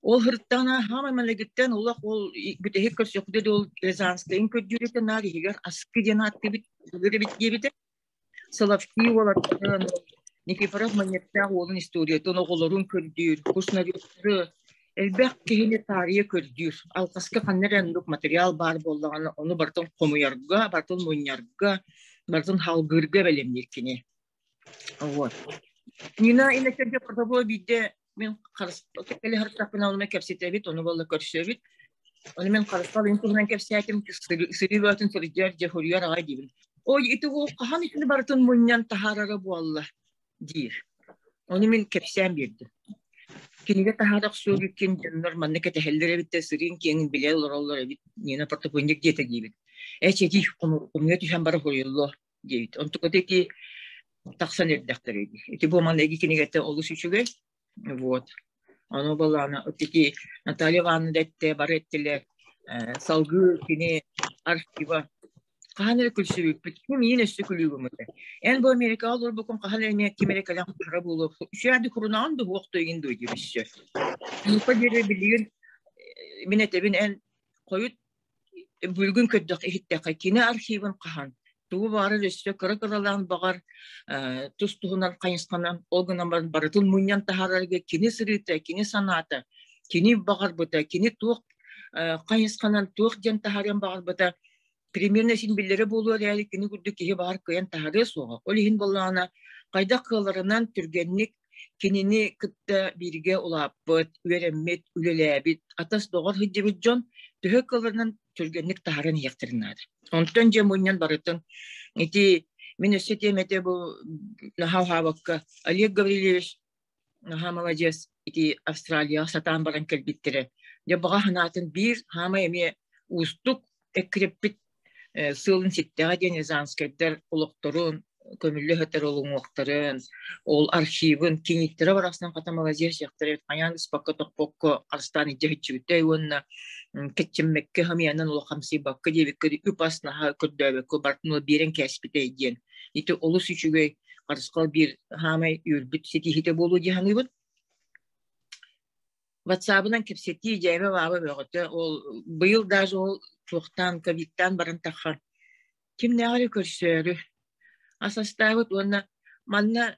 Ол һырыттаҕына хаамай маҥнайгыттан олох ол бүтэһик көрсөхпүтэ да ол Рязанскайын көрдүүрүтэ наар иһигэр Аскы диэн ааттыыбыт ылыр эбит диэбитэ. Соловки уолаттарын, Никифоров Манньыаттаах уолун историятын оҕолорун көрдүүр, кушнаревтары элбэх киһини таарыйа көрдүүр. Алҕаска ханна эрэ оннук материал баар буоллаҕына, ону барытын хомуйарга, барытын мунньарга, барытын халгыырга бэлэмниир кини. Вот. Нина Иннокентьевна Протопопова биирдэ мин кэлэ сырыттахпына онно кэпсэтэбит, ону буолла көрсөбүт. Ону мин харысхал ин туһунан кэпсээтим, сырыы бөҕөтүн сылдьар, дьэ суруйар аҕай диибин. Ой, ити уол хаһан итини барытын мунньан таһаарара буолла диир. Ону мин кэпсээн биэрдим. Кинигэ таһаара охсуо эбиккин, дьоннор манна кэтэһэллэр эбит да сырыын киэҥин билэ олороллор эбит. Нина Протопопник диэтэ диибин. Ээ, чэдии, хомуйа түһэн бара суруйуллуо диэбит. Онтуката ити тахсан эрдэхтэрэ дии. Ити бу маныгы кинигэтэ олус үчүгэй. Вот. Ону балаана ити Наталья Ивановна да эттэ, бары эттилэр. Салгыы кини архива хаһан эрэ күлсүбүппүт. Ким иин өссө күлүүгүм этэ. Эн бу Америкаҕа олорбуккун хаһан эрэ эмиэ ким эрэ кэлэн хара буолуох. Үчүгэйди курунаҕын да уох тойгин дуо диир өссө. Нука диэри билигин мин этэбин эн хойут Бүгүн көрдөх иһиттэххэ кини архивын хаһан, тугу баҕарар өссө кыра-кыралаан баҕар тус-туһунан хайысханан ол гынан баран барытын мунньан таһаарарга кини сырыыта, кини санаата, кини баҕарбыта, кини туох хайысханан туох диэн таһаарыан баҕарбыта примерно син биллэрэ буолуо эрээри кини курдук киһи баҕар кыайан таһаарыа суоҕа. Ол иһин буоллаҕына хайдах кыалларынан түргэнник Кинини кытта бииргэ улааппыт, үөрэммит, үлэлээбит, атас-доҕор сылдьыбыт дьон төһө кыалларынан түргэнник таһааран иһиэхтэрин наада. Онтон дьэ мунньан барытын ити мин өссө этиэм этэ бу наһаа уһаабакка Олег Гаврильевич наһаа маладьыас ити Австралияҕа сатаан баран кэлбиттэрэ. Дьэ баҕа санаатын биир хаамай эмиэ уустук эккирэппит сыалын ситтэҕэ диэн Рязанскайдар олохторун, көмүллэ сытар олуҥуохтарын, ол архивын, кинииттэрэ барахсан хата маладьыас дьахтар эбит, хайаан ыспакка тохпокко харыстаан илдьэ сылдьыбытай уонна кэччэммэккэ хамыйанан улахамсыйбакка диэбиккэ үп-ас наһаа көрдөөбөккө барытын ол биэрэн кээспитэй диэн. Ити олус үчүгэй харысхал биир хаамай үөрбүт ситиһиитэ буолуо дии саныыбын. Ватсабынан кэпсэтии дьээбэ-бааба бөҕөтө. Ол быйыл даже ол туохтаан ковидтаан баран таххан кимнээҕи эрэ көрсөөрү ас астаабыт уонна манна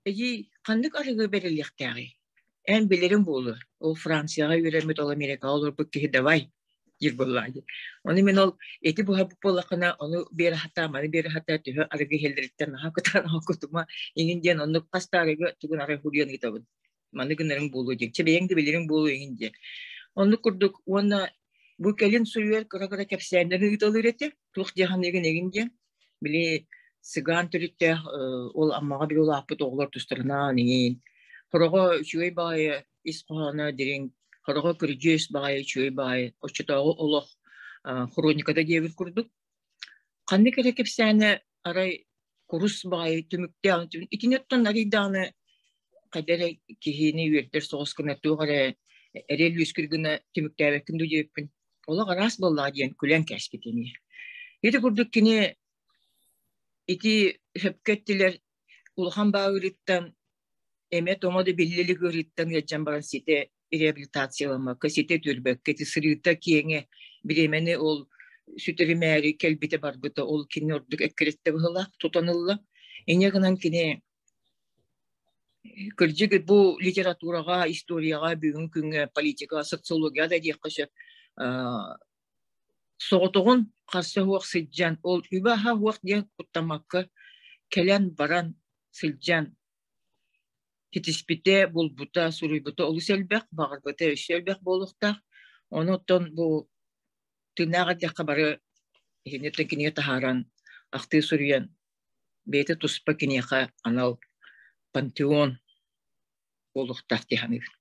эдьиий ханнык арыгы бэриллиэхтээҕий? Эн билэриҥ буолуо, ол Францияҕа үөрэммит, ол Америкаҕа олорбут киһи давай диир буоллаҕа дии. Ону мин ол ити буһарбыт буоллаххына, ону биэрэ сатаа, маны биэрэ сатаа, төһө арыгы иһэллэриттэн наһаа кытаанах кутума иҥин диэн оннук хас да арыгы тугун арай хуруйан ыытабын. Маны гынарыҥ буолуо диэн, чэ бэйэҥ да билэриҥ буолуо иҥин диэн. Оннук курдук уонна бу кэлин суруйар кыра-кыра кэпсээннэри ыыталыыр этэ, туох дьаһаныыгын эҥин диэн. Били цыган төрүттээх ол Аммаҕа били улааппыт оҕолор тустарынан иҥин. Хороҕо үчүгэй баҕайы ис хоһооно дириҥ, хороҕо көрүдьүөс баҕайы үчүгэй баҕайы оччотооҕу олох хрониката диэбит курдук. Ханнык эрэ кэпсээнэ арай курус баҕайы түмүктээх итини оттон арый даҕаны хайда эрэ киһини үөрдэр соҕус гына туох эрэ эриэл үөскүүр гына түмүктээбэккин дуу диэбиппин олох араас буоллаҕа диэн күлэн кээспит эмиэ. Ити курдук кини ити сөпкө эттилэр улахан баҕарыыттан эмэ тоҥо да биллэ илик ыарыыттан ыалдьан баран ситэ реабилитацияламмакка, ситэ үтүөрбэккэ ити сырыыта киэҥэ бириэмэни ол сүтэримээри кэлбитэ барбыта ол кини ордук эккирэттэ быһыылаах тутан ылла. Инньэ гынан кини кырдьык бу литератураҕа, историяҕа, бүгүҥҥү күҥҥэ политика, социология да диэххэ сөп соҕотоҕун харса суох сылдьан, ол үбэ-аһа суох диэн куттаммакка кэлэн баран сылдьан. Ситиспитэ, булбута, суруйбута олус элбэх, баҕарбыта өссө элбэх буолуохтаах. Ону оттон бу тыыннаах эрдэххэ бары иһиниттэн кинигэ таһааран, ахтыы суруйан, бэйэтэ туспа киниэхэ анал пантеон буолуохтаах дии саныыбын.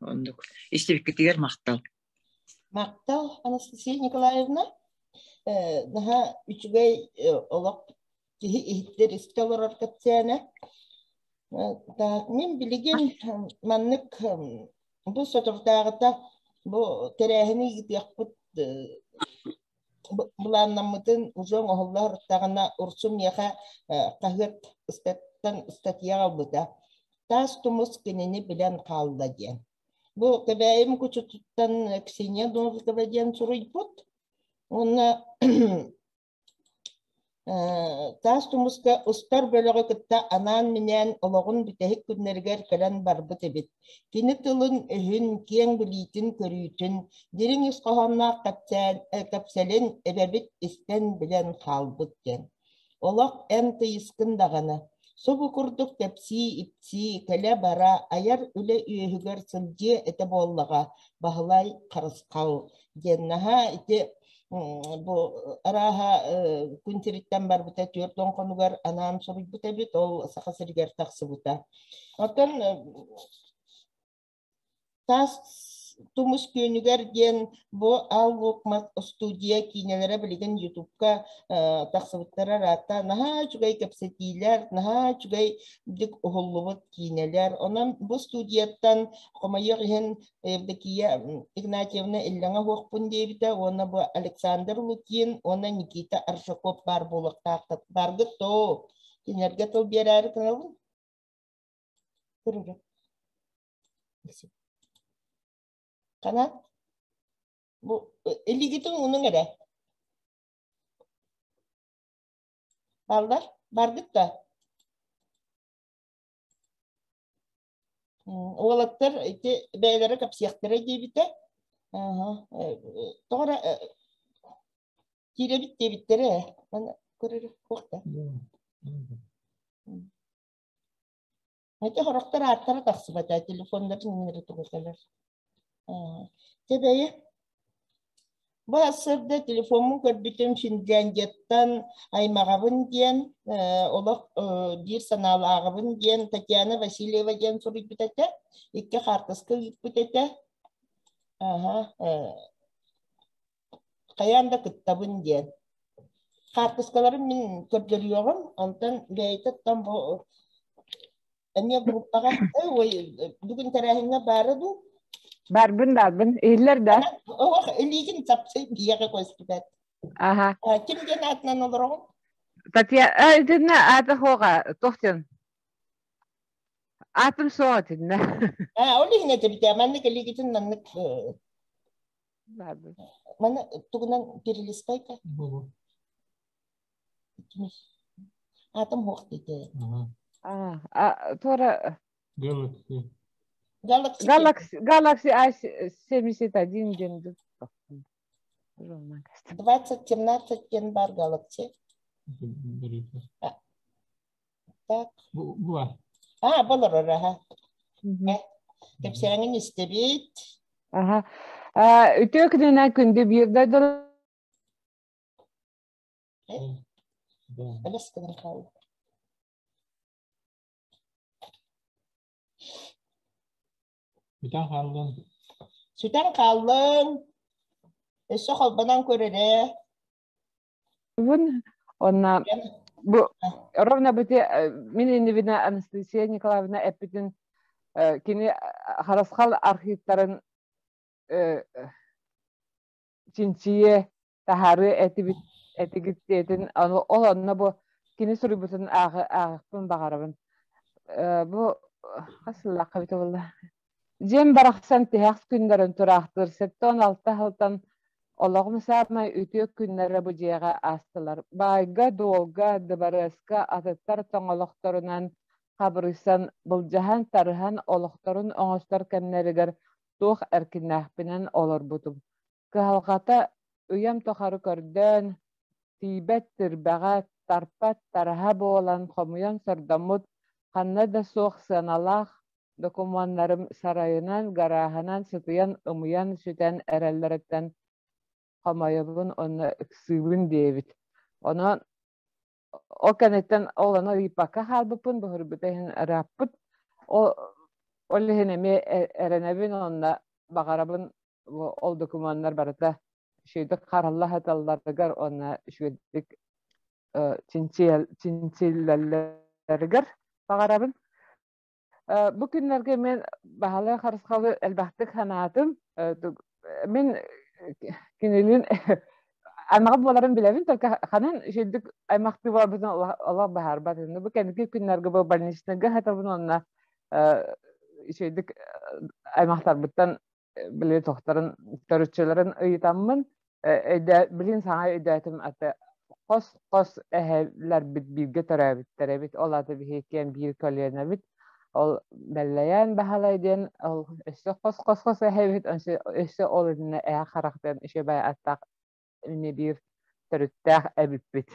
Оннук. Истибиккитигэр махтал. Махтал, Анастасия Николаевна. Наһаа үчүгэй олох киһи иһиттэр истэ олорор кэпсээнэ. Так, мин билигин маннык бу соторутааҕыта бу тэрээһини ыытыахпыт былааннаммытын уже оҥоһуллар даҕаны Урсун миэхэ хаһыат ыстаттан ыстатыйа аҕалбыта. Таас тумус кинини билэн хаалла диэн. Бу Кэбээйим кучутуттан Ксения Новикова диэн суруйбут. Уонна Таас Тумуска устар бөлөҕү кытта анаан-минээн олоҕун бүтэһик күннэригэр кэлэн барбыт эбит. Кини тылын-өһүн, киэҥ билиитин-көрүүтүн, дириҥ ис хоһоонноох кэпсэлин эбэбит истэн билэн хаалбыт диэн. Олох эн тыйыскын даҕаны, субу курдук кэпсии-ипсии, кэлэ-бара, айар үлэ үөһүгэр сылдьыа этэ буоллаҕа Баһылай Харысхал диэн наһаа ити бу арааһа күн сириттэн барбыта 40 хонугар анаан суруйбут эбит, ол Саха сиригэр тахсыбыта. Оттон Таас тумус күөнүгэр диэн бу Ал Лук студия киинэлэрэ билигин Ютубка тахсыбыттара ыраатта. Наһаа үчүгэй кэпсэтиилэр, наһаа үчүгэйдик уһуллубут киинэлэр. Онон бу студияттан хомойуох иһин Евдокия Игнатьевна иллэҥэ уһуохпун диэбитэ уонна бу Александр Лукин уонна Никита Аржаков баар буолуохтаахтар. Баргыт тоо, кинилэргэ тыл биэрээри гынабын. Ханан? Бу илиигитин уунуҥ эрэ. Баллар? Баргыт да? Уолаттар ити бэйэлэрэ кэпсиэхтэрэ диэбитэ. Тоҕо эрэ киирэбит диэбиттэрэ. Маны көрөр да. Ити сорохтор ааттара тахсыбата, телефоннарын иҥнэри тугуталар. Дьэ бэйэ, бу сарсыарда телефоммун көрбүтүм Финляндияттан аймаҕабын диэн, олох биир санаалааҕыбын диэн Татьяна Васильева диэн суруйбут этэ, икки хаартыска ыыппыт этэ. Аха, хайаан да кыттабын диэн. Хаартыскаларын мин көрдөрүөҕүм, онтон бэйэтэ оттон бу эмиэ группаҕа ой бүгүн тэрээһиҥҥэ баара дуу? Барбын, барбын. Иһиллэр да? Ох, илиигин сапсый биэҕэ көстүбэт. Аха. Ким диэн аатынан олороҕун? Татьяна, итиннэ аата хоға, тохтен. Аатым суох итиннэ. А, ол иһин этибитэ, маннык илиигитин маннык Маны тугунан перелистай-ка? Атом хуох диэтэ. А, туора Galaxy. Galaxy. Galaxy, Galaxy A71 диэн 2017 диэн бар Galaxy. Так. Буа. А, болорор, аха. Кэпсээҥин истэбит. Аха. Үтүө күнүнэн күндү биир дойдулар. Элэс гынан хаалла. Сүтэн хааллын. Сүтэн хааллын. Өссө холбонон көрөрө. Онна бу ровно бити мин иннибинэ Анастасия Николаевна эппитин кини Харасхал архивтарын чинчийэ таһаарыы этибит этигит диэтин ол онно бу кини суруйбутун ааҕыахпын баҕарабын. Бу хас сыллаахха эбитэ буолла? Дьиэм барахсан тиһэх күннэрин тураахтыыр 76 сылтан олоҕум саамай үтүө күннэрэ бу дьиэҕэ аастылар. Баайга-дуолга, дыбарыаска атыттар тоҥолохторунан хабырыйсан, былдьаһан-тарыһан олохторун оҥостор кэмнэригэр туох эркиннээхпинэн олорбутум. Кыһалҕата үйэм тухары көрдөөн, тиийбэт тирбэҕэ, тарпат тараһа буолан хомуйан сордоммут. Ханна да суох сыаналаах докумуоннарым сарайынан, гарааһынан сытыйан ымыйан сүтэн эрэллэриттэн хомойобун уонна ыксыыбын диэбит. Онон ол кэнниттэн ол ону ыйыппакка хаалбыппын, быһырбыта иһин ырааппыт. Ол, ол иһин эмиэ эрэнэбин уонна баҕарабын ол докумуоннар барыта үчүгэйдик харалла сыталларыгар уонна үчүгэйдик чинчийэллэригэр баҕарабын. Бу күннэргэ мен Баһылай Харысхалы элбэхтик санаатым. Мин кинилин аймаҕым буоларын билэбин, только ханан үчүгдүк аймахтыы буоларбытын олох баһаарбат. Бу кэнники күннэргэ бу больничныйга сытабын уонна үчүгдүк аймахтарбыттан били тохторун төрүччүлэрин ыйытаммын билин саҥа өйдөөтүм аты хос-хос эһэлэрбит бииргэ төрөөбүттэр эбит ол аты биһиги биир көлүөнэбит ол Бэллэйээн Баһылай диэн ол өссө хос-хос-хос эһэбит өссө ол иннинэ эһэ харах диэн үчүгэй аттаах эмиэ биир төрүттээх эбиппит.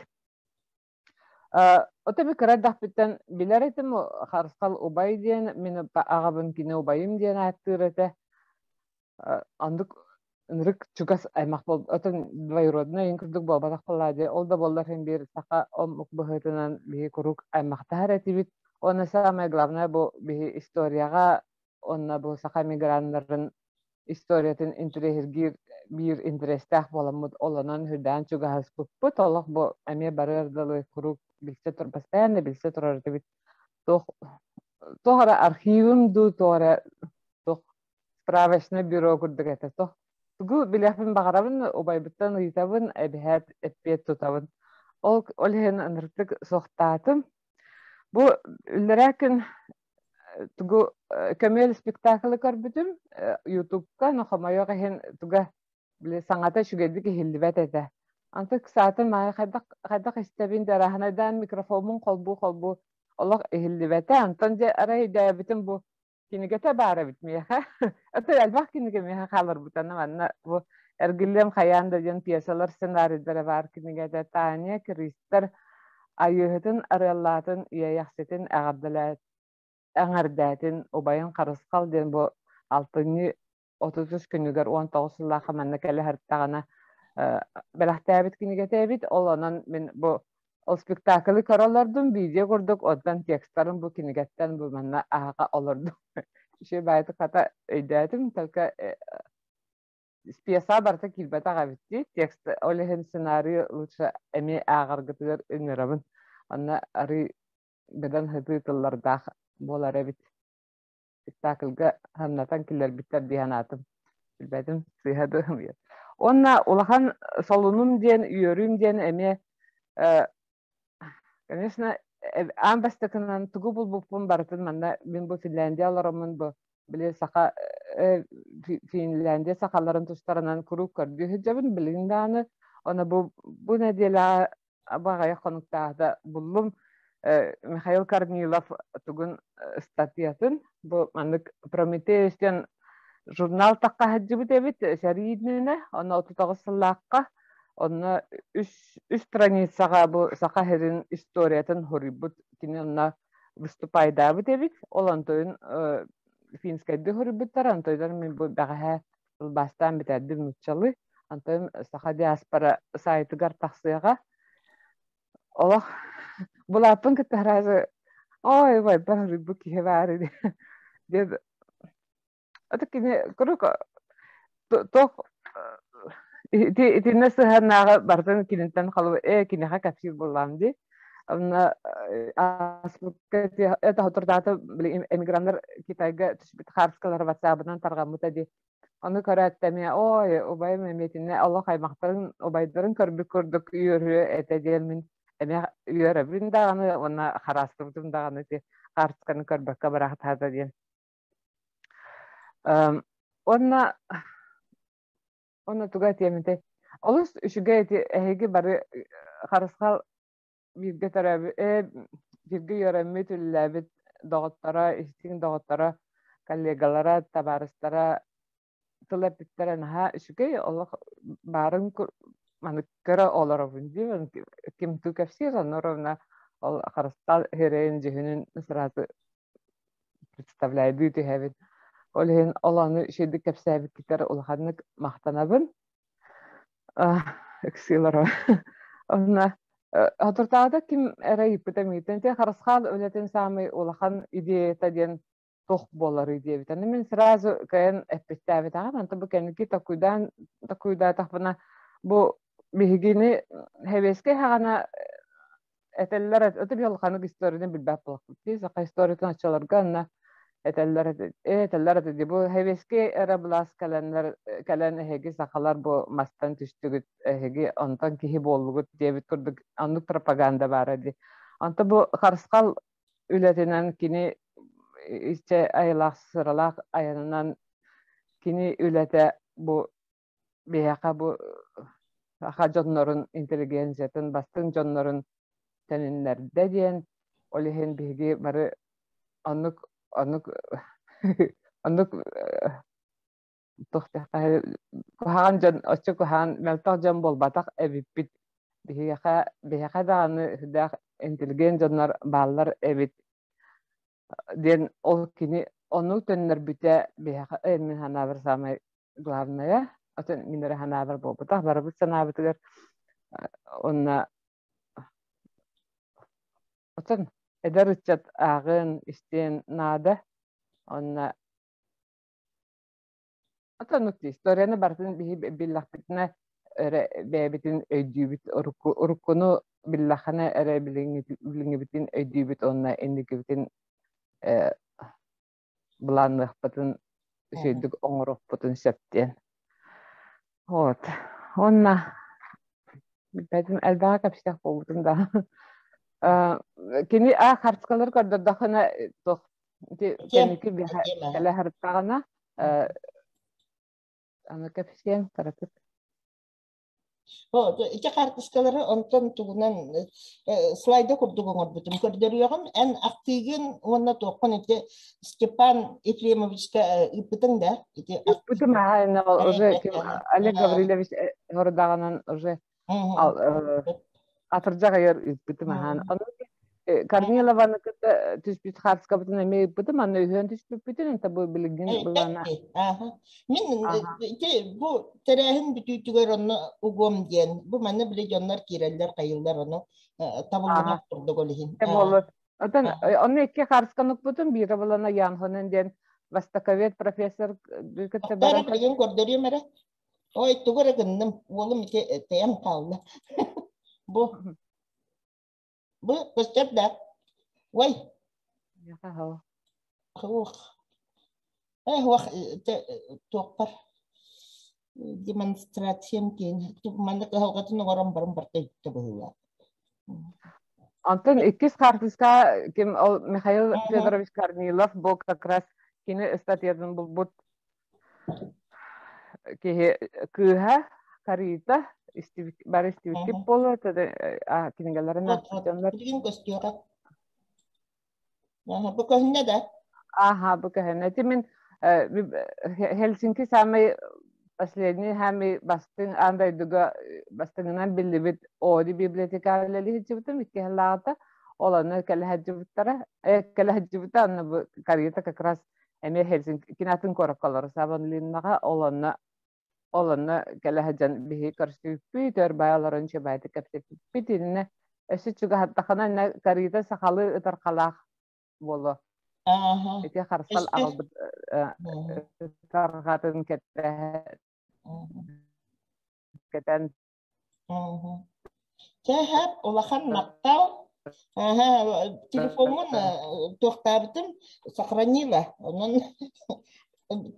Ото би кыра эрдэхпиттэн билэр этим Харысхал убай диэн, мин аҕабын кини убайым диэн ааттыыр этэ. Оннук ынырык чугас аймах буол отон двоюродной иҥ курдук буолбатах буоллаа дии. Ол да буоллар син биир саха омук быһыытынан биһи куруук аймахтаһар этибит. Уонна самое главное бу биһи историяҕа уонна бу саха миграннарын историятын интэриэһиргиир биир интэриэстээх буоламмыт ол онон үрдээн чугаһыспыппыт олох бу эмиэ барыар дылы куруук билсэ тур постоянно билсэ турар этибит туох туох эрэ архивым дуу туох эрэ туох справочное бюро курдук этэ туох тугу билиэхпин баҕарабын убайбыттан ыйытабын эбэһээт эппиэт тутабын ол ол иһин ынырыктык суохтаатым бу үллэрээ күн тугу көмүөл спектаклы көрбүтүм ютубка но хомойуох иһин туга били саҥата үчүгэйдик иһиллибэт этэ антык саатым аайы хайдах хайдах истэбин дьарааһынайдаан микрофоммун холбуу холбуу олох иһиллибэтэ онтон дьэ арай өйдөөбүтүм бу кинигэтэ баар эбит миэхэ это элбэх кинигэ миэхэ хааларбыт аны манна бу эргиллиэм хайаан да диэн пьесалар сценарийдара баар кинигэтэ Таня Кристер Айыыһытын арыаллаатын Иэйэхситин эҕэрдэлээт эҥэрдээтин убайын Харысхал диэн бу алтынньы 33 күнүгэр 19 сыллаахха манна кэлэ сырыттаҕына бэлэхтээбит кинигэтэ эбит. Ол онон мин бу ол спектаклы көрө олордум, видео курдук, оттон текстарын бу кинигэттэн бу манна ааҕа олордум. Үчүгэй баайытык хата өйдөөтүм, только пьеса барыта киирбэтэх эбит дии. Текст ол иһин сценарий лучше эмиэ ааҕаргытыгар ыҥырабын. Онно арыы быдан сытыы тыллардаах буолар эбит. Спектакльга хамнатан киллэрбиттэр дии санаатым. Билбэтим, сыыһа дуу. Уонна улахан солунум диэн, үөрүүм диэн эмиэ конечно, аан бастакынан тугу булбуппун барытын манна мин бу Финляндия олороммун бу били саха Финляндия сахаларын тустарынан куруук көрдүү сылдьабын билигин даҕаны ону бу бу нэдиэлэҕэ баҕайы хонуктааҕыта буллум Михаил Корнилов тугун статьятын бу маннык Прометеус диэн журнал тахха сылдьыбыт эбит сэрии иннинэ онно 39 сыллаахха Онно үс, үс страницаҕа бу Саха сирин историятын хоруйбут кини онно выступайдаабыт эбит. Ол онтойун финскэйдии хоруйбуттар, онтойдор мин бу бэҕэһээ тылбаастаан бүтэрдим нууччалыы. Онтон Саха диаспора сайтыгар тахсыаҕа. Олох булааппын кытта сразу ой, ой, бу киһи баар диэн Ата кини куруук туох ити итиннэ сыһыаннааҕы барытын киниттэн халыбы ээ киниэхэ кэпсиир буоллаҕым дии. Онно ааспыкка это соторутааҕыта били эмиграннар Китайга түспүт хаарыскалара ватсабынан тарҕаммыта дии. Ону көрөөт эмиэ ой убайым эмиэ итиннэ олох аймахтарын убайдарын көрбүт курдук үөрүө этэ диэн мин эмиэ үөрэбин даҕаны уонна хараастыбытым даҕаны ити хаарысканы көрбөккө быраахтаата диэн. Уонна уонна туга этиэм этэй? Олус үчүгэй ити эһиги бары харысхал бииргэ төрөөбүт бииргэ үөрэммит, үлэлээбит доҕотторо, истиҥ доҕотторо, коллегалара, табаарыстара тыл эппиттэрэ наһаа үчүгэй олох баарын маны көрө олоробун дии ким туу кэпсиир онно ровно. Ол Харысхал сирэйин дьүһүнүн сразу представляйдыы түһэбин. Ол иһин ол ону үчүгэйдик кэпсээбиккитигэр улаханнык махтанабын. Ыксыылара. Онно соторутааҕыта ким эрэ ыйыппыта миигиттэн ити Харысхал үлэтин саамай улахан идеята диэн туох буоларый диэбит. Аны мин сразу кыайан эппиттээбэтэҕим. Онтон бу кэнники токуйдаан токуйдаатахпына бу биһигини сэбиэскэй саҕана этэллэр это улаханнык историяны билбэт буоллахпыт дии. Саха историятын оччолорго онно этэллэр этэллэр этэ дии. Бу сэбиэскэй эрэ былаас кэлэннэр кэлэн эһиги сахалар бу мастан түстүгүт, эһиги онтон киһи буоллугут диэбит курдук оннук пропаганда баара дии. Онто бу Харысхал үлэтинэн кини иччэ айылаах сыралаах айанынан кини үлэтэ бу биһиэхэ бу саха дьоннорун интеллигенциятын бастыҥ дьоннорун төнүннэрдэ диэн ол иһин биһиги бары оннук оннук оннук туох куһаҕан дьон оччо куһаҕан мөлтөх дьон буолбатах эбиппит биһиэхэ биһиэхэ даҕаны сүрдээх интеллигент дьоннор бааллар эбит диэн ол кини ону төннөрбүтэ биһиэхэ мин санаабар саамай главное атын мин эрэ санаабар буолбатах барыбыт санаабытыгар онно отон эдэр ыччат ааҕыан истиэн наада онно Отоннук дии историяны барытын биһи биллэхпитинэ эрэ бэйэбитин өйдүүбүт уруккуну биллэххинэ эрэ билиҥҥибитин өйдүүбүт уонна инникибитин былаанныахпытын үчүгэйдик оҥоруохпутун сөп диэн. Вот. Уонна билбэтим элбэҕи кэпсиэх буолбутум да. Кини а хартыскалары көрдөрдөххүнэ туох ити кэнники кэлэ сырыттаҕына аны кэпсиэҥ кыратык. Ити хаартыскалары онтон тугунан слайда курдук оҥорбутум. Көрдөрүөҕүм. Эн ахтыыгын уонна туоххун ити Степан Ефремовичка ыыппытыҥ да? Ити Ыыппытым уже Олег Гаврильевич сорудаҕынан уже атырдьах ыйар ыыппытым аһаан. Ону Корнилованы кытта түспүт хаартыскабытын эмиэ ыыппытым, аны үһүөн түспүппүтүн, это бу билигин былаана. Мин ити бу тэрээһин бүтүүтүгэр онно угуом диэн, бу манна били дьоннор киирэллэр, хайыллар ону табыллыбат курдук ол иһин. Отон онно икки хаартысканы укпутум, биирэ булана Янхонен диэн востоковед профессор кытта баран. Билигин көрдөрүөм эрэ. Ой, тугу эрэ гынным, уолум ити тэйэн хаалла. Бу Бу көстөр да? Ой. Ох. Э, ох, туохпар демонстрациям киэн. Манна кыһалҕатын оҥорон баран барта иттэ быһыылаах. Антон иккис хаартыска ким ол Михаил Федорович Корнилов бу как раз кини ыстатыйатын булбут киһи кыыһа Карита истибит бары истибиккит буолуо кинигэлэрин дьоннор билигин көстүөҕэ бу көһүннэ да аха бу көһүннэ ити мин Хельсинки самый последний самый бастыҥ аан дойдуга бастыҥынан биллибит Оди библиотекаҕа үлэлии сылдьыбытым икки сыллааҕыта ол онно кэлэ сылдьыбыттара кэлэ сылдьыбыта онно бу Карита как раз эмиэ Хельсинки атын куоракка олорор Савонлиннаҕа ол онно ол онно кэлэ сылдьан биһи көрсүбүппүт өр баай олорон үчүгэйдик кэпсэппиппит иннэ өссө чугаһаттахына иннэ Карита сахалыы ытархалаах буолуо ити харысхал аҕалбыт ытарҕатын кэтэн Чэ, улахан махтал. Телефоммун туохтаабытым сохранила. Онон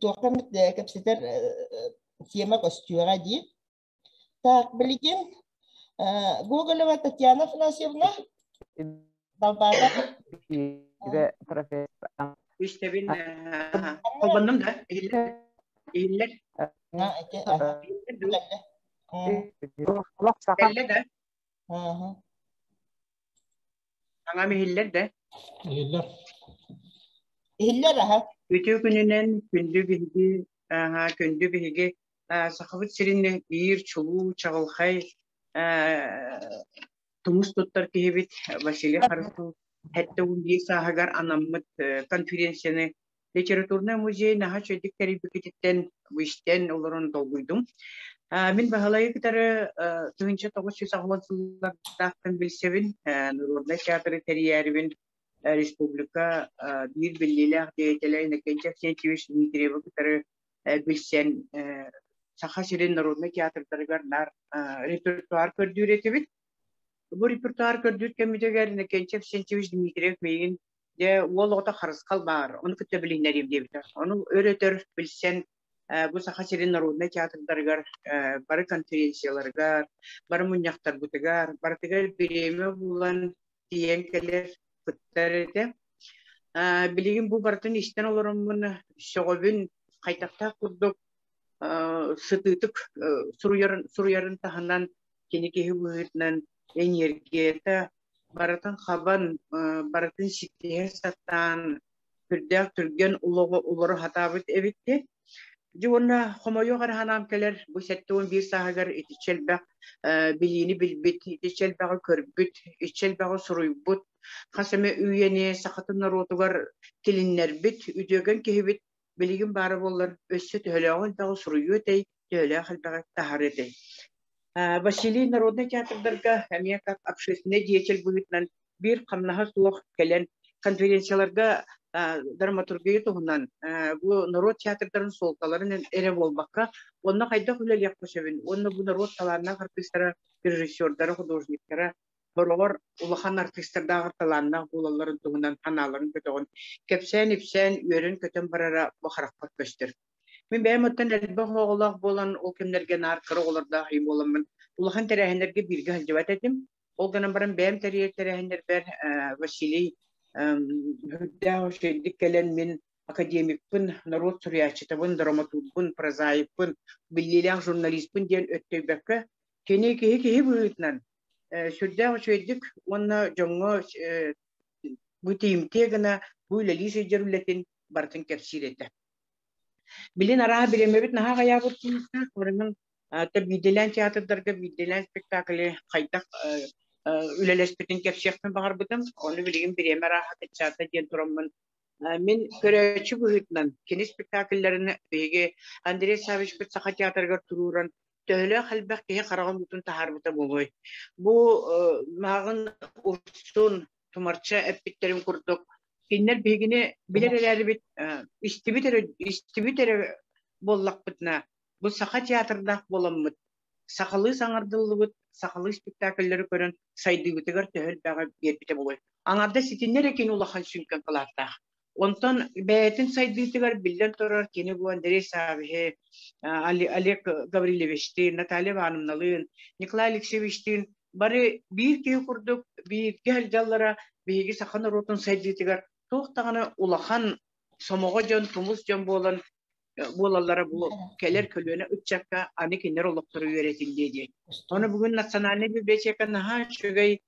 туохха эмит кэпсэтэр тема көстүөҕэ дии. Так, билигин Гоголева Татьяна Афанасьевна Далбаата. Профессор. Истэбин холбоннум да иһиллэр иһиллэр Кэллэ да Аҥам иһиллэр да Иһиллэр. Иһиллэр аха. Үтүө күнүнэн күндү биһиги күндү биһиги Сахабыт сирин биир чулуу чаҕылхай. Тумус туттар киһибит Василий Харысхал 71 сааһыгар анаммыт конференцияны литературнай музей наһаа үчүгэйдик тэрийбиккититтэн истэн олорон долгуйдум. Мин Баһылайы кытары 1980 сыллардаахтан билсэбин, народнай театры тэрийээрибин республика биир биллиилээх деятелэ Иннокентий Авксентьевич Дмитриевы кытары билсэн Саха сирин народнай театрдарыгар наар репертуар көрдүүр этибит. Бу репертуар көрдүүр кэммитигэр Иннокентий Авксентьевич Дмитриев миигин дьэ уол оҕото харысхал баар, ону кытта билиһиннэриэм диэбитэ. Ону өр-өтөр билсэн бу Саха сирин народнай театрдарыгар бары конференцияларыгар, бары мунньахтарбытыгар, барытыгар бириэмэ булан тиийэн кэлэр, кыттар этэ. Билигин бу барытын истэн олороммун сөҕөбүн, хайдахтаах курдук сытыытык суруйарын, суруйарын таһынан кини киһи быһыытынан энергията барытын хабан, барытын ситиһэ сатаан сүрдээх түргэн олоҕу олоро сатаабыт эбит. Дьэ уонна хомойуох эрэ санаам кэлэр, бу 71 сааһыгар итиччэ элбэх билиини билбит, итиччэ элбэҕи көрбүт, итиччэ элбэҕи суруйбут, хас эмэ үйэни сахатын норуотугар тилиннэрбит үтүөкэн киһибит билигин баара буоллар өссө төһөлөөҕү элбэҕи суруйуо этэй, төһөлөөх элбэҕи таһаарыа этэй. Василий народнай театрдарга эмиэ как общественный деятель быһыытынан биир хамнаһа суох кэлэн конференцияларга драматургия туһунан бу норуот театрдарын суолталарын эрэ буолбакка, онно хайдах үлэлиэххэ сөбүн уонна бу норуот талааннаах артыыстара, режиссердара, художниктара сороҕор улахан артыыстардааҕар талааннаах буолалларын туһунан санааларын көтөҕөн, кэпсээн-ипсээн, үөрэн-көтөн барара бу харахпар көстөр. Мин бэйэм оттон элбэх оҕолоох буолан, ол кэмнэргэ наар кыра оҕолордоох ийэ буоламмын, улахан тэрээһиннэргэ бииргэ сылдьыбат этим. Ол гынан баран бэйэм тэрийэр тэрээһиннэрбэр Василий үрдээх үчүгэйдик кэлэн мин академикпын, норуот суруйааччытабын, драматургун, прозаикпын, биллиилээх журналиспын диэн өттөйбөккө, кини киһи киһи быһыытынан сүрдээх үчүгэйдик уонна дьоҥҥо бу тиийимтиэ гына бу үлэлии сылдьар үлэтин барытын кэпсиир этэ. Билин арааһа бириэмэбит наһаа аҕыйаабыт киһиэхэ, Барымын биирдэлээн театрдарга биирдэлээн спектакли хайдах үлэлэспитин кэпсиэхпин баҕарбытым. Ону билигин бириэмэ арааһа кыччаата диэн тураммын мин көрөөччү быһыытынан кини спектакльларын биһиги Андрей Савичпыт Саха театрыгар туруоран төһөлөөх элбэх киһи хараҕын уутун таһаарбыта буолуой. Бу мааҕын Урсун Тумарча эппиттэрин курдук кинилэр биһигини билэр эрээрибит истибит эрэ истибит эрэ буоллахпытына бу саха театрдаах буоламмыт сахалыы саҥардыллыбыт сахалыы спектакльлары көрөн сайдыыбытыгар төһө элбэҕи биэрбитэ буолуой. Аҥардас итиннэ эрэ кини улахан сүҥкэн кылааттаах. Онтон бэйэтин сайдыытыгар биллэн турар кини бу Андрей Саввиһы, Олег Гаврильевичтыын, Наталья Ивановналыын, Николай Алексеевичтыын бары биир киһи курдук бииргэ сылдьаллара биһиги саха норуотун сайдыытыгар туох даҕаны улахан сомоҕо дьон, тумус дьон буолан буолаллара бу кэлэр көлүөнэ ыччакка аны кинилэр олохторо үөрэтиллиэ диэн. Ону бүгүн Национальнай библиотека наһаа үчүгэй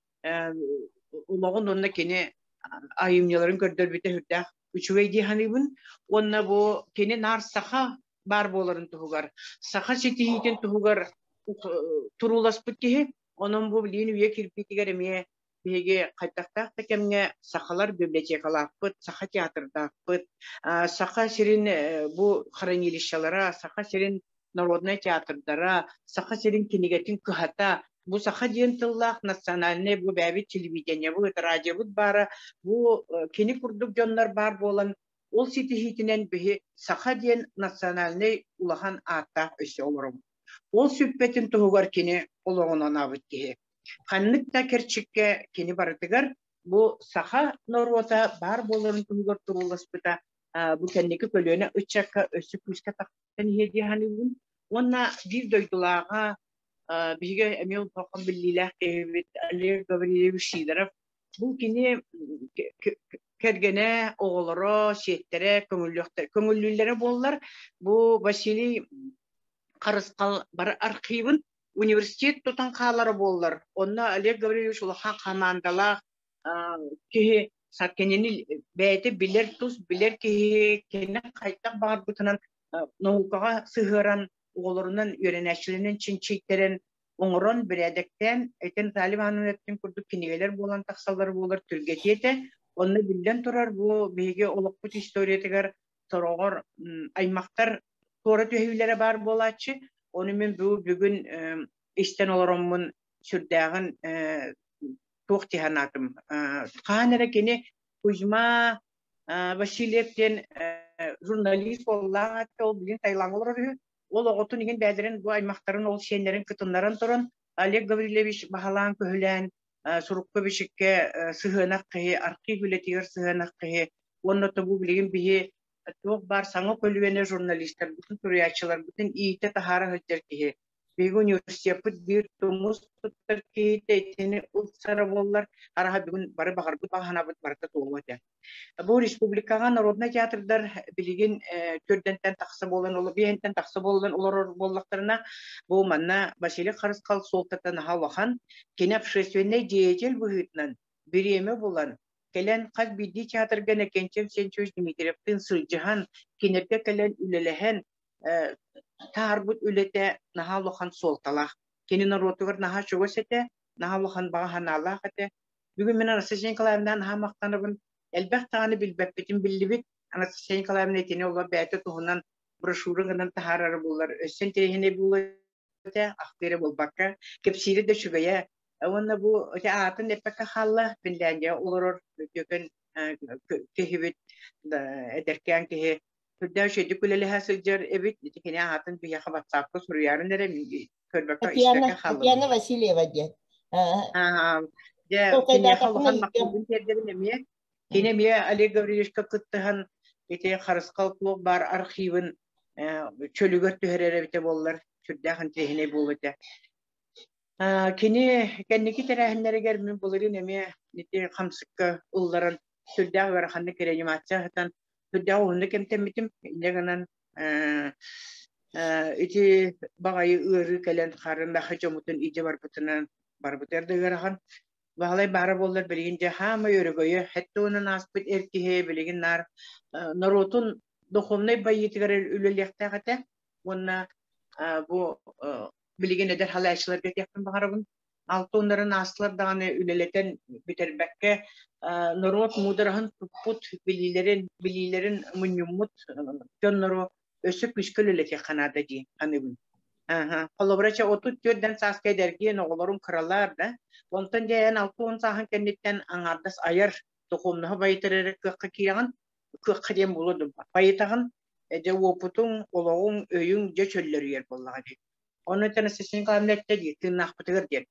олоҕун уонна кини айымньыларын көрдөрбүтэ сүрдээх үчүгэй дии саныыбын. Уонна бу кини наар саха баар буоларын туһугар, саха ситиһиитин туһугар турууласпыт киһи. Онон бу билигин үйэ кирбиитигэр эмиэ биһиги хайдахтаах да кэмҥэ сахалар библиотекалаахпыт, саха театрдаахпыт, саха сирин бу хранилищелара, саха сирин народнай театрдара, саха сирин кинигэтин кыһата, бу саха диэн тыллаах национальнай бу бэйэбит телевидениебыт, радиобыт баара, бу кини курдук дьоннор баар буолан, ол ситиһиитинэн биһи саха диэн национальнай улахан ааттаах өссө олоробут. Ол сүппэтин туһугар кини олоҕун анаабыт киһи. Ханнык да кэрчиккэ кини барытыгар бу саха норуота баар буоларын туһугар турууласпыта бу кэнники көлүөнэ ыччакка өссө күүскэ тахсан иһиэ дии саныыбын. Уонна биир дойдулааҕа биһиги эмиэ улахан биллиилээх киһибит Олег Гаврильевич Сидоров бу кини кэргэнэ, оҕолоро, сиэттэрэ көҥүллүүллэрэ буоллар, бу Василий Харысхал бары архивын университет тутан хаалара буоллар, онно Олег Гаврильевич улахан хамаандалаах киһи кинини бэйэтэ билэр тус билэр киһи кини хайдах баҕарбытынан наукаҕа сыһыаран оҕолорунан үөрэнээччилэринэн чинчийтэрэн. Оҥорон, бэрээдэктээн, ити Наталья Ивановна эттин курдук кинигэлэр буолан тахсаллар буолар түргэтиэ этэ. Онно биллэн турар, бу биһиги олохпут историятыгар сороҕор аймахтар туора түһүүлэрэ баар буолааччы. Ону мин бу бүгүн истэн олороммун сүрдээҕин туох дии санаатым. Хаһан эрэ кини Кузьма Васильев диэн журналист буоллаах ол билин Таилаҥҥа олорор үһү. Ол оҕотун иһин бэйэлэрин бу аймахтарын ол сиэннэрин кытыннаран туран Олег Гаврильевич баһылаан-көһүлээн сурукка-бичиккэ сыһыанах киһи, архив үлэтигэр сыһыанах киһи уонна тобу билигин биһи туох баар саҥа көлүөнэ журналистарбытын, суруйааччыларбытын иитэ таһаара сылдьар киһи. Биһиги университеппыт биир тумус туттар киһитэ итини ылсара буоллар, араһа бүгүн бары баҕарбыт баҕаһанабыт барыта туолуо этэ. Бу республикаҕа народнай театрдар билигин төрдөнтөн тахса буолан, биэһинтэн тахса буолан олорор буоллахтарына, бу манна Василий Харысхал суолтата наһаа улахан. Кини общественнай деятель быһыытынан бириэмэ булан, кэлэн хас биирдии театрга Иннокентий Евсентьевич Дмитриевтыын сылдьыһан, кинилэргэ кэлэн үлэлэһэн, таһаарбыт үлэтэ наһаа улахан суолталаах. Кини норуотугар наһаа чугас этэ, наһаа улахан баҕа санаалаах этэ. Бүгүн мин Анастасия Николаевна наһаа махтанабын. Элбэх даҕаны билбэппитин биллибит. Анастасия Николаевна итини олор бэйэтэ туһунан брошюра гынан таһаарара буоллар, өссө интэриэһинэй буолуо этэ, ахтыы эрэ буолбакка, кэпсиирэ да үчүгэйэ. Уонна бу ити аатын эппэккэ хаалла, Финляндия олорор үтүөкэн киһибит, эдэркээн киһи сүрдээх үчүгэйдик үлэлэһэ сылдьар эбит. Ити кини аатын биһиэхэ ватсапка суруйарын эрэ көрбөккө Татьяна, Татьяна Васильева диэн. Дьэ, киниэхэ улахан махталбын тиэрдэбин эмиэ. Кини эмиэ Олег Гаврильевичка кыттыһан ити Харысхал туох баар архивын чөлүгэр түһэрэр эбитэ буоллар, сүрдээх интэриэһинэй буолуо этэ. Кини кэнники тэрээһиннэригэр мин былырыын эмиэ ити хамсыкка ылларан сүрдээх ыараханнык реанимация аһатан сүрдээх уһуннук эмтэммитим. Инньэ гынан ити баҕайы ыарыы кэлэн харын баха дьоммутун илдьэ барбытынан барбытыгар да ыарахан. Баһылай баара буоллар билигин дьэ хаамай өрөгөйө сэттэ уонун ааспыт эр киһи билигин наар норуотун духовнай байыытыгар үлэлиэхтээх этэ уонна бу билигин эдэр халааччыларга этиэхпин баҕарабын. Алтоннарын аастылар даҕаны үлэлэтэн бүтэрбэккэ норуот муудараһын туппут, билиилэрин, билиилэрин мунньуммут дьоннору өссө күүскэ үлэлэтиэххэ наада дии саныыбын. Аха. Холобура, чэ, 34-дэн сааска эдэргиэн оҕолорум кыралар да, онтон дьэ эн 60 сааһын кэнниттэн аҥаардас айар духовноһу байытар эрэ кыахха киирэҕин, кыахха диэн буолуо дуу, байытаҕын, дьэ уопутуҥ, олоҕуҥ, өйүҥ дьэ чөллөрүйэр буоллаҕа дии. Ону Анастасия Николаевна эттэ дии, тыыннаахпытыгар диэн.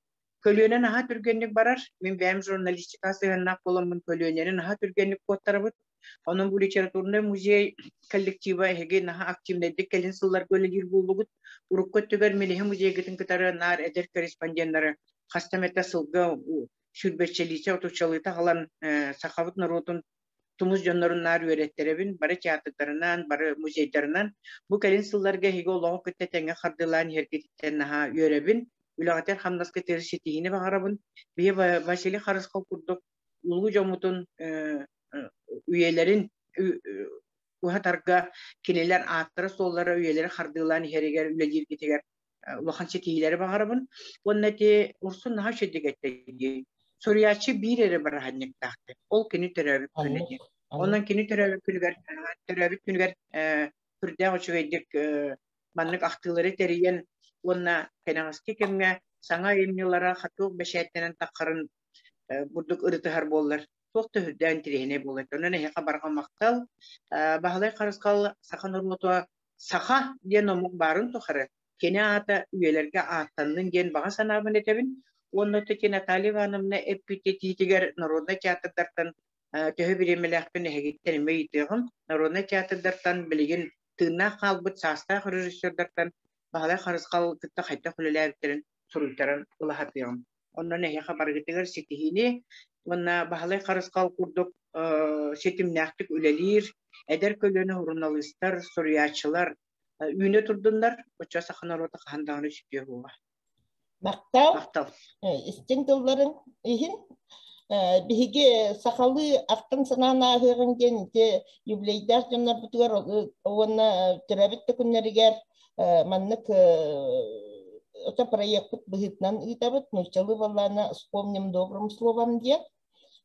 Көлүөнэ наһаа түргэнник барар. Мин бэйэм журналистика сыһыаннаах буоламмын көлүөнэни наһаа түргэнник куоттарабыт. Онон бу литературнай музей коллектива эһиги наһаа активнайдык кэлин сылларга үлэлиир буоллугут. Урукку өттүгэр Милиһи музейгытын кытары наар эдэр корреспонденнары хаста эмэтэ сылга сүүрбэччэлиитэ, отуччалыыта аҕалан сахабыт норуотун тумус дьоннорун наар үөрэттэрэбин, бары театрдарынан, бары музейдарынан. Бу кэлин сылларга эһиги олоҕу кытта тэҥҥэ хардыылаан иһэргититтэн наһаа үөрэбин. Үлэҕитин хамнаскытыгар ситиһиини баҕарабын. Биһи Василий Харысхал курдук улуу дьоммутун үйэлэрин уһатарга кинилэр ааттара-суоллара үйэлэри хардыылаан иһэригэр үлэлииргитигэр улахан ситиһиилэри баҕарабын. Уонна ити Урсун наһаа үчүгэйдик эттэ дии. Суруйааччы биир эрэ бырааһынньыктаахтар. Ол кини төрөөбүт күнэ диэн. Онон кини төрөөбүт күнүгэр төрөөбүт күнүгэр сүрдээх үчүгэйдик маннык ахтыылары тэрийэн уонна кэнэҕэски кэмҥэ саҥа айымньылара хатыах бэчээттэнэн таххарын бурдук ырытыһар буоллар туох да үрдээн интэриэһинэй буолар. Онон эһиэхэ барҕа махтал. Баһылай Харысхал саха норуота Саха диэн омук баарын тухары кини аата үйэлэргэ ааттаннын диэн баҕа санаабын этэбин. Уонна ити Наталья Ивановна эппит этиитигэр народнай театрдартан төһө бириэмэлээхпин эһигиттэн эмиэ ыйытыаҕым. Народнай театрдартан билигин тыыннаах хаалбыт саастаах режиссердартан Баһылай Харысхал кытта хайдах үлэлээбиттэрин суруйтаран ылаһатыаҕым. Онон эһиэхэ барыгытыгар ситиһиини уонна Баһылай Харысхал курдук ситимнээхтик үлэлиир эдэр көлүөнэ суруналыыстар, суруйааччылар үүнэ турдуннар, оччо саха норуота хаһан даҕаны сүтүө суоҕа. Махтал. Махтал. Истиҥ тылларын иһин биһиги сахалыы ахтан санаан ааһыаҕыҥ диэн ити юбилейдаах дьоннорбутугар уонна төрөөбүт да күннэригэр маннык ото проекпыт быһыытынан ыытабыт. Нууччалыы буоллаҕына «Вспомним добрым словом» диэн.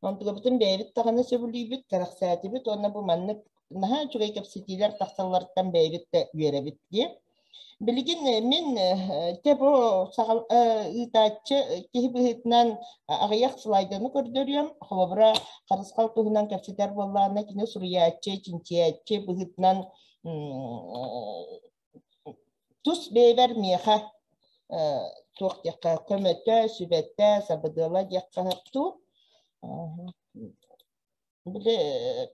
Онтугабытын бэйэбит даҕаны сөбүлүүбүт, кэрэхсээтибит уонна бу маннык наһаа үчүгэй кэпсэтиилэр тахсалларыттан бэйэбит да үөрэбит диye. Билигин мин те бу ыытааччы киһи быһыытынан аҕыйах слайданы көрдөрүөм. Холобура, Харысхал туһунан кэпсэтэр буоллаҕына, кини суруйааччы, чинчийээччи быһыытынан тус бэйэбэр миэхэ туох диэххэ көмөтө, сүбэтэ, сабыдыала диэххэ сөп дуу. Били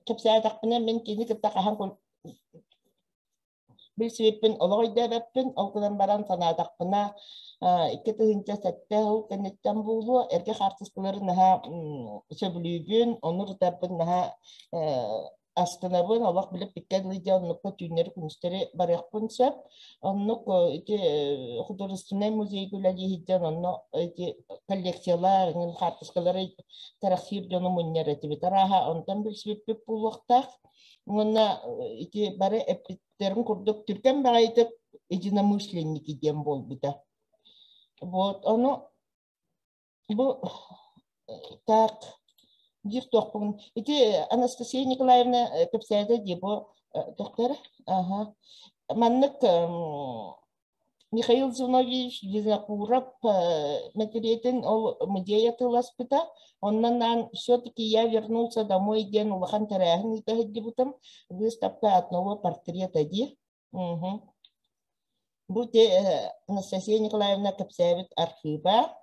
кэпсээтэхпинэ мин кини кытта хаһан билсибиппин олох өйдөөбөппүн, ол гынан баран санаатахпына 2007 сыл кэнниттэн буолуо, эргэ хаартыскалары наһаа сөбүлүүбүн, ону ырытарбын наһаа астынабын, олох билиппиккэ дылы дьэ оннукка түүннэри-күнүстэри барыахпын сөп. Оннук ити художественнай музейга үлэлии сылдьан онно ити коллекциялар, хаартыскалары кэрэхсиир дьону мунньар этибит. Арааһа онтон билсибиппит буолуохтаах. Уонна ити бары эппиттэрин курдук түргэн баҕайытык единомышленники диэн буолбута. Вот ону бу так биир туохпун ити Анастасия Николаевна кэпсээтэ дии бу доктор аха маннык Михаил Зиновьевич Винокуров мэтириэтин ол музей атыыласпыта. Онон все-таки я вернулся домой диэн улахан тэрээһин ыыта сылдьыбытым. Выставка одного портрета дии. Бу Анастасия Николаевна кэпсээбит архыыба.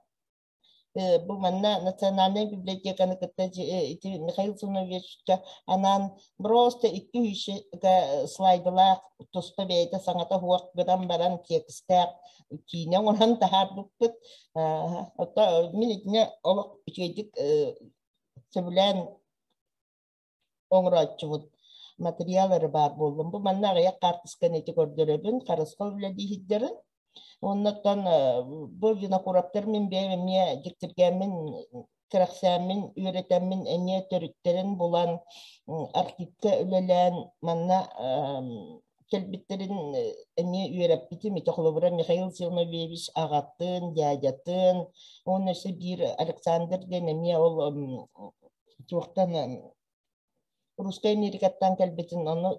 Бу манна Национальнай библиотеканы кытта ити Михаил Зиновьевичка анаан просто 200 слайдалаах туспа бэйэтэ саҥата суох гынан баран текстээх киинэ оҥорон таһаарбыппыт. Ото мин итини олох үчүгэйдик сөбүлээн оҥорооччубут материал эрэ баар буоллун. Бу манна аҕыйах хаартысканы ити көрдөрөбүн, харысхал үлэлии сылдьарын. Оннуттан бу Винокуровтар мин бэйэм эмиэ дьиктиргээммин, кэрэхсээммин, үөрэтэммин эмиэ төрүттэрин булан архивка үлэлээн манна кэлбиттэрин эмиэ үөрэппитим. Ити холобура Михаил Зиновьевич аҕатын, дядятын, уонна өссө биир Александр диэн эмиэ ол туохтан Русскай Америкаттан кэлбитин ону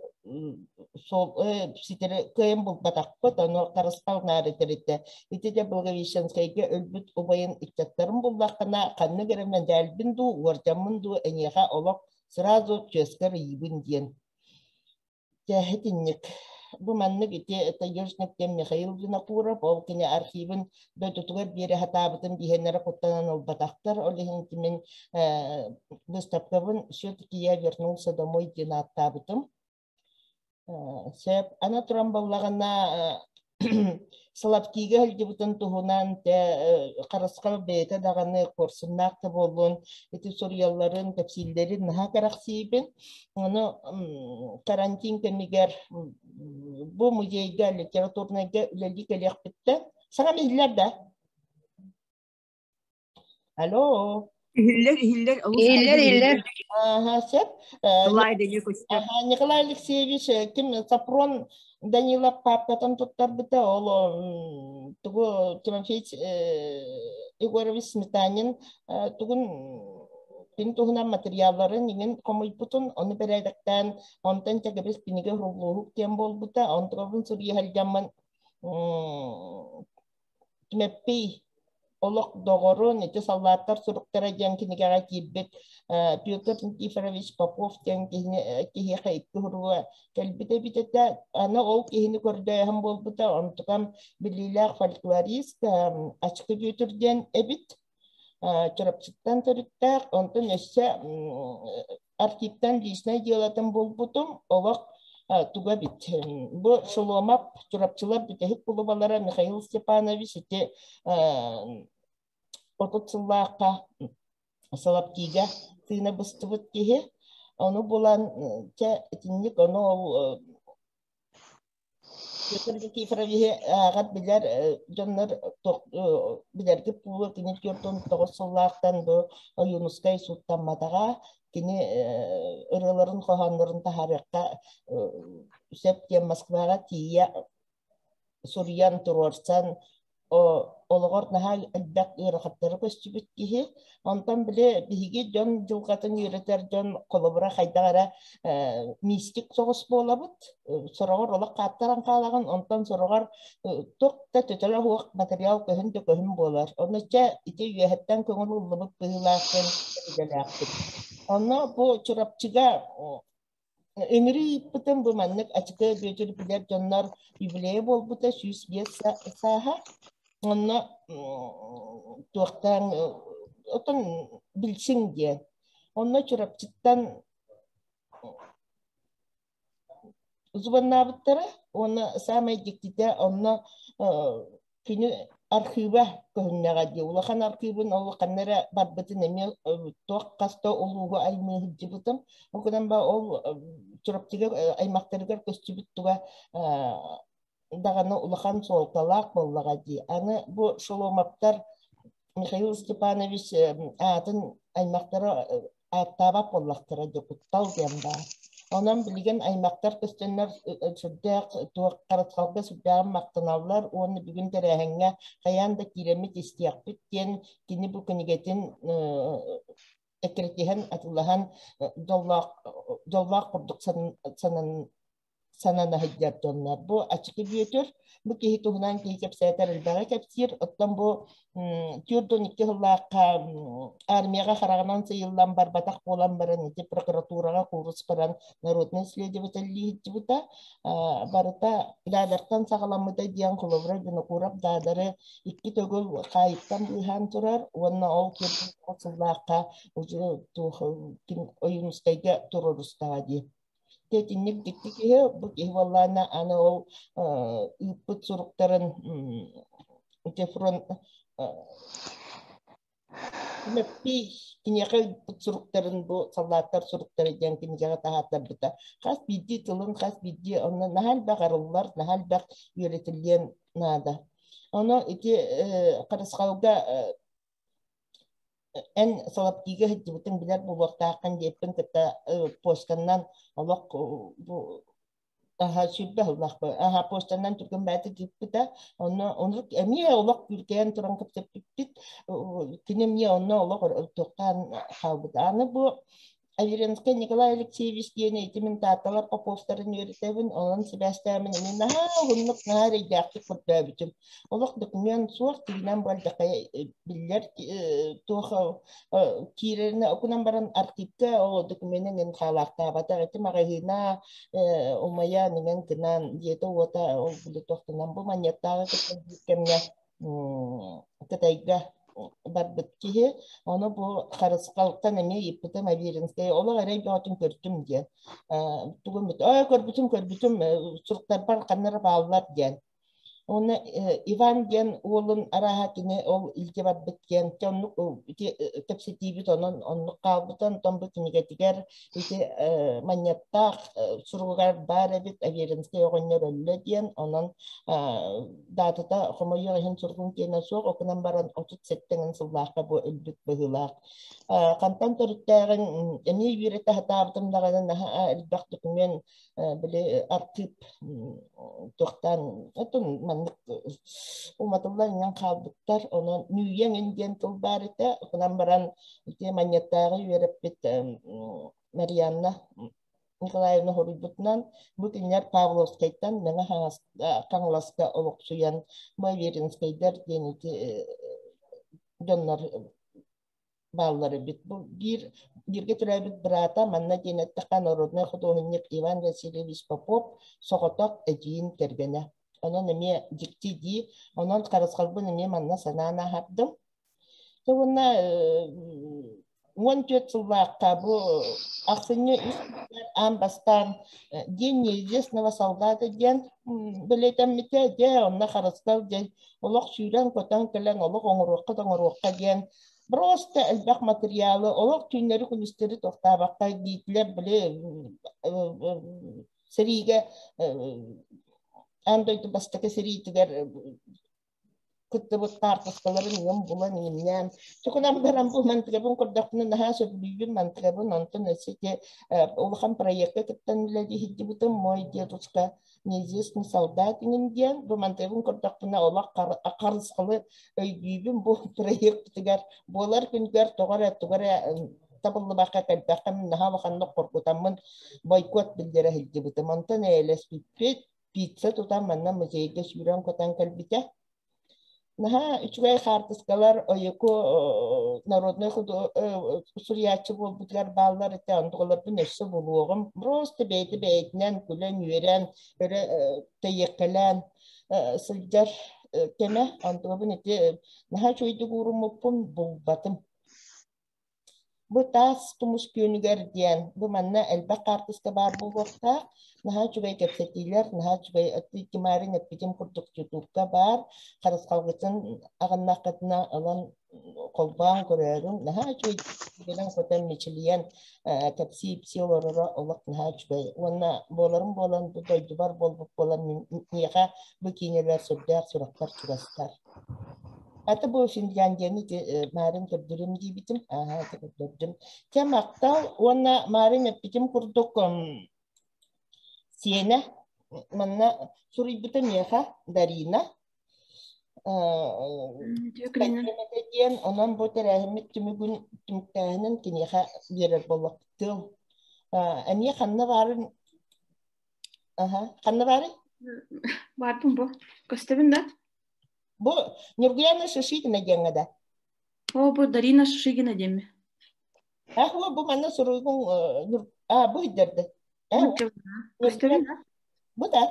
суол ситэри кыайан булбатахпыт, ону Харысхал наар этэритэ. Ити де Благовещенскайга өлбүт убайын ыччаттарын буллаххына, ханнык эрэ мэдээлбин дуу, уордьаммын дуу эйиэхэ олох сразу чүөскэр ыйыыбын диэн. Дьэ, итинник. Бу маннык ити таежник диэн Михаил Винокуров, ол кини архивын дойдутугар биэрэ сатаабытын биһиэннэрэ куттанан ылбатахтар. Ол иһин мин выставкабын «Все-таки я вернулся домой» диэн ааттаабытым. Сөп. Аны туран буоллаҕына Соловкига сылдьыбытын туһунан тэ Харысхал бэйэтэ даҕаны куорсуннаах да буоллун ити суруйалларын, кэпсииллэрин наһаа кэрэхсиибин. Ону карантин кэмигэр бу музейга, литературнайга үлэлии кэлиэхпиттэн саҥам иһиллэр да? Алло. Иһиллэр, иһиллэр, олус Иһиллэр, иһиллэр. Ага, сөп. Слайды не көстөр. Ага, Николай Алексеевич ким Сапрон Данилов папкатын туттарбыта, ол тугу Тимофей Егорович Сметанин тугун кини туһунан материалларын иҥин хомуйбутун, ону бэрээдэктээн, онтон чэгэбис кинигэ уһуллууһук диэн буолбута, онтугабын суруйа сылдьаммын Түмэппий олох доҕорун ити саллааттар суруктара диэн кинигэҕэ киирбит Петр Никифорович Попов диэн киһини киһиэхэ икки уруга кэлбит эбит этэ. Аны ол киһини көрдөөһүн буолбута, онтукам биллиилээх фольклорист Ачыкы Бүөтүр диэн эбит. Чурапчыттан төрүттээх, онтон өссө архивтан личнай дьыалатын булбутум, олох туга эбит. Бу Шоломов Чурапчылар бүтэһик кулубалара Михаил Степанович ити 30 сыллаахха Соловкига тыына быстыбыт киһи. Ону булан, чэ, итинник ону ол Петр Никифоровиһы ааҕар билэр дьоннор билэргит буолуо кини 49 сыллаахтан бу Ойуунускай сууттамматаҕа кини ырыаларын хоһооннорун таһаарыахха сөп диэн Москваҕа тиийэ суруйан туруорсан Олоҕор наһаа элбэх ыарахаттары көстүбүт киһи. Онтон били биһиги дьон дьылҕатын үөрэтэр дьон холобура хайдах эрэ мистик соҕус буолабыт. Сороҕор олох хааттаран хаалаҕын, онтон сороҕор туох да төтөлө суох материал көһүн да көһүн буолар. Ону чэ ити үөһэттэн көҥүл ыллыбыт быһыылаах диэн идэлээхпит. Онно бу Чурапчыга Ыҥырыы ыыппытым бу маннык Ачыкы Бүөтүр билэр дьоннор юбилейа буолбута 105 сааһа. Онно туохтаан отон билсиҥ диэн. Онно Чурапчыттан звоннаабыттара уонна саамай дьиктитэ онно Кини архыыба көһүннэҕэ дии. Улахан архыыбын ол ханна эрэ барбытын эмиэ туох хас да улууһу аймыы сылдьыбытым. Ол гынан ба ол Чурапчыга аймахтарыгар көстүбүт туга даҕаны улахан суолталаах буоллаҕа дии. Аны бу Шоломовтар Михаил Степанович аатын аймахтара ааттаабат буоллахтара дии, куттал диэн баар. Онон билигин аймахтар көстөннөр сүрдээх туох харысхалга сүрдээҕин махтаналлар уонна бүгүн тэрээһиҥҥэ хайаан да киирэммит истиэхпит диэн кини бу кинигэтин эккирэтиһэн атыылаһан дьоллоох дьоллоох курдук санан санана сылдьар дьоннор. Бу Ачыкы Бүөтүр, бу киһи туһунан киһи кэпсээтэр элбэҕи кэпсиир. Оттон бу 42 сыллаахха армияҕа хараҕынан сыйыллан барбатах буолан баран ити прокуратураҕа куурус баран народнай следователлии сылдьыбыта. Барыта Даадартан саҕаламмыта диэн холобура Винокуров Даадары икки төгүл хаайыттан быыһаан турар уонна ол 49 сыллаахха Ойуунускайга туруорустаҕа дии. Итинник дьикти киһи, бу киһи буоллаҕына аны ол ыыппыт суруктарын ити фронт Мөппий киниэхэ ыыппыт суруктарын бу саллааттар суруктара диэн кинигэҕэ таһааттарбыта. Хас биирдии тылын, хас биирдии онно наһаа элбэх арыллар, наһаа элбэх үөрэтиллиэн наада. Ону ити Харысхалга эн Соловкига сылдьыбытын билэр буолуохтааххын диэппин кытта почтаннан олох бу аха сүүрбэ сыллаахпын аха почтаннан түргэн бэйэтэ киирбитэ онно оннук эмиэ олох күүркэйэн туран кэпсэппиппит кини эмиэ онно олох туохтаан хаалбыта аны бу Аверинскай Николай Алексеевич диэн ити мин Таатталар Поповтарын үөрэтэбин, онон сибээстээмин эмиэ наһаа уһуннук, наһаа эрэйдээхтик көрдөөбүтүм. Олох документ суох, тигинэн буолдахха биллэр туох киирэринэ окунан баран архивка ол докуменын эн хаалаахтаабатах ити маҕаһыына умайан иҥэн гынан дьиэтэ-уота ол били туохтанан бу манньыаттааҕы кытта биир кэмҥэ Кытайга барбыт киһи, ону бу Харысхалтан эмиэ ыйыппытым Аверинскай олох эрэй бөҕөтүн көрдүм диэн. Тугум оо көрбүтүм көрбүтүм суруктарбар ханна эрэ бааллар диэн. Уонна Иван диэн уолун арааһа кини ол илдьэ барбыт диэн оннук ити кэпсэтиибит онон оннук хаалбыта онтон бу кинигэтигэр ити манньыаттаах суругар баар эбит Аверинскай оҕонньор өллө диэн онон даатата хомойуох иһин суругун киэнэ суох, окунан баран 37 сыллаахха бу өлбүт быһыылаах. Хантан төрүттээҕин эмиэ үөрэтэ сатаабытым даҕаны наһаа элбэх документ били архыып туохтаан отун маннык уматыллан иҥэн хаалбыттар. Онон Нүүйэҥ диэн тыл баар этэ. Окунан баран ити манньыаттааҕы үөрэппит Марианна Николаевна хоруйбутунан, бу кинилэр Павловскайтан Мэҥэ Хаҥаласка олохсуйан Боверинскайдар диэн ити дьоннор бааллар эбит. Бу биир бииргэ төрөөбүт быраата манна диэн эттэххэ народнай худуоһунньук Иван Васильевич Попов соҕотох эдьиийин кэргэнэ. Онон эмиэ дьикти дии. Онон харысхалбын эмиэ манна санаан аһардым. Уонна 14 сыллаахха бу ахсынньы үс аан бастаан День неизвестного солдата диэн бэлиэтэммитэ. Дьэ, онно харыстал диэн олох сүүрэн-көтөн кэлэн олох оҥоруохха да оҥоруохха диэн просто элбэх материалы олох түүннэри-күнүстэри тохтообокко Гитлер били сэриигэ аан дойду бастакы сэриитигэр. кыттыбыт хаартыскаларын ыам булан иҥиннээн чукунан баран бу мантыгабын көрдөхпүнэ наһаа сөбүлүүбүн мантыгабын онтон өссө ити улахан проекка кыттан үлэлии сылдьыбытым мой дедушка неизвестный солдат иҥин диэн бу мантыгабын көрдөхпүнэ олох харысхалы өйдүүбүн бу проекпытыгар буолар күнүгэр тоҕо эрэ тугу эрэ табыллыбакка кэлбэххэ мин наһаа улаханнык хоргутаммын бойкот биллэрэ сылдьыбытым онтон эйэлэспиппит пицца тутан манна музейга сүүрэн-көтөн кэлбитэ. Наһаа үчүгэй хаартыскалар Ойуку народнай суруйааччы буолбутугар бааллар этэ, онтугаларбын өссө булуоҕум. Просто бэйэтэ бэйэтинэн күлэн-үөрэн, өрө тэйиэккэлээн сылдьар кэмэ. Онтугабын ити наһаа үчүгэйдик ууруммуппун булбатым. Бу таас тумус күөнүгэр диэн, бу манна элбэх хаартыска баар буолуохтаах. Наһаа үчүгэй кэпсэтиилэр, наһаа үчүгэй Тимарин эппитим курдук ютубка баар. Харысхалгытын аҕыннаххытына ылан холбоон көрөөрүҥ. Наһаа үчүгэй билэн-көтөн мичилийэн кэпсии-ипсии олороро олох наһаа үчүгэй. Уонна буоларым буолан бу дойдубар буолбут буолан миэхэ бу киинэлэр сүрдээх сүрэхпэр чугастар. Аты бу Финляндияны ити Марын көрдөрүм диэбитим. Ааһа ити көрдөрдүм. Чэ махтал уонна Марын эппитим курдук сиэнэ манна суруйбута миэхэ Дарина диэн онон бу тэрээһиммит түмүгүн түмүктээһинин киниэхэ биэрэр буоллахтыым. Эмиэ ханна баарын аха ханна баарый? Баарбын бу. Көстөбүн да? Бу Нюргуяна Шишигина диэҥҥэ да? О, бу Дарина Шишигина диэмми. Ах, бу манна суруйгун а бу иддерде. Көстөбүн да? Бу да.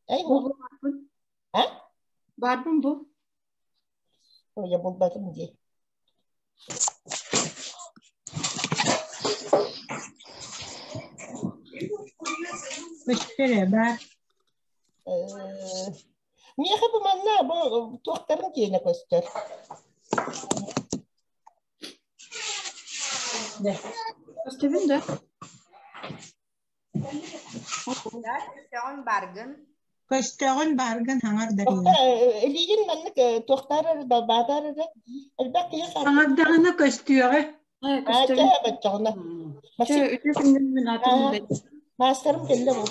Эй, бу баарбын. А? Баарбын бу. Ой, я булбатым дии. Көстөр баар. Миэхэ бу манна бу туохтарын киэнэ көстөр. Көстөбүн да? Көстөҕүн баргын. Көстөҕүн баргын хаҥар Дарина. Илиигин маннык туохтаар эрэ далбаатаар эрэ элбэх киһи Хаҥардаҕына көстүөҕэ. Көстөбүн. Баччаҕына. Үтүө күнүн мин атым Маастарым кэллэ бу.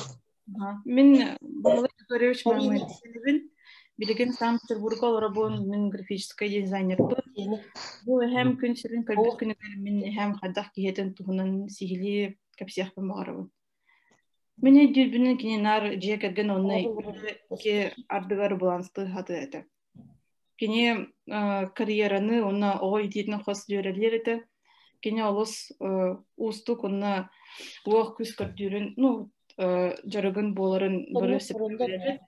Мин Баһылай Григорьевич Мамыревичпин. Билигин Санкт-Петербурга олоробун, мин графическай дизайнербын. Бу эһэм күн сирин көрбүт күнүгэр мин эһэм хайдах киһитин туһунан сиһилии кэпсиэхпин баҕарабын. Мин өйдүүрбүнэн кини наар дьиэ кэргэн уонна икки ардыгар баланстыы сатыыр этэ. Кини карьераны уонна оҕо иитиитин хос дьүөрэлиир этэ. Кини олус уустук уонна уох күүс көрдүүрүн, ну, дьарыгын буоларын бары сөбүлүүр.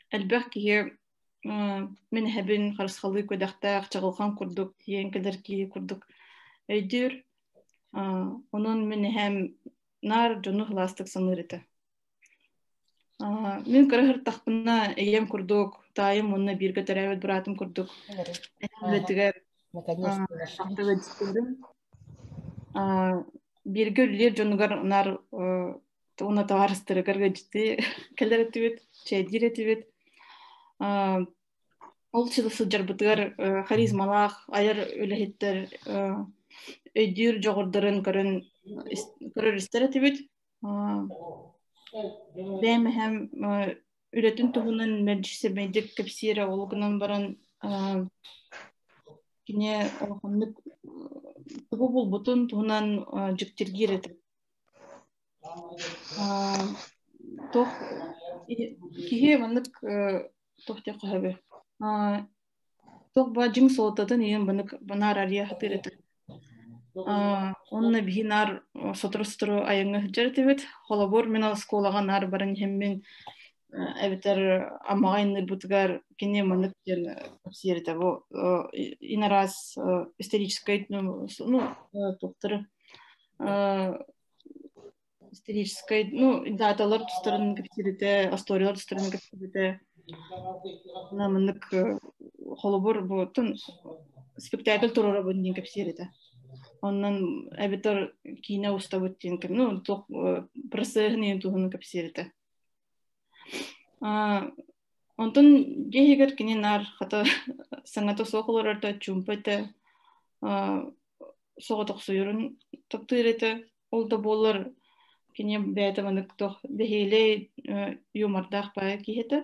Элбэх киһи мин эһэбин харысхалыы көдэхтээх чаҕылхан курдук тиийэн кэлэр киһи курдук өйдүүр. Онон мин эһэм наар дьону сылаастык саныыр этэ. Мин кыра сырыттахпына ийэм курдук, таайым уонна бииргэ төрөөбүт быраатым курдук үлэтигэр бииргэ үлэлиир дьонугар наар уонна табаарыстарыгар ыалдьыттыы кэлэр этибит, чэйдиир этибит. Ол сылдьарбытыгар харизмалаах айар үлэһиттэр өйдүүр дьоҕурдарын көрөн көрөр истэр этибит. Бэйэм эһэм үлэтин туһунан мэлдьи сэмэйдик кэпсиирэ ол гынан баран кини улаханнык тугу булбутун туһунан дьиктиргиир этэ. Туох киһи маннык туох диэххэ сөбүй Туох баар дьиҥ суолтатын ийэм банык банаар арыйа сатыыр этэ. Онно биһи наар сотору-сотору айаҥҥа сылдьар этибит. Холобур, мин оскуолаҕа наар баран иһэммин эбэтэр Аммаҕа айанныырбытыгар кини маннык диэн кэпсиир этэ. Бу инараас историческай ну, туохтары историческай ну даталар тустарын кэпсииритэ, историялар тустарын кэпсииритэ. Маннык холобур бу спектакль туруорабын диэн кэпсиир этэ. Онон эбэтэр киинэ устабыт диэн ну туох процеһын иһин туһунан кэпсиир этэ. Онтон дьиэ иһигэр кини наар хата саҥата суох олорор да чуумпу этэ, соҕотохсуйарын таптыыр этэ. Ол да буоллар кини бэйэтэ маннык туох бэһиэлэй, юмордаах баайа киһи этэ.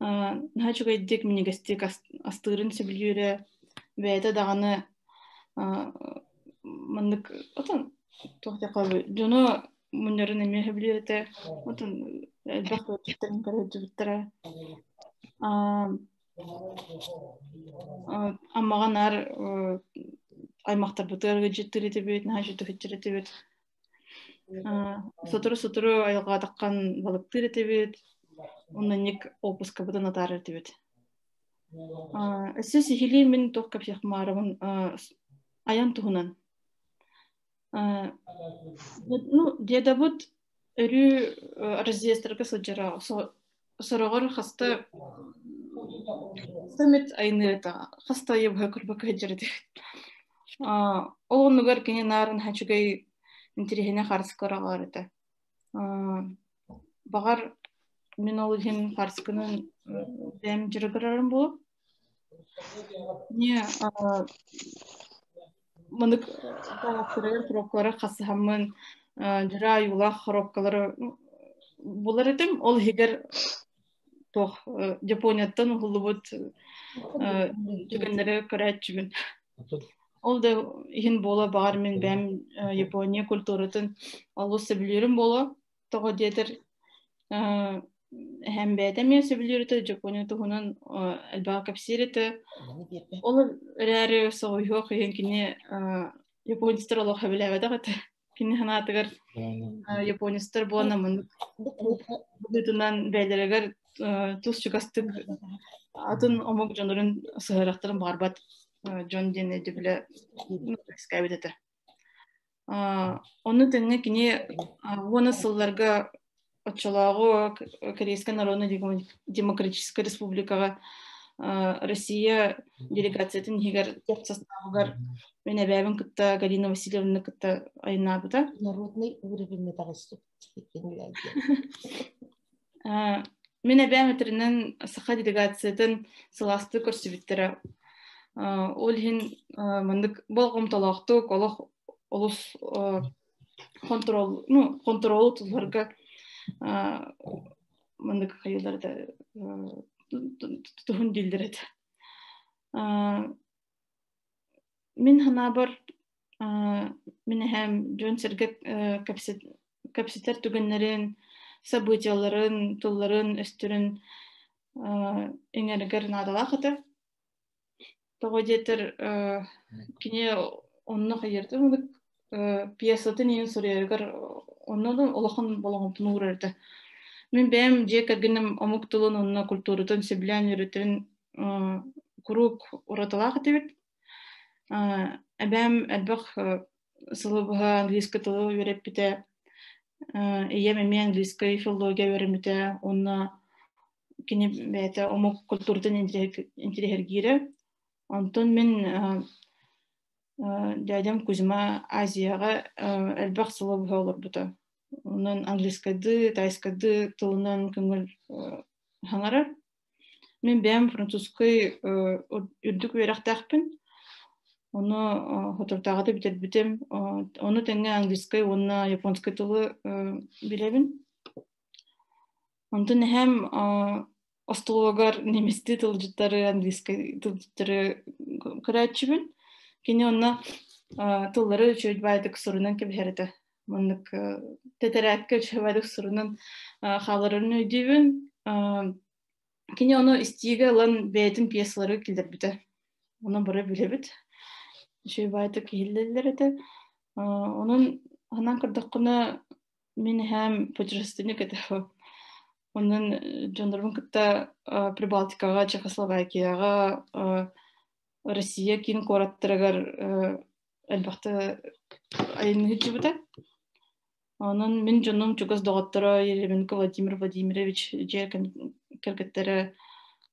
Наһаа үчүгэйдик, минньигэстик астыырын сөбүлүүрэ, бэйэтэ даҕаны маннык отон туох диэххэ дьону мунньарын эмиэ сөбүлүүр этэ. Отон элбэх ыалдьыттарын көрө сылдьыбыттара. Аммаҕа наар аймахтарбытыгар ыалдьыттыыр этибит, наһаа үчүгэй сылдьар этибит. Сотору-сотору айылҕаатаххан балыктыыр этибит, оннунньук уоппускабытын атаарар этибит. Өссө сиһилии мин туох кэпсиэхпин айан туһунан. Ну, дедабыт өрүү разъездтарга сылдьара, сороҕор хаста эмит айныыр этэ, хаста айы быһа көрбөккө сылдьар этэ. Ол оннугар кини наар наһаа үчүгэй интэриэһинэй харыскар аҕалар этэ. Баҕар, мин ол иһин харыскынан бэйэм дьарыгырарым буолуо. Не маннык коробкалары хасыһаммын дьара айуулаах коробкалары булар этим. Ол иһигэр туох Японияттан уһуллубут түгэннэри көрөөччүбүн. Ол да иһин буола баҕар мин бэйэм Япония культуратын олус сөбүлүүрүм буолуо. Тоҕо диэтэр эһэм бэйэтэ эмиэ сөбүлүүр этэ, Япония туһунан элбэҕи кэпсиир этэ. Ол эрээри соҕуйуох иһин кини японецтар олох сөбүлээбэтэх этэ. Кини санаатыгар японецтар буолан маннык быһыытынан бэйэлэригэр тус чугастык атын омук дьоннорун сыһыарахтарын баҕарбат дьон диэн өйдөбүлэ үөскээбит этэ. Ону тэҥэ кини уона сылларга оччолооҕу Корейскай Народнай Демократическай Республикаҕа Россия делегациятын иһигэр састаабыгар мин эбээбин кытта Галина Васильевна кытта айаннаабыта. Народный уровень Мин эбээм этэринэн саха делегациятын сылаастыы көрсүбүттэрэ. Ол иһин маннык болҕомтолоохтук олох олус хонтуруол ну хонтуруолу тутуһарга маннык хайыылар этэ тутуһун дииллэр этэ. Мин санаабар мин эһээм дьон-сэргэ кэпсэтэр түгэннэрин, событиеларын, тылларын, өстөрүн иҥэригэр наадалаах этэ. Тоҕо диэтэр кини онно хайыыртын пьесатын иһин суруйарыгар онно да улахан болҕомтону уурар этэ. Мин бэйэм дьиэ кэргэним омук тылын уонна культуратын сөбүлээн үөрэтэрин куруук уратылаах этибит. Эбээм элбэх сылы быһа английскай тылы үөрэппитэ. Ийэм эмиэ английскай филология үөрэммитэ уонна кини бэйэтэ омук культуратын интириэһиргиирэ. Онтон мин дядям Кузьма Азияҕа элбэх сылы быһа олорбута. Онон английскайдыы, тайскайдыы тылынан көҥүл хаҥарар. Мин бэйэм французскай үрдүк үөрэхтээхпин. Ону соторутааҕыта бүтэрбитим. Ону тэҥэ английскай уонна японскай тылы билэбин. Онтон эһэм остолобугар немецтии тылдьыттары, английскай тылдьыттары көрөөччүбүн. Кини онно тыллары үчүгэй баайдык сурунан кэбиһэр этэ. Маннык тэтэрээккэ үчүгэй баайдык сурунан хааларын өйдүүбүн. Кини ону истиигэ ылан бэйэтин пьесалары киллэрбитэ. Ону бары билэбит. Үчүгэй баайдык иһиллэллэр этэ. Онон санаан көрдөххүнэ мин эһээм путешественник этэ. Онон дьоннорбун кытта Прибалтикаҕа, Чехословакияҕа, Россия киин куораттарыгар элбэхтэ айанныы сылдьыбыта. Онон мин дьонум чугас доҕотторо Еременко Владимир Владимирович дьиэ кэргэттэрэ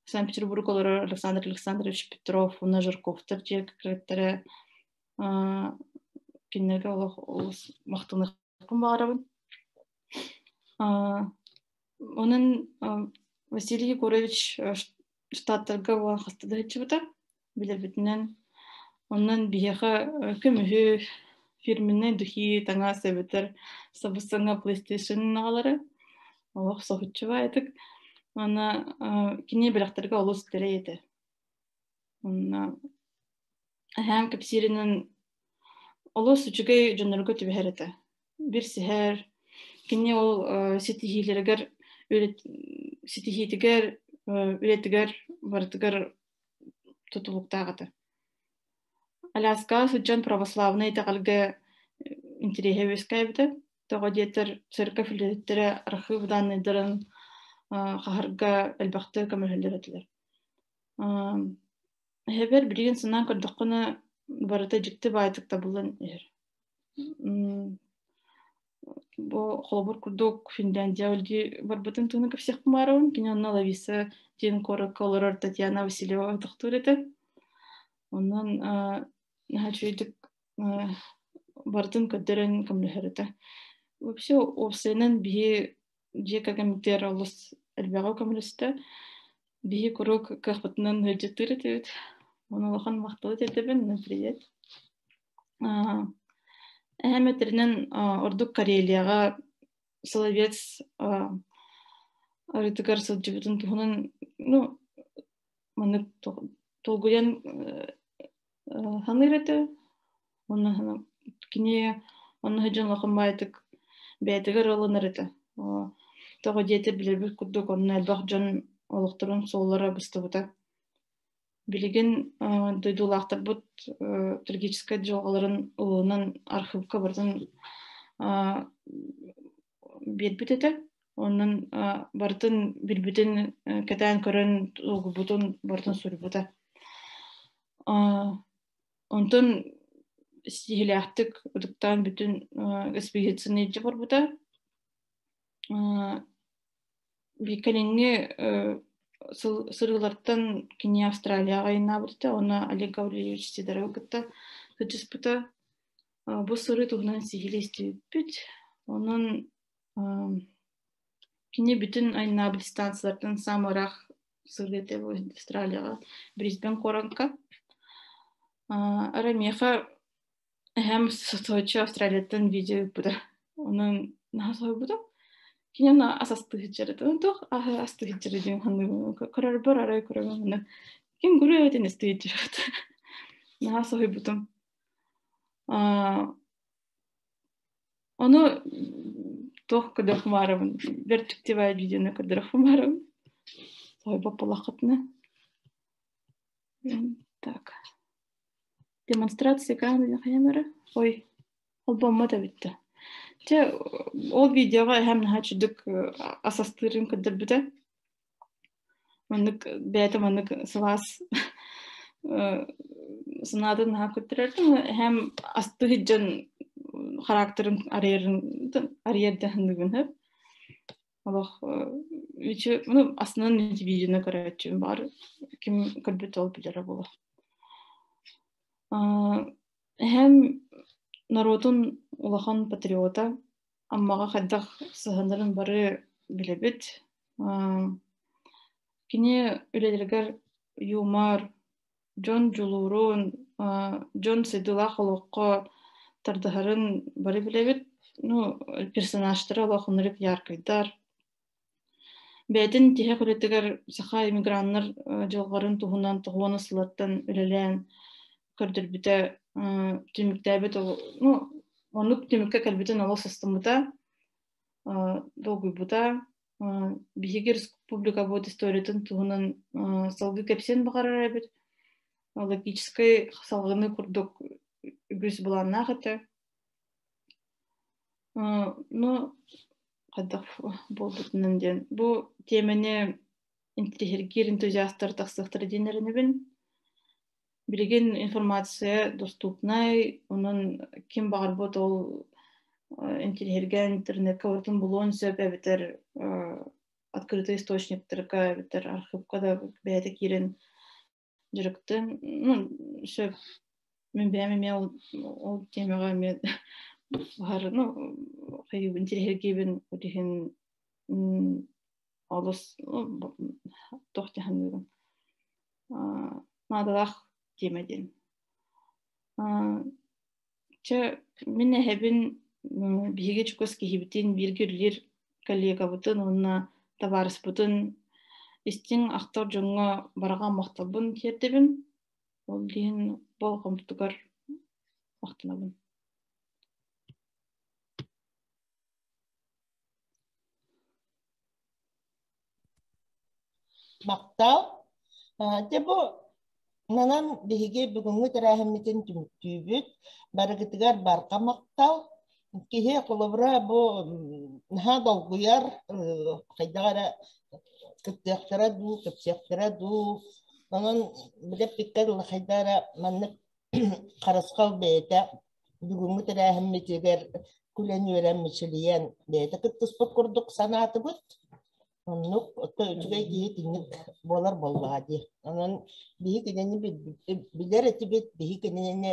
Санкт-Петербург олорор Александр Александрович Петров уонна Жирковтар дьиэ кэргэттэрэ кинилэргэ олох олус махтаныахпын баҕарабын. Онон Василий Егорович штаттарга буолан хаста да сылдьыбыта, билэрбитинэн. Онон биһиэхэ көмүһү, фирменнэй духи, таҥас эбэтэр сабыс-саҥа PlayStation аҕалара. Олох соһуччу баайытык. Уонна кини бэлэхтэргэ олус дэлэй этэ. Онно эһээм кэпсииринэн олус үчүгэй дьоннорго түбэһэр этэ. Билсиһэр, кини ол ситиһиилэригэр ситиһиитигэр үлэтигэр барытыгар тутулуктаах этэ. Аляскаҕа сылдьан православнай итэҕэлгэ интэриэһэ үөскээбитэ. Тоҕо диэтэр церковь үлэһиттэрэ архыып дааннайдарын хаһарга элбэхтик көмөлөһөллөр этилэр. Эһэбэр билигин санаан көрдөххүнэ, барыта дьикти баайдык табыллан иһэр. Бу холобур курдук Финляндия үлэлии барбытын туһунан кэпсиэхпин баҕарабын. Кини онно Лависа диэн куоракка олорор Татьяна Васильева тохтуур этэ. Онон наһаа үчүгэйдик барытын көрдөрөн көмөлөһөр этэ. Вообще уопсайынан биһи дьиэ кэргэммитигэр олус элбэҕи көмөлөстө. Биһи куруук кыахпытынан ыалдьыттыыр этибит. Ону улахан махталы тиэрдэбин, привет. Эһэм этэринэн ордук Карелияҕа Соловец арыытыгар сылдьыбытын туһунан ну маннык толкуйан саныыр этэ. Уонна кини онно сылдьан улахан баайытык бэйэтигэр ылынар этэ. Тоҕо диэтэр билэрбит курдук онно элбэх дьон олохторун суоллара быстыбыта. Билигин дойдулаахтарбыт трагическай дьылҕаларын ылынан архыыпка барытын биэрбит этэ. Онон барытын билбитин кэтээн көрөн долгуйбутун барытын суруйбута. Онтон ситиһиилээхтик ытыктаан бүтүн экспедицияны илдьэ барбыта. Кэлиҥҥи сырыылартан кини Австралияҕа айаннаабыта уонна Олег Гаврильевич Сидоровы кытта сылдьыспыта. Бу сырыы туһунан сиһилии истибиппит. Онон кини бүтүн айаннаабыт дистанциялартан саамай ыраах сырыы этэ Австралияҕа Брисбен куоракка. Арай миэхэ Эһэм соточчу Австралияттан видео ыыппыта. Онон наһаа соһуйбутум. Кини аны ас астыы сылдьар этэ. Туох аһы астыы сылдьар диэн саныыбын. Көрөрбөр арай көрөбүн уонна кенгуру эбитин астыы сылдьар этэ. Наһаа соһуйбутум. Ону туох көрдөрөхпүн баарабын. Бэрт дьиктибай видеону көрдөрөхпүн баарабын. Соһуйбат буоллаххытына. Так. Демонстрация экрана хайам эрэ? Ой, холбоммот эбит да. Чэ, ол видеоҕа эһэм наһаа үчүгдүк асастыырын көрдөрбүтэ. Маннык бэйэтэ маннык сылаас санаатын наһаа көрдөрөрдүм. Эһэм астыы сылдьан характерын арыйарын арыйар да саныыбын сөп. Олох үчү ну астынан видеону көрөөччүм баар ким көрбүт ол билэрэ буолуо. Эһэм норуотун улахан патриота, Аммаҕа хайдах сыһыаннарын бары билэбит. Кини үлэлэригэр юмор, дьон дьулуурун, дьон сайдыылаах олоххо тардыһарын бары билэбит. Ну, персонажтара олох ынырык яркайдар. Бэйэтин тиһэх үлэтигэр саха иммиграннар дьылҕарын туһунан тоҕуона сыллартан үлэлээн көрдөрбүтэ түмүктээбит ну, оннук түмүккэ кэлбитин олус астыммыта, долгуйбута. Биһиги республикабыт историятын туһунан салгыы кэпсиэн баҕарар эбит. Логическай салҕаныы курдук үгүс былааннаах этэ. Ну, хайдах буолбутунан диэн. Бу тиэмэни интириэһиргиир энтузиастар тахсыахтара диэн эрэнэбин. Билигин информация доступнай, онон ким баҕарбыт ол интириэһиргээн интернеккэ барытын булуон сөп эбэтэр открытый источниктарга эбэтэр архыыпка да бэйэтэ киирэн дьарыктыан ну сөп. Мин бэйэм эмиэ ол, ол тиэмэҕэ эмиэ баһар ну хайыыбын интириэһиргиибин ол иһин. Олус туох дьаһаныырын наадалаах тиэмэ диэн. Чэ, мин эһэбин биһиги чугас киһибитин бииргэ үлэлиир коллегабытын уонна табаарыспытын истиҥ ахтар дьоҥҥо барҕа махталбын тиэрдэбин. Ол иһин болҕомтотугар махтанабын. Махтал. Дьэ бу манан биһиги бүгүҥҥү тэрээһиммитин түмүктүүбүт. Барыгытыгар барҕа махтал. Киһи холобура бу наһаа долгуйар, хайдах эрэ кыттыахтара дуу, кэпсиэхтэрэ дуу. Онон билэппиккэ дылы хайдах эрэ маннык Харысхал бэйэтэ бүгүҥҥү тэрээһиммитигэр күлэн-үөрэн мичилийэн бэйэтэ кыттыспыт курдук санаатыбыт. Оннук оттон үчүгэй киһи итинник буолар буоллаҕа дии. Онон биһи кинини билэр этибит, биһи кинини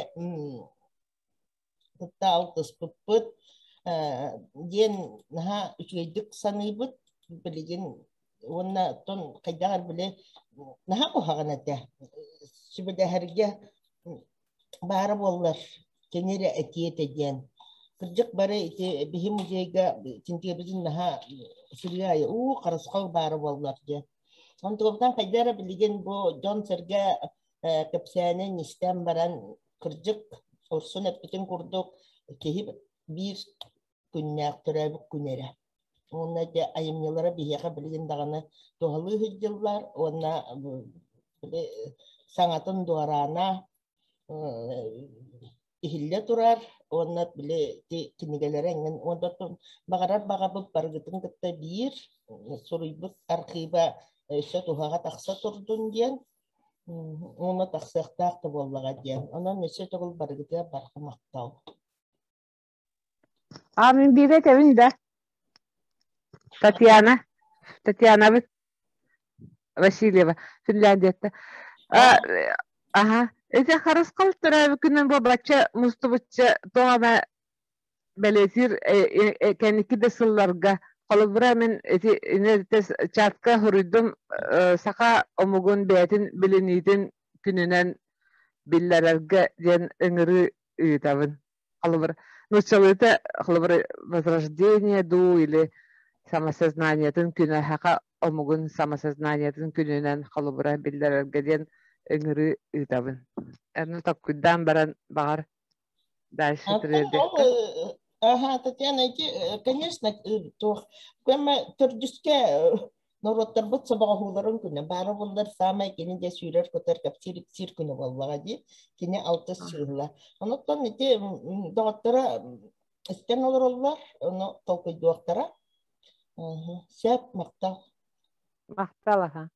кытта алтыспыппыт диэн наһаа үчүгэйдик саныыбыт. Билигин уонна оттон хайдах эрэ били наһаа куһаҕан этэ. Сүбэлэһэргэ баара буоллар кини эрэ этиэ этэ диэн. Кырдьык бары ити биһи музейга чинчийэбитин наһаа сырыы аайы уу харысхал баара буоллар диэн. Онтукабытын хайдах эрэ билигин бу дьон-сэргэ кэпсээнин истэн баран кырдьык Урсун эппитин курдук киһи биир күннээх төрөөбүт күн эрэ. Уонна ити айымньылара биһиэхэ билигин даҕаны туһалыы сылдьыллар уонна били саҥатын дуораана иһиллэ турар уонна били ити кинигэлэрэ эҥин уонна баҕарар баҕабыт барыгытын кытта биир суруйбут архыыба өссө туһаҕа тахса турдун диэн уонна тахсыахтаах да буоллаҕа диэн. Онон өссө төгүл барыгытыгар барҕа махтал. А мин биирэ этэбин да. Татьяна. Татьянабыт Васильева Финляндияттан. Аха. Ити харысхал төрөөбүт күнүн бу бачча мустубучча тоҕо эмэ бэлиэтиир кэнники да сылларга холобура мин ити чатка суруйдум саха омугун бэйэтин билиниитин күнүнэн биллэрэргэ диэн ыҥырыы ыытабын. Холобура, нууччалыыта холобура возрождение дуу или самосознаниетын күнэ саха омугун самосознаниетын күнүнэн холобура биллэрэргэ диэн ыҥырыы ыытабын. Эну толкуйдаан баран баҕар дальше тириэрдиэххэ. Ага, Татьяна, ити, конечно, туох, көмө төрдүскэ норуоттарбыт сабаҕаһууларын күнэ баара буоллар саамай кини дьэ сүүрэр-көтөр кэпсиир-ипсиир күнэ буоллаҕа дии кини алтыс сыыһыла онуттан ити доҕотторо истэн олороллор ону толкуйдуохтара сөп махтал махтал аха.